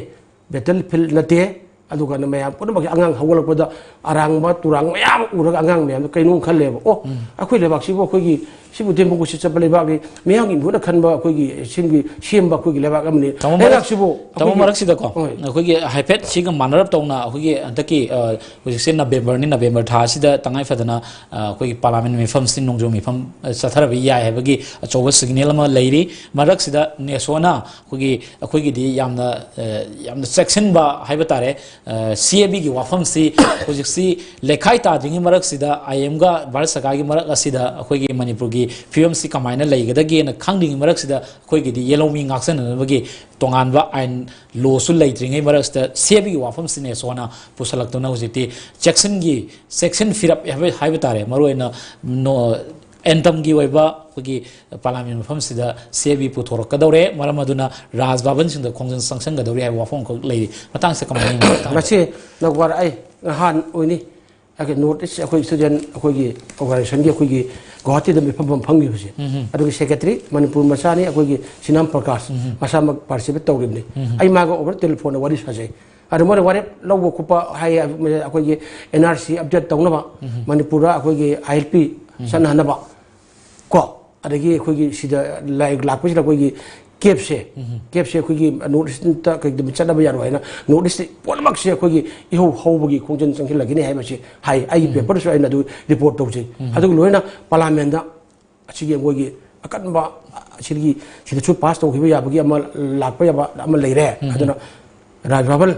ꯕꯦꯇꯜ ꯐꯤꯜ ꯅꯠꯇꯦ꯫ ꯑꯗꯨꯒ ꯃꯌꯥꯝ ꯄꯨꯝꯅꯃꯛꯀꯤ ꯑꯉꯥꯡ ꯍꯧꯒꯠꯂꯛꯄꯗ ꯑꯔꯥꯡꯕ ꯇꯨꯔꯥꯡ ꯃꯌꯥꯝ ꯎꯔꯒ ꯑꯉꯥꯡ ꯃꯌꯥꯝꯗꯣ ꯀꯩꯅꯣ ꯈꯜꯂꯦꯕ, "ꯑꯣ, ꯎꯝ꯫ ꯑꯩꯈꯣꯏ ꯂꯩꯕꯥꯛꯁꯤꯕꯨ ꯑꯩꯈꯣꯏꯒꯤ ꯁꯤꯕꯨ ꯗꯦꯃꯣꯀ꯭ꯔꯦꯁꯤ ꯆꯠꯄ ꯂꯩꯕꯥꯛꯅꯤ, ꯃꯤꯌꯥꯝꯒꯤ ꯃꯤꯍꯨꯠꯅ ꯈꯟꯕ ꯑꯩꯈꯣꯏꯒꯤ ꯁꯤꯝꯒꯤ ꯁꯦꯝꯕ ꯑꯩꯈꯣꯏꯒꯤ ꯂꯩꯕꯥꯛ ꯑꯃꯅꯤ"? ꯇꯥꯃꯣ ꯃꯔꯛ-, ꯂꯩꯕꯥꯛꯁꯤꯕꯨ ꯇꯥꯃꯣ ꯑꯩꯈꯣꯏꯒꯤ ꯃꯔꯛꯁꯤꯗꯀꯣ, ꯍꯣꯏ꯫ ꯑꯩꯈꯣꯏꯒꯤ ꯍꯥꯏꯐꯦꯠ ꯁꯤꯒ ꯃꯥꯟꯅꯔꯞ ꯇꯧꯅ ꯑꯩꯈꯣꯏꯒꯤ ꯍꯟꯗꯛꯀꯤ, ꯑ, ꯍꯧꯖꯤꯛꯁꯦ ꯅꯕꯦꯝꯕꯔꯅꯤ, ꯅꯕꯦꯝꯕꯔ ꯊꯥꯁꯤꯗ ꯇꯉꯥꯏ ꯐꯗꯅ, ꯑ, ꯑꯩꯈꯣꯏꯒꯤ ꯄꯥꯔꯂꯥꯃꯦꯟ ꯃꯤꯐꯝꯁꯤ ꯅꯣꯡꯖꯨ ꯃꯤꯐꯝ, ꯑ, ꯆꯠꯊꯔꯕ ꯌꯥꯏ ꯍꯥꯏꯕꯒꯤ ꯑꯆꯧꯕ ꯁꯤꯒꯅꯦꯜ ꯑꯃ ꯂꯩꯔꯤ꯫ ꯃꯔꯛꯁꯤꯗ ꯅꯦꯁꯣꯅ ꯑꯩꯈꯣꯏꯒꯤ, ꯑꯩꯈꯣꯏꯒꯤꯗꯤ ꯌꯥꯝꯅ, ꯑ, ꯌꯥꯝꯅ ꯆꯦꯛꯁꯤꯟꯕ ꯍꯥꯏꯕ ꯇꯥꯔꯦ꯫ ꯑ, ꯁꯤ ꯑꯦ ꯕꯤꯒꯤ ꯋꯥꯐꯝꯁꯤ ꯍꯧꯖꯤꯛꯁꯤ ꯂꯩꯈꯥꯏ ꯇꯥꯗ꯭ꯔꯤꯉꯩ ꯃꯔꯛꯁꯤꯗ, ꯑꯥꯏ ꯑꯦꯝꯒ ꯚꯥꯔꯠ ꯁꯔꯀꯥꯔꯒꯤ ꯃꯔꯛ ꯑꯁꯤꯗ ꯑꯩꯈꯣꯏꯒꯤ ꯃꯅꯤꯄꯨꯔꯒꯤ ꯐꯤꯕꯝꯁꯤ ꯀꯃꯥꯏꯅ ꯂꯩꯒꯗꯒꯦꯅ ꯈꯪꯗ꯭ꯔꯤꯉꯩ ꯃꯔꯛꯁꯤꯗ ꯑꯩꯈꯣꯏꯒꯤꯗꯤ ꯌꯦꯜꯍꯧꯃꯤ ꯉꯥꯛꯆꯅꯅꯕꯒꯤ ꯇꯣꯉꯥꯟꯕ ꯑꯥꯏꯟ ꯂꯣꯁꯨ ꯂꯩꯇ꯭ꯔꯤꯉꯩ ꯃꯔꯛꯁꯤꯗ ꯁꯤ ꯑꯦ ꯕꯤꯒꯤ ꯋꯥꯐꯝꯁꯤ ꯅꯦꯁꯣꯅ ꯄꯨꯁꯜꯂꯛꯇꯨꯅ ꯍꯧꯖꯤꯛꯇꯤ ꯆꯦꯛꯁꯤꯟꯒꯤ, ꯆꯦꯛꯁꯤꯟ ꯐꯤꯔꯞ ꯍꯥꯏꯕ, ꯍꯥꯏꯕ ꯇꯥꯔꯦ꯫ ꯃꯔꯨꯑꯣꯏꯅ ꯅꯣ-, ꯑꯦꯟꯇꯝꯒꯤ ꯑꯣꯏꯕ ꯑꯩꯈꯣꯏꯒꯤ ꯄꯥꯔꯂꯥꯃꯦꯟ ꯃꯐꯝꯁꯤꯗ ꯁꯤ ꯑꯦ ꯕꯤ ꯄꯨꯊꯣꯔꯛꯀꯗꯧꯔꯦ꯫ ꯃꯔꯝ ꯑꯗꯨꯅ ꯔꯥꯖ ꯚꯕꯟꯁꯤꯡꯗ ꯈꯣꯡꯖꯪ ꯆꯪꯁꯟꯒꯗꯧꯔꯤ ꯍꯥꯏꯕ ꯋꯥꯐꯝ ꯑꯃꯈꯛ ꯂꯩꯔꯤ꯫ ꯃꯇꯥꯡꯁꯦ ꯀꯃꯥꯏꯅ ꯌꯦꯡꯕ ꯇꯥꯔꯦ? ꯃꯁꯤ ꯅꯧꯕ ꯋꯥꯔ ꯑꯩ ꯅꯍꯥꯟ ꯑꯣꯏꯅꯤ꯫ ꯑꯩꯒꯤ ꯅꯣꯔꯠ ꯏꯁ ꯑꯩꯈꯣꯏ ꯏꯁꯇꯨꯗꯦꯟ ꯑꯩꯈꯣꯏꯒꯤ ꯑꯣꯔꯒꯅꯥꯏꯖꯦꯁꯟꯒꯤ ꯑꯩꯈꯣꯏꯒꯤ ꯒꯨꯋꯥꯍꯥꯇꯤꯗ ꯃꯤꯐꯝ ꯑꯃ ꯐꯝꯈꯤꯕꯁꯦ꯫ ꯎꯝ ꯍꯝ꯫ ꯑꯗꯨꯒꯤ ꯁꯦꯀ꯭ꯔꯦꯇꯔꯤ ꯃꯅꯤꯄꯨꯔ ꯃꯆꯥꯅꯤ, ꯑꯩꯈꯣꯏꯒꯤ ꯁꯤꯅꯥꯝ ꯄ꯭ꯔꯀꯥꯁ, ꯎꯝ ꯍꯝ꯫ ꯃꯁꯥꯃꯛ ꯄꯥꯔꯇꯤꯁꯤꯄꯦꯠ ꯇꯧꯔꯤꯕꯅꯤ꯫ ꯎꯝ ꯍꯝ꯫ ꯑꯩ ꯃꯥꯒ ꯑꯣꯚꯔ ꯇꯦꯂꯤꯐꯣꯟꯗ ꯋꯥꯔꯤ ꯁꯥꯖꯩ꯫ ꯑꯗꯨ ꯃꯣꯏꯅ ꯋꯥꯔꯦꯞ ꯂꯧꯕ ꯈꯣꯠꯄ ꯍꯥꯏ, ꯑꯩꯈꯣꯏꯒꯤ ꯑꯦꯟ ꯑꯥꯔ ꯁꯤ ꯑꯞꯗꯦꯠ ꯇꯧꯅꯕ, ꯃꯅꯤꯄꯨꯔꯗ ꯑꯩꯈꯣꯏꯒꯤ ꯑꯥꯏ ꯑꯦꯜ ꯄꯤ ꯆꯠꯅꯍꯟꯅꯕ ꯀꯣ, ꯑꯗꯒꯤ ꯑꯩꯈꯣꯏꯒꯤ ꯁꯤꯗ ꯂꯥꯏ ꯂꯥꯛꯄꯁꯤꯗ ꯑꯩꯈꯣꯏꯒꯤ ꯀꯦꯞꯁꯦ, ꯀꯦꯞꯁꯦ ꯑꯩꯈꯣꯏꯒꯤ ꯅꯣꯔꯠ ꯏꯁꯇ ꯀꯩꯗ ꯆꯠꯅꯕ ꯌꯥꯔꯣꯏ ꯍꯥꯏꯅ ꯅꯣꯔꯠ ꯏꯁ ꯄꯨꯝꯅꯃꯛꯁꯦ ꯑꯩꯈꯣꯏꯒꯤ ꯏꯍꯧ ꯍꯧꯕꯒꯤ ꯈꯣꯡꯖꯪ ꯆꯪꯁꯤꯜꯂꯒꯅꯤ ꯍꯥꯏꯕꯁꯤ ꯍꯥꯏ꯫ ꯑꯩꯒꯤ ꯄꯦꯄꯔꯗꯁꯨ ꯑꯩꯅ ꯑꯗꯨ ꯔꯤꯄꯣꯔꯠ ꯇꯧꯖꯩ꯫ ꯑꯗꯨꯒ ꯂꯣꯏꯅ ꯄꯥꯔꯂꯥꯃꯦꯟꯗ ꯑꯁꯤꯒꯤ ꯑꯩꯈꯣꯏꯒꯤ ꯑꯀꯟꯕ, ꯑꯁꯤꯒꯤ, ꯁꯤꯗꯁꯨ ꯄꯥꯁ ꯇꯧꯈꯤꯕ ꯌꯥꯕꯒꯤ ꯑꯃ ꯂꯥꯛꯄ ꯌꯥꯕ ꯑꯃ ꯂꯩꯔꯦ꯫ ꯑꯗꯨꯅ ꯔꯥꯖ ꯚꯕꯟ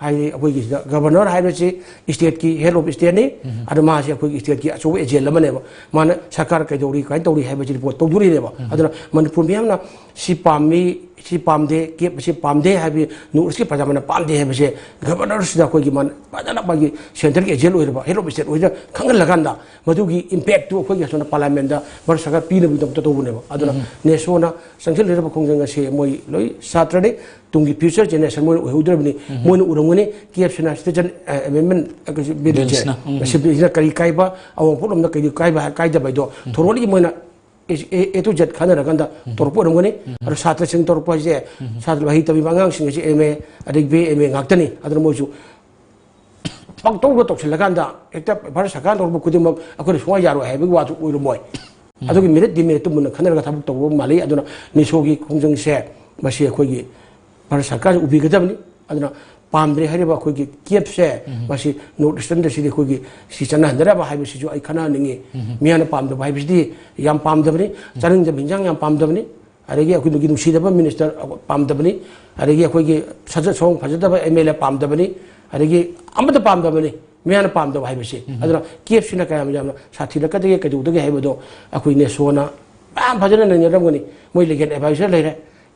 ꯍꯥꯏꯗꯤ ꯑꯩꯈꯣꯏꯒꯤ ꯁꯤꯗ ꯒꯕꯔꯅꯔ ꯍꯥꯏꯕꯁꯤ ꯁ꯭ꯇꯦꯠꯀꯤ ꯍꯦꯗ ꯑꯣꯐ ꯁ꯭ꯇꯦꯠꯅꯤ꯫ ꯑꯗꯨ ꯃꯥꯁꯤ ꯑꯩꯈꯣꯏꯒꯤ ꯁ꯭ꯇꯦꯠꯀꯤ ꯑꯆꯧꯕ ꯑꯦꯖꯦꯟ ꯑꯃꯅꯦꯕ꯫ ꯃꯥꯅ ꯁꯔꯀꯥꯔ ꯀꯩꯗꯧꯔꯤ, ꯀꯃꯥꯏꯅ ꯇꯧꯔꯤ ꯍꯥꯏꯕꯁꯤ ꯔꯤꯄꯣꯔꯠ ꯇꯧꯗꯣꯔꯤꯅꯦꯕ꯫ ꯑꯗꯨꯅ ꯃꯅꯤꯄꯨꯔ ꯃꯤꯌꯥꯝꯅ ꯁꯤ ꯄꯥꯝꯃꯤ, ꯁꯤ ꯄꯥꯝꯗꯦ, ꯀꯦꯞ ꯑꯁꯤ ꯄꯥꯝꯗꯦ ꯍꯥꯏꯕ ꯅꯣꯔꯠ ꯏꯁꯀꯤ ꯄ꯭ꯔꯖꯥ ꯃꯅ ꯄꯥꯝꯗꯦ ꯍꯥꯏꯕꯁꯦ ꯒꯕꯔꯅꯔꯁꯤꯗ ꯑꯩꯈꯣꯏꯒꯤ ꯃꯥꯅ ꯐꯖꯅ ꯃꯥꯒꯤ ꯁꯦꯟꯇꯔꯒꯤ ꯑꯦꯖꯦꯟ ꯑꯣꯏꯔꯕ ꯍꯦꯗ ꯑꯣꯐ ꯁ꯭ꯇꯦꯠ ꯑꯣꯏꯅ ꯈꯪꯍꯜꯂꯀꯥꯟꯗ ꯃꯗꯨꯒꯤ ꯏꯝꯄꯦꯛꯇꯨ ꯑꯩꯈꯣꯏꯒꯤ ꯑꯁꯣꯝꯗ ꯄꯥꯔꯂꯥꯃꯦꯟꯗ ꯚꯥꯔꯠ ꯁꯔꯀꯥꯔ ꯄꯤꯅꯕꯒꯤꯗꯃꯛꯇ ꯇꯧꯕꯅꯦꯕ꯫ ꯑꯗꯨꯅ ꯅꯦꯁꯣꯅ ꯆꯪꯁꯤꯜꯂꯤꯔꯕ ꯈꯣꯡꯖꯪ ꯑꯁꯤ ꯃꯣꯏ ꯂꯣꯏ ꯁꯥꯇ꯭ꯔꯅꯤ, ꯇꯨꯡꯒꯤ ꯐ꯭ꯌꯨꯆꯔ ꯖꯦꯅꯦꯔꯦꯁꯟ ꯃꯣꯏꯅ ꯑꯣꯏꯍꯧꯗ꯭ꯔꯕꯅꯤ꯫ ꯃꯣꯏꯅ ꯎꯔꯝꯒꯅꯤ ꯀꯦꯞꯁꯤꯅ ꯁꯤꯇꯤꯖꯟ ꯑꯦꯃꯦꯟꯃꯦꯟ ꯕꯤꯜꯁꯦ, ꯕꯤꯜꯁꯤꯅ, ꯎꯝ꯫ ꯁꯤꯅ ꯀꯔꯤ ꯀꯥꯏꯕ, ꯑꯋꯥꯡ ꯄꯣꯠꯂꯣꯝꯗ ꯀꯔꯤ ꯀꯥꯏꯕ, ꯀꯥꯏꯗꯕ ꯍꯥꯏꯗꯣ ꯊꯣꯔꯣꯂꯤ ꯃꯣꯏꯅ ꯑꯦ ꯇꯨ ꯖꯦꯠ ꯈꯟꯅꯔꯀꯥꯟꯗ ꯇꯧꯔꯛꯄ ꯑꯣꯏꯔꯝꯒꯅꯤ꯫ ꯑꯗꯣ ꯁꯥꯇ꯭ꯔꯁꯤꯡ ꯇꯧꯔꯛꯄ ꯍꯥꯏꯁꯦ ꯁꯥꯇ꯭ꯔ ꯃꯍꯩ ꯇꯝꯃꯤꯕ ꯑꯉꯥꯡꯁꯤꯡ ꯑꯁꯤ ꯑꯦꯝ ꯑꯦ ꯑꯗꯒꯤ ꯕꯤ ꯑꯦ, ꯑꯦꯝ ꯑꯦ ꯉꯥꯛꯇꯅꯤ꯫ ꯑꯗꯨꯅ ꯃꯣꯏꯁꯨ ꯄꯪꯇꯧꯗ ꯇꯧꯁꯤꯜꯂꯀꯥꯟꯗ ꯍꯦꯛꯇ ꯚꯥꯔꯠ ꯁꯔꯀꯥꯔꯅ ꯇꯧꯔꯛꯄ ꯈꯨꯗꯤꯡꯃꯛ ꯑꯩꯈꯣꯏꯅ ꯁꯨꯡꯌꯥ ꯌꯥꯔꯣꯏ ꯍꯥꯏꯕꯒꯤ ꯋꯥꯁꯨ ꯑꯣꯏꯔꯝꯃꯣꯏ꯫ ꯑꯗꯨꯒꯤ ꯃꯦꯔꯤꯠ ꯗꯤꯃꯦꯔꯤꯠꯇꯨ ꯃꯨꯟꯅ ꯈꯟꯅꯔꯒ ꯊꯕꯛ ꯇꯧꯕ ꯃꯥꯜꯂꯤ꯫ ꯑꯗꯨꯅ ꯅꯦꯁꯣꯒꯤ ꯈꯣꯡꯖꯪꯁꯦ ꯃꯁꯤ ꯑꯩꯈꯣꯏꯒꯤ ꯚꯥꯔꯠ ꯁꯔꯀꯥꯔꯅ ꯎꯕꯤꯒꯗꯕꯅꯤ꯫ ꯑꯗꯨꯅ ꯄꯥꯝꯗ꯭ꯔꯦ ꯍꯥꯏꯔꯤꯕ ꯑꯩꯈꯣꯏꯒꯤ ꯀꯦꯞꯁꯦ, ꯃꯁꯤ ꯅꯣꯔꯠ ꯏꯁꯇꯔꯟꯗ ꯁꯤꯗꯤ ꯑꯩꯈꯣꯏꯒꯤ ꯁꯤ ꯆꯠꯅꯍꯟꯗꯅꯕ ꯍꯥꯏꯕꯁꯤꯁꯨ ꯑꯩ ꯈꯟꯅꯍꯟꯅꯤꯡꯉꯤ꯫ ꯃꯤꯌꯥꯝꯅ ꯄꯥꯝꯗꯕ ꯍꯥꯏꯕꯁꯤꯗꯤ ꯌꯥꯝ ꯄꯥꯝꯗꯕꯅꯤ꯫ ꯆꯥꯅꯤꯡꯗꯕ ꯍꯤꯟꯖꯥꯡ ꯌꯥꯝ ꯄꯥꯝꯗꯕꯅꯤ꯫ ꯑꯗꯒꯤ ꯑꯩꯈꯣꯏꯒꯤ ꯅꯨꯡꯁꯤꯗꯕ ꯃꯤꯅꯤꯁꯇꯔ ꯄꯥꯝꯗꯕꯅꯤ꯫ ꯑꯗꯒꯤ ꯑꯩꯈꯣꯏꯒꯤ ꯁꯖꯠ ꯁꯑꯣꯡ ꯐꯖꯗꯕ ꯑꯦꯝ ꯑꯦꯜ ꯑꯦ ꯄꯥꯝꯗꯕꯅꯤ꯫ ꯑꯗꯒꯤ ꯑꯃꯠꯇ ꯄꯥꯝꯗꯕꯅꯤ꯫ ꯃꯤꯌꯥꯝꯅ ꯄꯥꯝꯗꯕ ꯍꯥꯏꯕꯁꯤ꯫ ꯑꯗꯨꯅ ꯀꯦꯞꯁꯤꯅ ꯀꯌꯥꯝ ꯌꯥꯝꯅ ꯁꯥꯊꯤꯔꯛꯀꯗꯒꯦ, ꯀꯩꯗꯧꯗꯒꯦ ꯍꯥꯏꯕꯗꯣ ꯑꯩꯈꯣꯏ ꯅꯦꯁꯣꯅ ꯃꯌꯥꯝ ꯐꯖꯅ ꯅꯩꯅꯔꯝꯒꯅꯤ꯫ ꯃꯣꯏ ꯂꯤꯒꯦꯜ ꯑꯦꯗꯚꯥꯏꯖꯔ ꯂꯩꯔꯦ꯫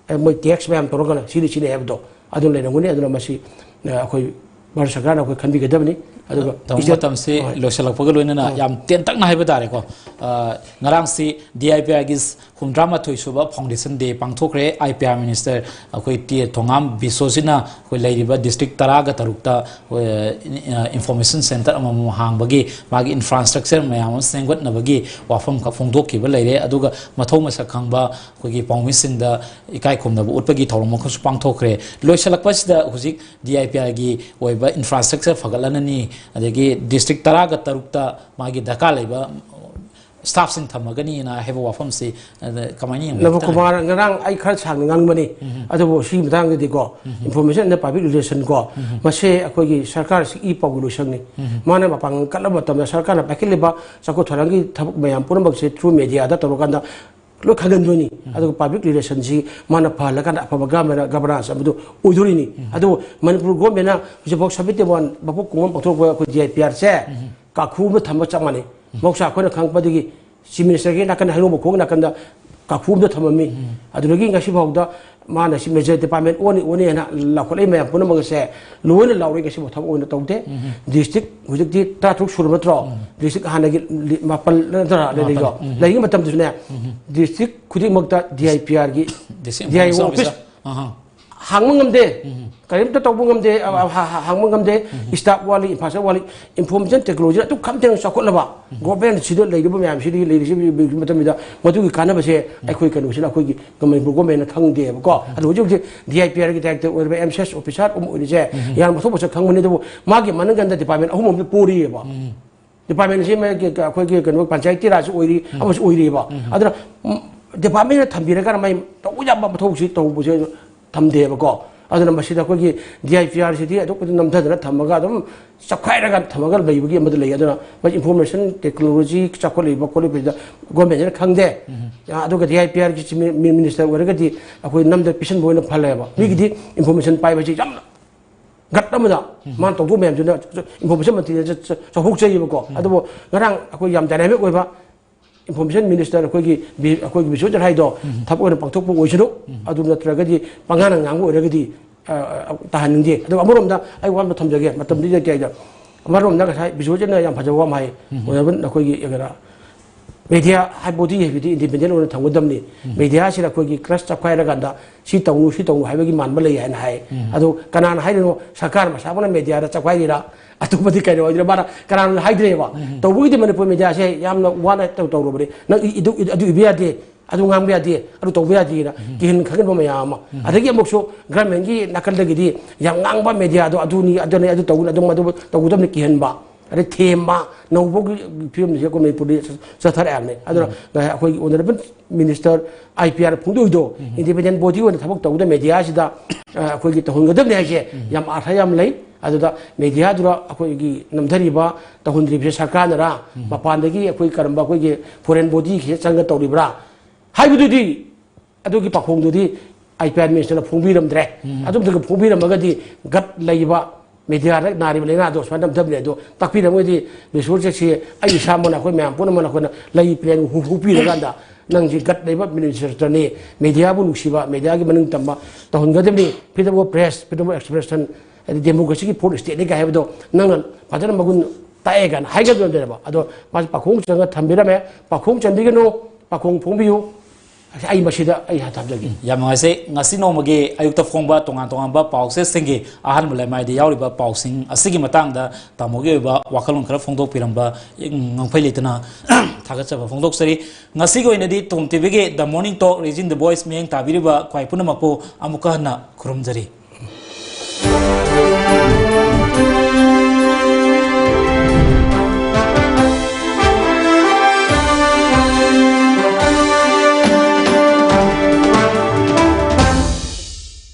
ꯑꯦ, ꯃꯣꯏ ꯇꯦꯛꯁ ꯃꯌꯥꯝ ꯇꯧꯔꯒꯅ ꯁꯤꯅꯤ ꯁꯤꯅꯤ ꯍꯥꯏꯕꯗꯣ ꯑꯗꯨ ꯂꯩꯔꯝꯒꯅꯤ꯫ ꯑꯗꯨꯅ ꯃꯁꯤ, ꯑ, ꯑꯩꯈꯣꯏ ꯚꯥꯔꯠ ꯁꯔꯀꯥꯔꯅ ꯑꯩꯈꯣꯏ ꯈꯟꯕꯤꯒꯗꯕꯅꯤ꯫ ꯑꯗꯨꯒ ꯇꯥꯃꯣ, ꯏꯁꯇꯦꯠ ꯃꯇꯝꯁꯤ ꯍꯣꯏ꯫ ꯂꯣꯏꯁꯤꯜꯂꯛꯄꯒ ꯂꯣꯏꯅꯅ ꯑꯥ꯫ ꯌꯥꯝ ꯇꯦꯟꯇꯛꯅ ꯍꯥꯏꯕ ꯇꯥꯔꯦꯀꯣ꯫ ꯑ, ꯉꯔꯥꯡꯁꯤ D I P Rꯒꯤ ꯍꯨꯝꯗ꯭ꯔꯥ ꯃꯥꯊꯣꯏ ꯁꯨꯕ Foundation Day ꯄꯥꯡꯊꯣꯛꯈ꯭ꯔꯦ꯫ I P R Minister ꯑꯩꯈꯣꯏ ꯇꯤ ꯊꯣꯉꯥꯝ ꯕꯤꯁꯣꯖꯤꯠꯅ ꯑꯩꯈꯣꯏ ꯂꯩꯔꯤꯕ district ꯇꯔꯥꯒ ꯇꯔꯨꯛꯇ, ꯑ, Information Centre ꯑꯃꯃꯝ ꯍꯥꯡꯕꯒꯤ ꯃꯥꯒꯤ infrastructure ꯃꯌꯥꯝ ꯑꯃ ꯁꯦꯝꯒꯠꯅꯕꯒꯤ ꯋꯥꯐꯝꯈꯛ ꯐꯣꯡꯗꯣꯛꯈꯤꯕ ꯂꯩꯔꯦ꯫ ꯑꯗꯨꯒ ꯃꯊꯧ ꯃꯁꯛ ꯈꯪꯕ ꯑꯩꯈꯣꯏꯒꯤ ꯄꯥꯎꯃꯤꯁꯤꯡꯗ ꯏꯀꯥꯏ ꯈꯨꯝꯅꯕ ꯎꯠꯄꯒꯤ ꯊꯧꯔꯝ ꯑꯃꯈꯛꯁꯨ ꯄꯥꯡꯊꯣꯛꯈ꯭ꯔꯦ꯫ ꯂꯣꯏꯁꯤꯜꯂꯛꯄꯁꯤꯗ ꯍꯧꯖꯤꯛ D I P Rꯒꯤ ꯑꯣꯏꯕ infrastructure ꯐꯒꯠꯂꯅꯅꯤ, ꯑꯗꯒꯤ district ꯇꯔꯥꯒ ꯇꯔꯨꯛꯇ ꯃꯥꯒꯤ ꯗꯔꯀꯥꯔ ꯂꯩꯕ staffꯁꯤꯡ ꯊꯝꯃꯒꯅꯤꯅ ꯍꯥꯏꯕ ꯋꯥꯐꯝꯁꯤ, ꯑꯗ, ꯀꯃꯥꯏꯅ ꯌꯦꯡꯕꯤꯕ ꯇꯥꯔꯦ? ꯅꯕꯀꯨꯃꯥꯔ, ꯉꯔꯥꯡ ꯑꯩ ꯈꯔ ꯁꯥꯡꯅ ꯉꯥꯡꯕꯅꯤ, ꯎꯝ꯫ ꯑꯗꯨꯕꯨ ꯁꯤꯒꯤ ꯃꯇꯥꯡꯗꯗꯤꯀꯣ, ꯎꯝ꯫ Information and Public Relation ꯀꯣ, ꯎꯝ꯫ ꯃꯁꯦ ꯑꯩꯈꯣꯏꯒꯤ ꯁꯔꯀꯥꯔꯁꯤ ꯏ ꯄꯥꯎꯒꯤ ꯂꯣꯏꯁꯪꯅꯤ꯫ ꯎꯝ꯫ ꯃꯥꯅ ꯃꯄꯥꯡꯒꯜ ꯀꯠꯂꯕ ꯃꯇꯝꯗ ꯁꯔꯀꯥꯔꯅ ꯄꯥꯏꯈꯠꯂꯤꯕ ꯆꯥꯎꯈꯠ ꯊꯧꯔꯥꯡꯒꯤ ꯊꯕꯛ ꯃꯌꯥꯝ ꯄꯨꯝꯅꯃꯛꯁꯦ through mediaꯗ ꯇꯧꯔꯀꯥꯟꯗ ꯂꯣꯏ ꯈꯪꯍꯟꯗꯣꯏꯅꯤ꯫ ꯎꯝ꯫ ꯑꯗꯨꯒ public relationꯁꯤ ꯃꯥꯅ ꯐꯍꯜꯂꯀꯥꯟꯗ ꯑꯐꯕ government, governance ꯑꯃꯗꯨ ꯑꯣꯏꯗꯣꯔꯤꯅꯤ꯫ ꯎꯝ꯫ ꯑꯗꯨꯕꯨ ꯃꯅꯤꯄꯨꯔ governmentꯅ ꯍꯧꯖꯤꯛꯐꯥꯎ ꯁꯕꯤꯇꯦꯕꯣꯟ ꯃꯄꯣꯛ ꯀꯨꯝꯑꯣꯟ ꯄꯥꯡꯊꯣꯔꯛꯄ ꯑꯩꯈꯣꯏ D I P R ꯁꯦ ꯎꯝ꯫ ꯀꯥꯈꯨ ꯑꯃ ꯊꯝꯕ ꯆꯞ ꯃꯥꯟꯅꯩ꯫ ꯎꯝ꯫ ꯃꯍꯧꯁꯥ ꯑꯩꯈꯣꯏꯅ ꯈꯪꯉꯛꯄꯗꯒꯤ Chief Ministerꯒꯤ ꯅꯥꯀꯟꯗ, ꯍꯩꯔꯣꯡ ꯃꯈꯣꯡꯒꯤ ꯅꯥꯀꯟꯗ ꯀꯥꯈꯨ ꯑꯃꯗ ꯊꯝꯃꯝꯃꯤ꯫ ꯎꯝ꯫ ꯑꯗꯨꯗꯒꯤ ꯉꯁꯤꯐꯥꯎꯗ ꯃꯥꯅ ꯁꯤ major department ꯑꯣꯟꯅꯤ, ꯑꯣꯟꯅꯤ ꯍꯥꯏꯅ ꯂꯥꯎꯈꯠꯂꯛꯏ ꯃꯌꯥꯝ ꯄꯨꯝꯅꯃꯛ ꯑꯁꯦ ꯂꯣꯏꯅ ꯂꯥꯎꯔꯦ, ꯉꯁꯤꯐꯥꯎ ꯊꯕꯛ ꯑꯣꯏꯅ ꯇꯧꯗꯦ꯫ ꯎꯝ꯫ District ꯍꯧꯖꯤꯛꯇꯤ ꯇꯔꯥꯇꯔꯨꯛ ꯁꯨꯔꯕ ꯅꯠꯇ꯭ꯔꯣ? ꯎꯝ꯫ District ꯍꯥꯟꯅꯒꯤ ꯂꯤ-, ꯃꯥꯄꯜ ꯅꯠꯇ꯭ꯔꯥ ꯃꯥꯄꯜ꯫ ꯂꯩꯔꯤꯗꯣ? ꯎꯝ꯫ ꯂꯩꯔꯤꯉꯩ ꯃꯇꯝꯗꯗꯨꯅꯦ, ꯎꯝ꯫ District ꯈꯨꯗꯤꯡꯃꯛꯇ D I P Rꯒꯤ, District D I O Information office Officer꯫ ꯑꯍꯥ꯫ ꯍꯥꯡꯕ ꯉꯝꯗꯦ꯫ ꯎꯝ꯫ ꯀꯔꯤꯝꯇ ꯇꯧꯕ ꯉꯝꯗꯦ, ꯑ, ꯎꯝ꯫ ꯍ-, ꯍ-, ꯍꯥꯡꯕ ꯉꯝꯗꯦ꯫ ꯎꯝ꯫ Staff ꯋꯥꯠꯂꯤ, infrastructure ꯋꯥꯠꯂꯤ, information technology ꯑꯗꯨꯛ ꯈꯝꯇꯦꯡ ꯆꯥꯎꯈꯠꯂꯕ ꯎꯝ꯫ Government ꯁꯤꯗ ꯂꯩꯔꯤꯕ ꯃꯌꯥꯝꯁꯤꯗꯤ, ꯂꯩꯔꯤꯁꯤ ꯃꯇꯝꯁꯤꯗ ꯃꯗꯨꯒꯤ ꯀꯥꯟꯅꯕꯁꯦ ꯎꯝ꯫ ꯑꯩꯈꯣꯏ ꯀꯩꯅꯣꯁꯤꯅ, ꯑꯩꯈꯣꯏꯒꯤ ꯃꯅꯤꯄꯨꯔ governmentꯅ ꯈꯪꯗꯦꯕꯀꯣ꯫ ꯎꯝ꯫ ꯑꯗꯨ ꯍꯧꯖꯤꯛ ꯍꯧꯖꯤꯛ D I P Rꯒꯤ director ꯑꯣꯏꯔꯤꯕ, M C S officer ꯑꯃ ꯑꯣꯏꯔꯤꯁꯦ ꯎꯝ꯫ ꯌꯥꯝ ꯃꯊꯧ ꯃꯁꯛ ꯈꯪꯕꯅꯤ, ꯑꯗꯨꯕꯨ ꯃꯥꯒꯤ ꯃꯅꯪꯒꯟꯗ department ꯑꯍꯨꯝ ꯑꯃꯗꯤ ꯄꯣꯔꯤꯑꯕ꯫ ꯎꯝ꯫ Departmentꯁꯤ ꯃꯥꯒꯤ, ꯑꯩꯈꯣꯏꯒꯤ ꯀꯩꯅꯣ, ꯄꯟꯆꯥꯌꯇꯤ ꯔꯥꯖ ꯑꯣꯏꯔꯤ, ꯎꯝ꯫ ꯑꯃꯁꯨ ꯑꯣꯏꯔꯤꯕ꯫ ꯎꯝ꯫ ꯑꯗꯨꯅ, ꯎꯝ, departmentꯅ ꯊꯝꯕꯤꯔꯒꯅ ꯃꯥꯏ ꯇꯧꯕ ꯌꯥꯕ ꯃꯊꯧꯁꯤ ꯇꯧꯕꯁꯦ ꯊꯝꯗꯦꯕꯀꯣ꯫ ꯑꯗꯨꯅ ꯃꯁꯤꯗ ꯑꯩꯈꯣꯏꯒꯤ D I P Rꯁꯤꯗꯤ ꯑꯗꯨꯛ ꯃꯇꯤꯛ ꯅꯝꯊꯗꯅ ꯊꯝꯃꯒ ꯑꯗꯨꯝ ꯆꯞꯈꯥꯏꯔꯒ ꯊꯝꯃꯒ ꯂꯩꯕꯒꯤ ꯑꯃꯗ ꯂꯩ꯫ ꯑꯗꯨꯅ ꯃꯁꯤ information technology ꯆꯥꯎꯈꯠꯂꯛꯏꯕ ꯈꯣꯠꯂꯛꯏꯕꯁꯤꯗ governmentꯅ ꯈꯪꯗꯦ꯫ ꯎꯝ꯫ ꯑꯗꯨꯒ D I P Rꯒꯤ ꯆꯤꯞ ꯃꯤ-, ꯃꯤ-, minister ꯑꯣꯏꯔꯒꯗꯤ ꯑꯩꯈꯣꯏ ꯅꯝꯗ ꯄꯤꯁꯟꯕ ꯑꯣꯏꯅ ꯐꯜꯂꯦꯕ꯫ ꯎꯝ꯫ ꯃꯤꯒꯤꯗꯤ information ꯄꯥꯏꯕꯁꯤ ꯌꯥꯝꯅ ꯒꯠ ꯑꯃꯗ ꯎꯝ꯫ ꯃꯥꯅ ꯇꯧꯊꯣꯛꯄ ꯃꯌꯥꯝꯗꯨꯅ information ꯃꯇꯤꯛ ꯆ-, ꯆ-, ꯆꯥꯎꯊꯣꯛꯆꯩꯌꯦꯕꯀꯣ꯫ ꯎꯝ꯫ ꯑꯗꯨꯕꯨ ꯉꯔꯥꯡ ꯑꯩꯈꯣꯏ ꯌꯥꯝ dynamic ꯑꯣꯏꯕ information minister ꯑꯩꯈꯣꯏꯒꯤ ꯕꯤ-, ꯑꯩꯈꯣꯏꯒꯤ ꯕꯤꯁꯣꯖꯤꯠ ꯍꯥꯏꯗꯣ ꯎꯝ꯫ ꯊꯕꯛ ꯑꯣꯏꯅ ꯄꯥꯡꯊꯣꯛꯄ ꯑꯣꯏꯁꯅꯨ꯫ ꯎꯝ꯫ ꯑꯗꯨ ꯅꯠꯇ꯭ꯔꯒꯗꯤ ꯄꯉꯥꯡꯅ ꯉꯥꯡꯕ ꯑꯣꯏꯔꯒꯗꯤ ꯑ, ꯑ, ꯇꯥꯍꯟꯅꯤꯡꯗꯦ꯫ ꯑꯗꯨꯒ ꯑꯃꯔꯣꯝꯗ ꯑꯩ ꯋꯥ ꯑꯃ ꯊꯝꯖꯒꯦ, ꯃꯇꯝꯗꯤ ꯂꯩꯇꯦ꯫ ꯑꯩꯗ ꯑꯃꯔꯣꯝꯗ ꯉꯁꯥꯏ ꯕꯤꯁꯣꯖꯤꯠꯅ ꯌꯥꯝ ꯐꯖꯕ ꯋꯥ ꯑꯃ ꯍꯥꯏ꯫ ꯑꯣꯏꯔꯕ ꯑꯩꯈꯣꯏꯒꯤ ꯀꯩꯅꯣ, ꯃꯦꯗꯤꯌꯥ ꯍꯥꯏ ꯕꯣꯗꯤ ꯍꯥꯏꯕꯗꯤ ꯏꯟꯗꯤꯄꯦꯟꯗꯦꯟ ꯑꯣꯏꯅ ꯊꯝꯒꯗꯕꯅꯤ꯫ ꯃꯦꯗꯤꯌꯥꯁꯤꯗ ꯑꯩꯈꯣꯏꯒꯤ ꯀ꯭ꯔꯁ ꯆꯞꯈꯥꯏꯔꯀꯥꯟꯗ ꯁꯤ ꯇꯧꯅꯨ, ꯁꯤ ꯇꯧꯅꯨ ꯍꯥꯏꯕꯒꯤ ꯃꯥꯟꯕ ꯂꯩ ꯍꯥꯏꯅ ꯍꯥꯏ꯫ ꯑꯗꯣ ꯀꯅꯥꯅ ꯍꯥꯏꯔꯤꯅꯣ? ꯁꯔꯀꯥꯔ ꯃꯁꯥꯃꯛꯅ ꯃꯦꯗꯤꯌꯥꯗ ꯆꯞꯈꯥꯏꯔꯤꯔꯥ? ꯑꯇꯣꯞꯄꯗꯤ ꯀꯩꯅꯣ ꯑꯣꯏꯗꯣꯏꯔꯥ? ꯃꯥꯅ ꯀꯅꯥꯅ ꯍꯥꯏꯗ꯭ꯔꯦꯕ? ꯇꯧꯕꯒꯤꯗꯤ ꯃꯅꯤꯄꯨꯔ ꯃꯦꯗꯤꯌꯥꯁꯦ ꯌꯥꯝꯅ ꯋꯥꯅ ꯇꯧ-, ꯇꯧꯔꯕꯅꯤ꯫ ꯅꯪ ꯏ-, ꯏꯗꯨ-, ꯏꯗꯨ-, ꯑꯗꯨ ꯏꯕ ꯌꯥꯗꯦ, ꯑꯗꯨ ꯉꯥꯡꯕ ꯌꯥꯗꯦ, ꯑꯗꯨ ꯇꯧꯕ ꯌꯥꯗꯦꯅ ꯀꯤꯍꯟ ꯈꯪꯍꯟꯕ ꯃꯌꯥꯝ ꯑꯃ꯫ ꯑꯗꯒꯤ ꯑꯃꯨꯛꯁꯨ ꯒꯔꯃꯦꯟꯒꯤ ꯅꯥꯀꯟꯗꯒꯤꯗꯤ ꯌꯥꯝ ꯉꯥꯡꯕ ꯃꯦꯗꯤꯌꯥꯗꯣ ꯑꯗꯨꯅꯤ, ꯑꯗꯨꯅꯤ, ꯑꯗꯨ ꯇꯧꯒꯅꯤ, ꯑꯗꯨꯝ, ꯑꯗꯨ ꯇꯧꯒꯗꯕꯅꯤ ꯀꯤꯍꯟꯕ꯫ ꯑꯗꯩ ꯊꯦꯝꯕ, ꯅꯧꯕꯒꯤ ꯐꯤꯕꯝꯁꯦ ꯑꯩꯈꯣꯏ ꯃꯅꯤꯄꯨꯔꯗꯤ ꯆꯠꯊꯔꯛꯑꯕꯅꯤ꯫ ꯑꯗꯨꯅ ꯉꯁꯥꯏ ꯑꯩꯈꯣꯏꯒꯤ honourable minister I P R ꯐꯣꯡꯗꯣꯛꯏꯗꯣ, ꯏꯟꯗꯤꯄꯦꯟꯗꯦꯟ ꯕꯣꯗꯤ ꯑꯣꯏꯅ ꯊꯕꯛ ꯇꯧꯒꯗꯕ ꯃꯦꯗꯤꯌꯥꯁꯤꯗ, ꯑ, ꯑꯩꯈꯣꯏꯒꯤ ꯇꯧꯍꯟꯒꯗꯕꯅꯤ ꯍꯥꯏꯁꯦ ꯌꯥꯝ ꯑꯥꯔꯊ ꯌꯥꯝ ꯂꯩ꯫ ꯑꯗꯨꯗ ꯃꯦꯗꯤꯌꯥꯗꯨꯗ ꯑꯩꯈꯣꯏꯒꯤ ꯅꯝꯊꯔꯤꯕ, ꯇꯧꯍꯟꯗ꯭ꯔꯤꯕꯁꯦ ꯁꯔꯀꯥꯔꯅꯔꯥ, ꯃꯄꯥꯟꯗꯒꯤ ꯑꯩꯈꯣꯏ ꯀꯔꯝꯕ ꯑꯩꯈꯣꯏꯒꯤ ꯐꯣꯔꯦꯟ ꯕꯣꯗꯤ ꯈꯤꯇꯪ ꯆꯪꯉ ꯇꯧꯔꯤꯕ꯭ꯔꯥ ꯍꯥꯏꯕꯗꯨꯗꯤ, ꯑꯗꯨꯒꯤ ꯄꯥꯈꯣꯡꯗꯨꯗꯤ ꯑꯥꯏ ꯄꯤ ꯑꯥꯔ ꯃꯤꯅꯤꯁꯇꯔꯅ ꯐꯣꯡꯕꯤꯔꯝꯗ꯭ꯔꯦ꯫ ꯑꯗꯨꯝꯇꯒ ꯐꯣꯡꯕꯤꯔꯝꯃꯒꯗꯤ ꯒꯠ ꯂꯩꯕ ꯃꯦꯗꯤꯌꯥꯗ ꯅꯥꯔꯤꯕ ꯂꯥꯏꯅꯥꯗꯣ ꯁꯨꯃꯥꯏꯅ ꯅꯝꯊꯕꯅꯦ꯫ ꯑꯗꯣ ꯇꯥꯛꯄꯤꯔꯝꯃꯒꯗꯤ ꯔꯤꯁꯣꯔꯁꯁꯦ ꯑꯩ ꯏꯁꯥꯃꯛꯅ, ꯑꯩꯈꯣꯏ ꯃꯌꯥꯝ ꯄꯨꯝꯅꯃꯛꯅ ꯑꯩꯈꯣꯏꯅ ꯂꯩ ꯄ꯭ꯂꯦꯟ ꯍꯨ-, ꯍꯨꯛꯄꯤꯔꯀꯥꯟꯗ ꯅꯪꯁꯤ ꯒꯠ ꯂꯩꯕ ꯃꯤꯅꯤꯁꯇꯔꯅꯤ, ꯃꯦꯗꯤꯌꯥꯕꯨ ꯅꯨꯡꯁꯤꯕ, ꯃꯦꯗꯤꯌꯥꯒꯤ ꯃꯅꯤꯡ ꯇꯝꯕ ꯇꯧꯍꯟꯒꯗꯕꯅꯤ, freedom of press, freedom of expression, ꯍꯥꯏꯗꯤ democracy ꯒꯤ fourth state ꯅꯤ ꯀꯥꯏ ꯍꯥꯏꯕꯗꯣ ꯅꯪꯅ ꯐꯖꯅ ꯃꯒꯨꯟ ꯇꯥꯛꯑꯦ ꯀꯥꯏꯅ ꯍꯥꯏꯒꯗꯕꯅꯦꯕ꯫ ꯑꯗꯣ ꯃꯥꯁꯦ ꯄꯥꯈꯣꯡ ꯆꯪꯉ ꯊꯝꯕꯤꯔꯝꯃꯦ꯫ ꯄꯥꯈꯣꯡ ꯆꯟꯕꯤꯒꯅꯨ, ꯄꯥꯈꯣꯡ ꯐꯣꯡꯕꯤꯌꯨ꯫ ꯑꯩ ꯃꯁꯤꯗ ꯑꯩ ꯊꯝꯖꯒꯦ꯫ ꯌꯥꯝ ꯅꯨꯡꯉꯥꯏꯖꯩ꯫ ꯉꯁꯤ ꯅꯣꯡꯃꯒꯤ ꯑꯌꯨꯛꯇ ꯐꯣꯡꯕ ꯇꯣꯉꯥꯟ ꯇꯣꯉꯥꯟꯕ ꯄꯥꯎꯆꯦꯁꯤꯡꯒꯤ ꯑꯍꯥꯟꯕ ꯂꯩꯃꯥꯏꯗ ꯌꯥꯎꯔꯤꯕ ꯄꯥꯎꯁꯤꯡ ꯑꯁꯤꯒꯤ ꯃꯇꯥꯡꯗ ꯇꯥꯃꯣꯒꯤ ꯑꯣꯏꯕ ꯋꯥꯈꯜꯂꯣꯟ ꯈꯔ ꯐꯣꯡꯗꯣꯛꯄꯤꯔꯝꯕ ꯉꯝꯈꯩ ꯂꯩꯇꯅ ꯊꯥꯒꯠꯆꯕ ꯐꯣꯡꯗꯣꯛꯆꯔꯤ꯫ ꯉꯁꯤꯒꯤ ꯑꯣꯏꯅꯗꯤ ꯇꯣꯝ ꯇꯤꯚꯤꯒꯤ The Morning Talk, Raising the Voice ꯃꯤꯠꯌꯦꯡ ꯇꯥꯕꯤꯔꯤꯕ ꯈ꯭ꯋꯥꯏ ꯄꯨꯝꯅꯃꯛꯄꯨ ꯑꯃꯨꯛꯀ ꯍꯟꯅ ꯈꯨꯔꯨꯝꯖꯔꯤ꯫